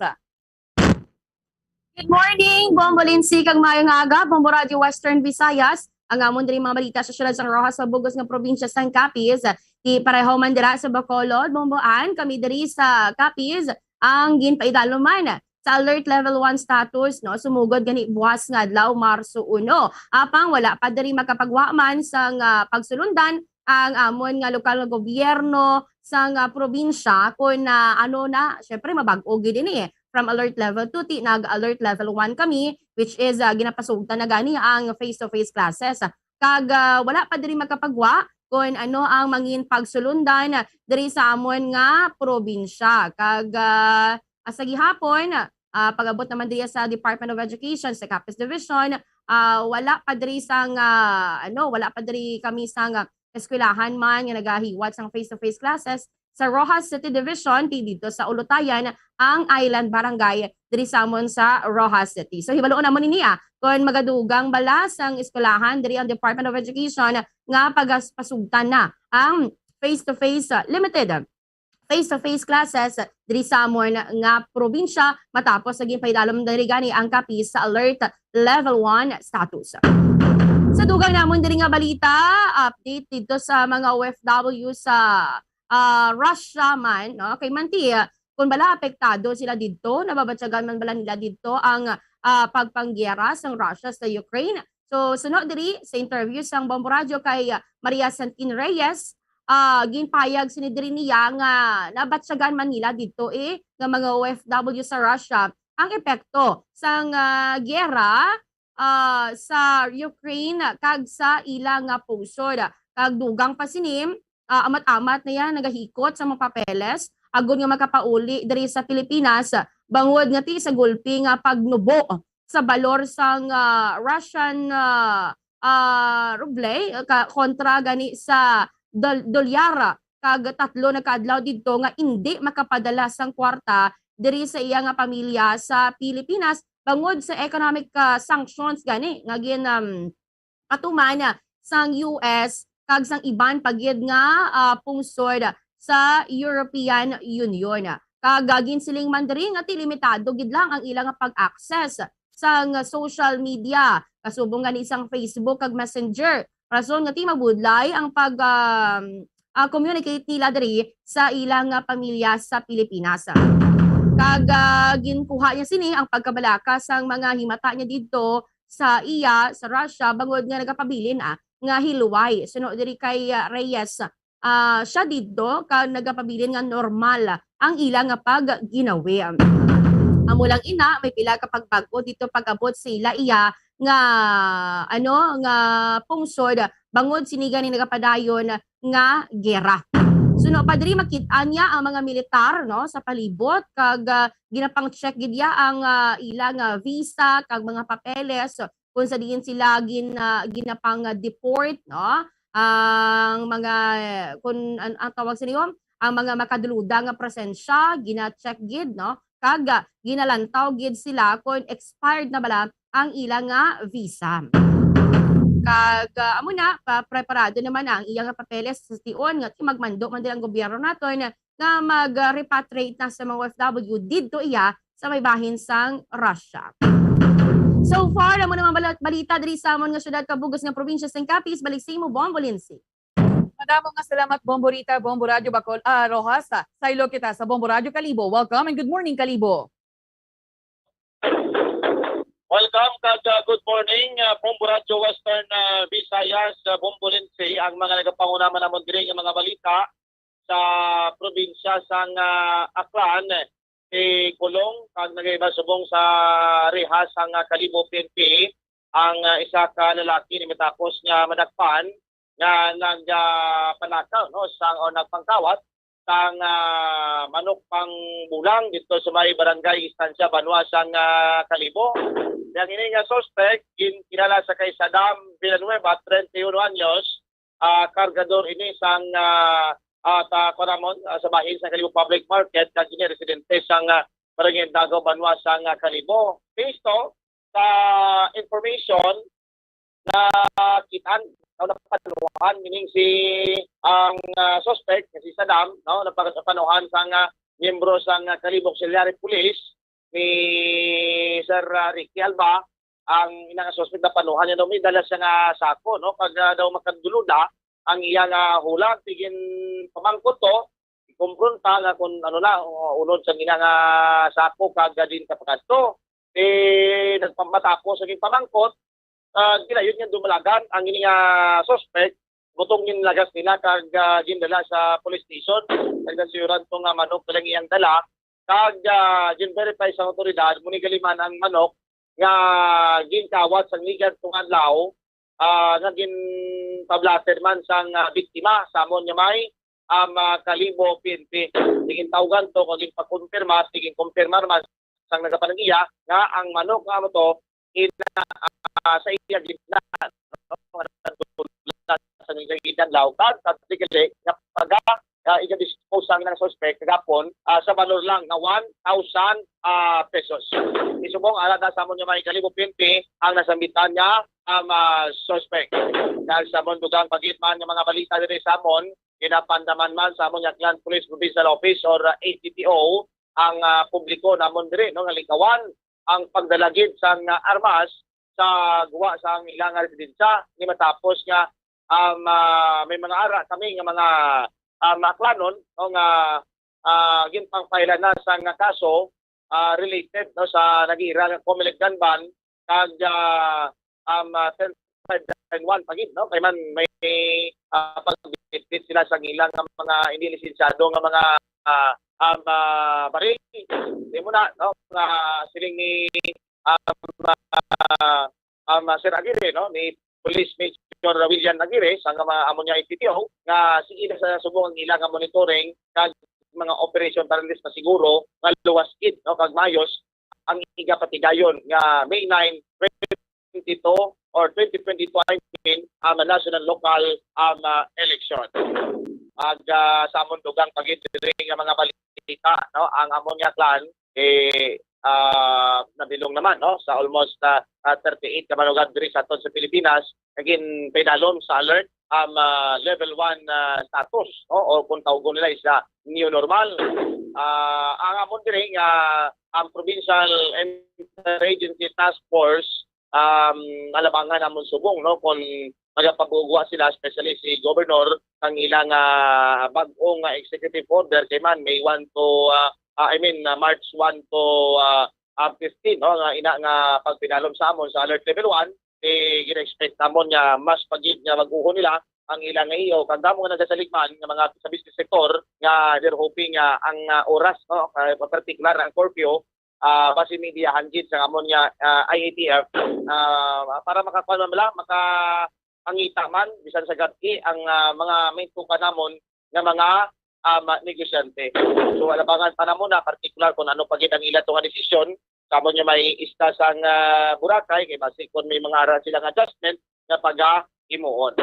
Good morning, Bombo Lindsay, kag maayong aga, Bombo Radyo Western Visayas. Ang amon diri mga balita sa siyudad sang Roxas, sa bugos nga probinsya sang Capiz. Ti pareho man dira sa Bacolod, Bombo Ann, kami diri sa Capiz ang ginpaidalom man sa alert level one status, no, sumugod gani buwas nga adlaw, Marso uno. Apang wala pa diri makapagwa man sang, ah, pagsulundan ang amon nga lokal nga gobyerno sang, ah, probinsya kon, ah, ano na, syempre, mabag-o gid ini. From alert level two, ti nag-alert level one kami, which is, ah, ginapasugtan na gani ang face-to-face classes. Kag, ah, wala pa diri makapagwa kon ano ang mangin pagsulundan diri sa amon nga probinsya. Kag, ah, sa gihapon, ah, pag-abot naman diri sa Department of Education, sa Capiz Division, ah, wala pa diri sang, ah, ano, wala pa diri kami sang, ah, eskwelahan man nga nagahiwat sang face-to-face classes. Sa Roxas City Division, ti didto sa Ulutayan ang Island Barangay diri sa amon sa Roxas City. So, hibaloon namon ini, ah, kon magadugang bala sang eskwelahan diri ang Department of Education nga pagas-, pasugtan na ang face-to-face, ah, limited face-to-face classes diri sa amon nga probinsya, matapos nga ginpaidalom diri gani ang Capiz sa alert level one status. Sa dugang namon diri nga balita, update didto sa mga O F W sa, ah, Russia man, no? Kay manti, ah, kung bala apektado sila didto, nababatyagan man bala nila didto ang, ah, pagpanggiyera sang Russia sa Ukraine. So, suno diri sa interview sang Bombo Radyo kay, ah, Maria Santin Reyes, ah, ginpayag sini diri niya nga nabatyagan man nila didto, eh, nga mga O F W sa Russia ang epekto sang, ah, giyera, ah, sa Ukraine kag sa ila nga pungsod. Kag dugang pa sini, ah, amat-amat na iya nagahikot sa mga papeles agod nga makapauli diri sa Pilipinas, bangod nga ti sa gulpi nga pagnubo sa balor sang, ah, Russian, ah, ah, ruble, ah, ka-, kontra gani sa dol-, dolyar, kag tatlo na ka adlaw didto nga indi makapadala sang kwarta diri sa iya nga pamilya sa Pilipinas bangod sa economic, ah, sanctions gani nga gin, um, patuman sang U S kag sang iban pa gid nga, ah, pungsod sa European Union. Kag, ah, ginsiling man diri nga ti limitado gid lang ang ila nga pag-access sang social media, kasubong gani sang Facebook kag Messenger. Rason nga ti mabudlay ang pag, um, ah, communicate nila diri sa ila nga pamilya sa Pilipinas. Kag, ah, ginkuha niya sini ang pagkabalaka sang mga himata niya didto sa iya sa Russia bangod nga nagapabilin, ah, nga hilway. Suno diri kay, ah, Reyes, ah, siya didto ka nagapabilin nga normal ang ila nga pagginawi. Amo lang ina, may pila ka pagbag-o didto pag-abot sa ila iya nga, ano, nga pungsod bangod sini gani nagapadayon nga gera. Suno pa diri, makit-an niya ang mga militar, no, sa palibot kag, ah, ginapang-check gid niya ang, ah, ila nga visa kag mga papeles kung sa diin sila gin-, ah, ginapang-deport, no? Ang mga, kun, an-, ang tawag sa niyo, ang mga makaduluda nga presensya, gina-check gid, no? Kag, ah, ginalantaw gid sila kung expired na bala ang ila nga visa. Kag, ah, amo na, pa-, preparado naman ang iya nga papeles sa tion nga magmando man diri ang gobyerno naton nga mag-repatriate na sa mga O F W didto iya sa may bahin sang Russia. So far, amo naman bala-, balita diri sa amon nga syudad kag bug-os nga probinsya sang Capiz. Balik sa imo, Bombo Lindsay. Madamo nga salamat, Bombo Rita, Bombo Radyo Bacol, ah, Roxas. Saylo kita sa Bombo Radyo Kalibo. Welcome and good morning, Kalibo. Welcome kag, ah, good morning, ah, Bombo Radyo Western, ah, Visayas, ah, Bombo Lindsay, ang mga nagapanguna man namon diri nga mga balita sa probinsya sang, ah, Aklan, si Kulong, kag nagaiba subong sa rehas sang, ah, Kalibo P N P ang, ah, isa ka lalaki ni matapos nga madakpan nga nag, ah, panakaw, no, sang, o nagpangkawat sang, ah, manok pang bulang dito sa may barangay Estancia, banwa sang, ah, Kalibo. Yang ini nga suspect, gin-, kilala sa kay Sadam Villanueva, treinta y uno anyos, ah, kargador ini sang, ah, ah, ta-, kuwan namon, ah, sa bahin sa Kalibo Public Market, kag ini residente sang, ah, Barangay Dagaw, banwa sang, ah, Kalibo. Based to sa information na kitaan, na napanuhan, meaning si, ang, ah, suspect, si Sadam, no, napag-, napanuhan sang, ah, miyembro sang, ah, Kalibo Auxiliary Police ni Sir, ah, Ricky Alba, ang ina nga suspect napanuhan niya daw may dala siya nga sako, no? Kag, ah, daw makaduluda ang iya nga hulag, tigin pamangkot to, kumpronta nga kung ano na, uh, unod sa ina nga sako kag din kapakadto. Eh, nagpamatapos sa pamangkot, ah, gilayon nga dumalagan ang ini nga suspect, butong ginlagas nila kag, ah, gindala sa police station. Nagdasiyuran to nga manok lang iyang dala, kag, ah, gin-verify sa awtoridad, mo ni gali man ang manok nga ginkawat sang ligat tong adlaw, ah, nga ginpablatter man sang, ah, biktima sa amon nga may, um, ah, Kalibo P N P. Tigintawgan to kag ginpakumpirma, tiginkumpirmar man sang nagapanag-iya nga ang manok nga amo to in, ah, sa iya gitna, no? Sa gitna law, kag sa tikili nga paga, ah, iga-dispose ang nang suspect kagapon, ah, sa balor lang nga one thousand, ah, pesos. Isubong, ara na sa amon nga may Kalibo P N P ang nasambitan nga, um, ah, suspect. Kag sa amon dugang pagitman nga mga balita diri sa amon, ginapandaman man sa amon nga Aklan Police Provincial Office or, ah, A P P O ang, ah, publiko namon diri, no, nga likawan ang pagdala gid sang, ah, armas sa guwa sang ilang residensya ni matapos nga, um, ah, may mga ara kami nga mga, ah, Aklanon, no, nga, ah, ginpangpailan na sang kaso, ah, related, no, sa nag-iira nga Comelec gun ban kag, ah, um, ah, ten five nine one pa gid, no? Kay man may, ah, pagbitbit sila sa ilang nga mga hindi lisensyado nga mga, ah, um, ah, baril. Di mo na, no? Nga siling ni, um, ah, um, ah, Sir Aguirre, no? Ni Police Major William Aguirre sa nga mga amo niya A P P O nga sige na sa subong ang ilang nga monitoring kag mga operation para at least masiguro nga luwas gid, no, kag mayos ang igapatigayon nga May nine, twenty-two or twenty twenty-two, I mean, ang national local, um, ah, election. Ag, ah, sa amon dugang pagid diri nga mga balita, no, ang amon nga Aklan, eh, ah, nabilong naman, no, sa almost, ah, ah, thirty-eight ka balugan diri sa aton sa Pilipinas, naging pinalom sa alert, um, ah, level one, ah, status, no, o kung tawgon nila is, ah, new normal. Ah, ang amon diri nga ang Provincial Interagency Task Force, um, alabangan namon subong, no, kung magapabugwa sila, especially si Governor, ang ilang, ah, bag-ong, ah, executive order kay man May one to, ah, ah, I mean, ah, March one to, ah, ah, fifteen, no, nga ina nga pagpinalom sa amon sa alert level one, eh, gina-expect namon nga mas pagid nga mag-uhon nila ang ilang nga iyo. Kag damo nga nagasaligman nga mga sa business sector nga they're hoping nga ang, ah, oras, no, ah, partikular ang curfew, ah, basi mediahan gid sa amon nga, ah, I A T F, ah, para makakuan man bala, makapangita man bisan sa gab-i ang, ah, mga maintukan namon nga mga, um, negosyante. So, alabangan pa namo na partikular kung ano pa gid ang ila to nga desisyon sa amon nga may ista sang, ah, Boracay, kay basi kung may mga ara sila nga adjustment nga pagahimuon.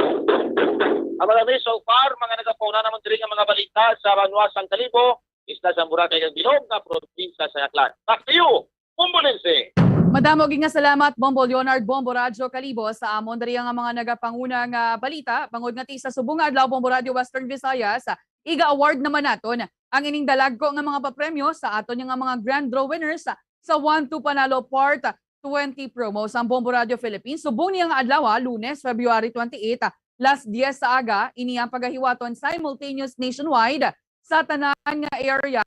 Ang mga so far, mga nagapauna namon diri nga mga balita sa banwa sang Kalibo, isla sang Boracay kag bilog nga probinsya sa Aklan. Back to you, Bombolense. Madamo gid nga salamat, Bombo Leonard, Bombo Radyo Kalibo, sa amon diri nga mga nagapanguna nga balita. Bangod nga ti sa subong nga adlaw, Bombo Radyo Western Visayas, iga-award naman naton ang ining dalagko nga mga papremyo sa aton nga mga grand draw winners sa One to Panalo Part twenty promo sang Bombo Radio Philippines. Subong niya nga adlaw, ah, Lunes, February twenty-eight, ah, las dies sa aga, ini ang pagahiwaton simultaneous nationwide sa tanan nga areas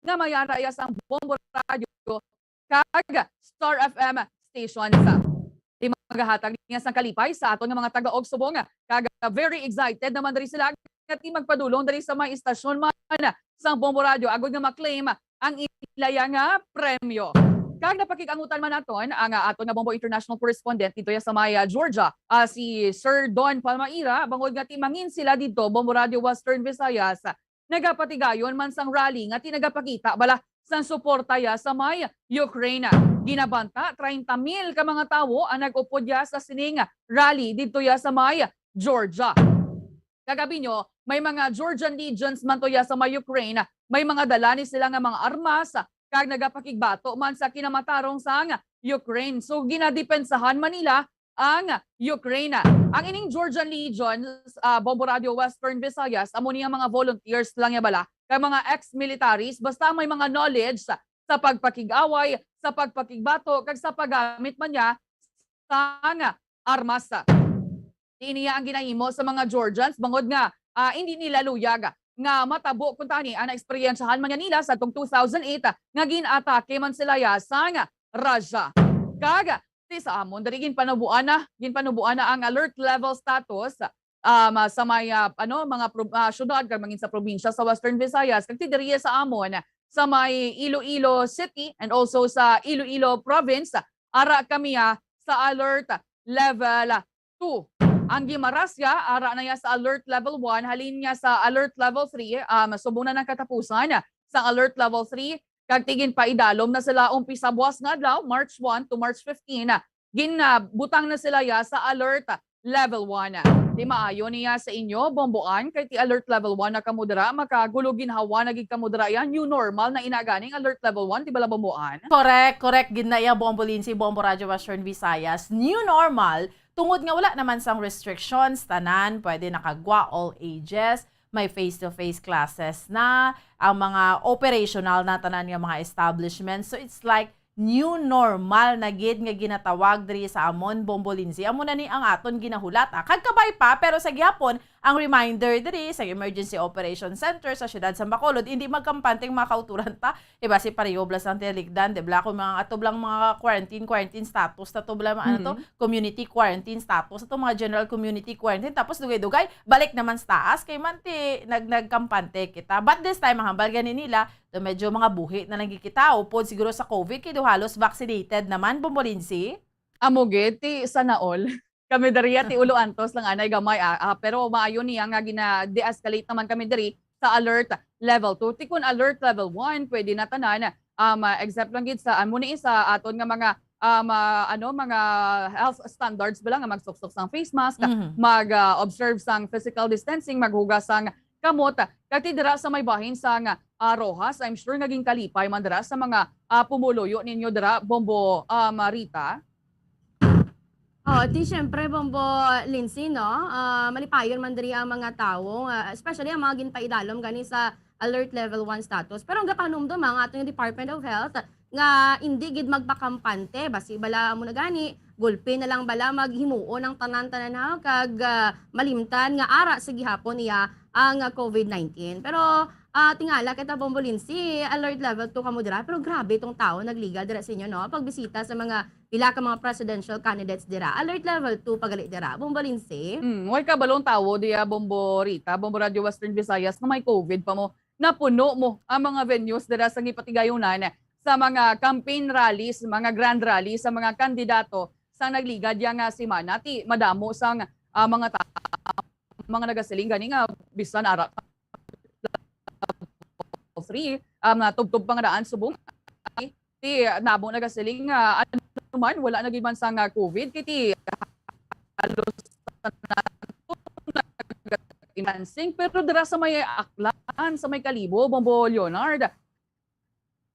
nga may ara iya sang Bombo Radio kag Star F M stations. Ti magahatag niya sang kalipay sa aton nga mga taga-og subong, kag very excited naman diri sila nga ti magpadulong diri sa may istasyon man sang Bombo Radio agud nga ma-claim ang ilaya nga premyo. Kag napakig-angutan man naton ang, ah, aton nga Bombo International Correspondent dito ya sa may, ah, Georgia, ah, si Sir Don Palmaira, bangod nga ti mangin sila dito, Bombo Radio Western Visayas, nagapatigayon man sang rally nga ti nagapakita bala sang suporta ya sa may Ukraine. Ginabanta, treinta mil ka mga tawo ang nag-upod ya sa sining rally didto ya sa may Georgia. Kagabi nyo, may mga Georgian legions man to ya sa may Ukraine. May mga dala ni sila nga mga armas, kag nagapakigbato man sa kinamatarong sang Ukraine. So, ginadepensahan man nila ang Ukraine. Ang ining Georgian Legion, ah, Bombo Radio Western Visayas, amo ni ang mga volunteers lang ya bala, kag mga ex-militaries, basta may mga knowledge sa, sa pagpakig-away, sa pagpakigbato, kag sa paggamit man niya sang armas. Ini ang ginahimo sa mga Georgians, bangod nga, ah, hindi nila luyag nga matabo kuntani ang naeksperyensyahan man niya nila sa tong two thousand eight nga gin-atake man sila ya sang Russia. Kag ti sa amon diri ginpanubuan na, ginpanubuan na ang alert level status, um, sa may, ah, ano, mga prob-, ah, syudad kag mangin sa probinsya sa Western Visayas, kag ti diri sa amon sa may Iloilo City and also sa Iloilo Province, ara kami, ah, sa alert level two. Ang Guimaras ya, ara na ya sa alert level one, halin nga sa alert level three, um, subong na ang katapusan sa alert level three, kag ti ginpaidalom na sila umpisa buwas nga adlaw, March one to March fifteen, gin, ah, butang na sila ya sa alert level one. Ti maayo niya sa inyo, Bomboan, kay ti alert level one na kamo dira, makagulo ginhawa na gid kamo dira ya, new normal na ina ganing alert level one, di bala, Bomboan? Correct, correct gid na iya, Bombo Lindsay, Bombo Radyo Western Visayas. New normal, tungod nga wala naman sang restrictions, tanan pwede nakagwa, all ages, may face-to-face classes na, ang mga operational na tanan nga mga establishments. So it's like new normal na gid nga ginatawag diri sa amon, Bombo Lindsay. Amo na ni ang aton ginahulat, ah. Kag kabay pa, pero sa gihapon, ang reminder diri sa Emergency Operation Center sa siyudad sa Bacolod, hindi magkampante ang mga kauturan ta. Iba si pareho bala sang tiyaligdan, di bala, kung mga ato bala mga quarantine, quarantine status, ta to bala, ano to, Mm. community quarantine status, ato mga general community quarantine, tapos dugay-dugay, balik naman sa taas, kay man ti nag-, nagkampante kita. But this time, ang hambal gani nila, do medyo mga buhi na lang gid kita, upod siguro sa COVID, kay do halos vaccinated naman, Bombo Lindsay. Amo gid, ti sana all. Kami diri, ti ulo antos lang anay gamay, ah, ah, pero maayo niya nga gina-de-escalate naman kami diri sa alert level two. Ti kun alert level one, pwede na tanan, um, ah, except lang gid sa, amo ni sa aton nga mga, um, ah, ano, mga health standards bala nga magsuksok sang face mask, Mhm. mag, ah, observe sang physical distancing, maghugas sang kamot, kag ti dira sa may bahin sang, ah, Roxas, I'm sure nga ginkalipay man dira sa mga, ah, pumuluyo ninyo dira, Bombo, um, Rita. Oh, ti syempre, Bombo Lindsay, no? Ah, malipayon man diri ang mga tawo, ah, especially ang mga ginpaidalom gani sa alert level one status. Pero ang gakahinumdom ang aton Department of Health nga indi gid magpakampante, basi bala mo na gani, gulpi na lang bala maghimuon ang tanan-tanan, ha, kag, ah, malimtan nga ara sa gihapon iya ang, ah, COVID nineteen. Pero, ah, tingala kita, Bombo Lindsay, alert level two kamo dira, pero grabe tong tawo nagligad dira sa inyo, no? Pagbisita sa mga pila ka mga presidential candidates dira, alert level two pa gali dira, Bombo Lindsay. Mm, way kabalong tawo diya, Bombo Rita, Bombo Radyo Western Visayas, nga may COVID pa mo. Napuno mo ang mga venues dira sa gipatigayunan sa mga campaign rallies, mga grand rally sa mga kandidato sa nagligad ya nga semana. Ti madamo sang, ah, mga ta-, mga nagasiling gani nga bisan ara three, um, nga tubtob pa nga daan subong. Ti namo nagasiling nga ano man, wala na gid man sang, ah, COVID, kay ti halos tanan financing, pero dira sa may Aklan, sa may Kalibo, Bombo Leonard,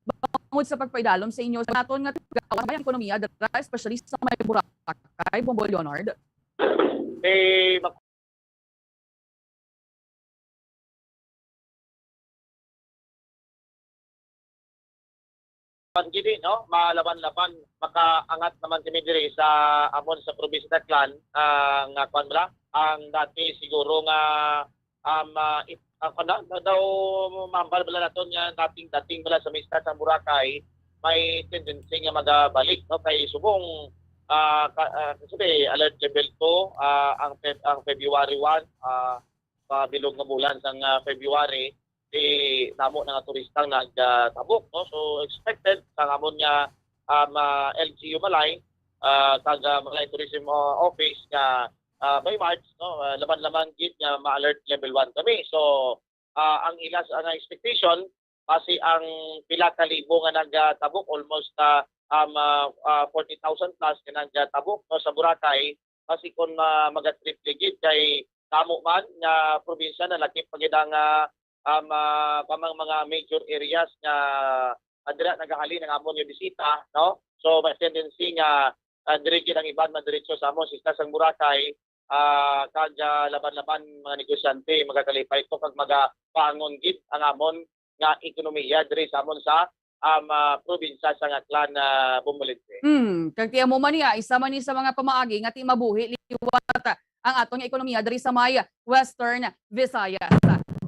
bangod sa pagpaidalom sa inyo, sa naton nga tigawa, may ekonomiya dira, especially sa may Boracay, Bombo Leonard. Eh, Pangkili, no? Malaban-laban, makaangat naman kami diri sa amon sa probinsya sa Aklan, ah, nga kuwan bala, ang dati siguro nga, um, ah, it-, ah, kuwan na, na daw mambal bala naton nga dating, dating bala sa mista sa Boracay, may tendency nga magabalik, no? Kay subong, ah, ka-, ah, kasi alert level two, ah, ang Feb-, ang February one, ah, pa bilog nga bulan sang, ah, February, di namo na nga turistang nagtabok, no? So, expected sa amon nga, um, ah, L G U Malay, ah, kag, ah, Malay Tourism, ah, Office nga, ah, by March, no, ah, laman-laman gid nga ma-alert level one kami. So, ah, ang ila sa, ang expectation, basi ang pila ka libo nga nagtabok, almost, ah, um, ah, ah, forty thousand plus nga nagtabok, no, sa Boracay, basi kung, ah, maga-triple gid kay kamo man nga probinsya nalakip pa gid ang, ah, um, ah, pamang mga major areas nga, ah, dira nagahalin ang amon nga bisita, no? So, may tendency nga, ah, diri gid ang iban madiretso sa amon sa isla sang Boracay, ah, kag, ah, laban-laban mga negosyante, magakalipay to kag magabangon gid ang amon nga ekonomiya diri sa amon sa, um, ah, probinsya sang Aklan, ah, Bombo Lindsay. Hmm, kag ti amo man niya, isa man ni sa mga pamaagi nga ti mabuhi liwat ang aton nga ekonomiya diri sa may Western Visayas.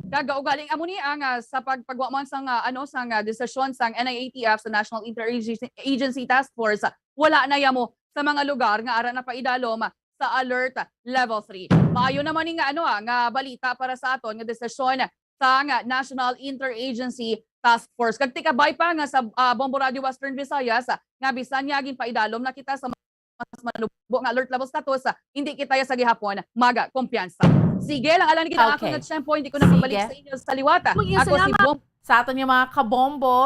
Kag ugaling amo ni ang, ah, sa pagpagwa man sang, ah, ano, sang, ah, desisyon sang N I A T F sa National Interagency Agency Task Force, ah, wala na yamo sa mga lugar nga ara na paidalom, ah, sa Alert Level three. Maayo naman ni nga, ano, ah, nga balita para sa aton nga desisyon sang, ah, National Interagency Task Force. Kag tikabay pa nga sa, ah, Bombo Radio Western Visayas, ah, nga bisan nga ginpaidalom na kita sa mas manubo nga alert level status, ah, hindi kita ya sa gihapon magkumpiyansa. Sige lang, alang ni kita ako Okay. nga tiyempo, hindi ko na pabalik Sige. sa inyo sa liwat. Mag-iya Ako si salamat. Bom Sa aton nga mga kabombo,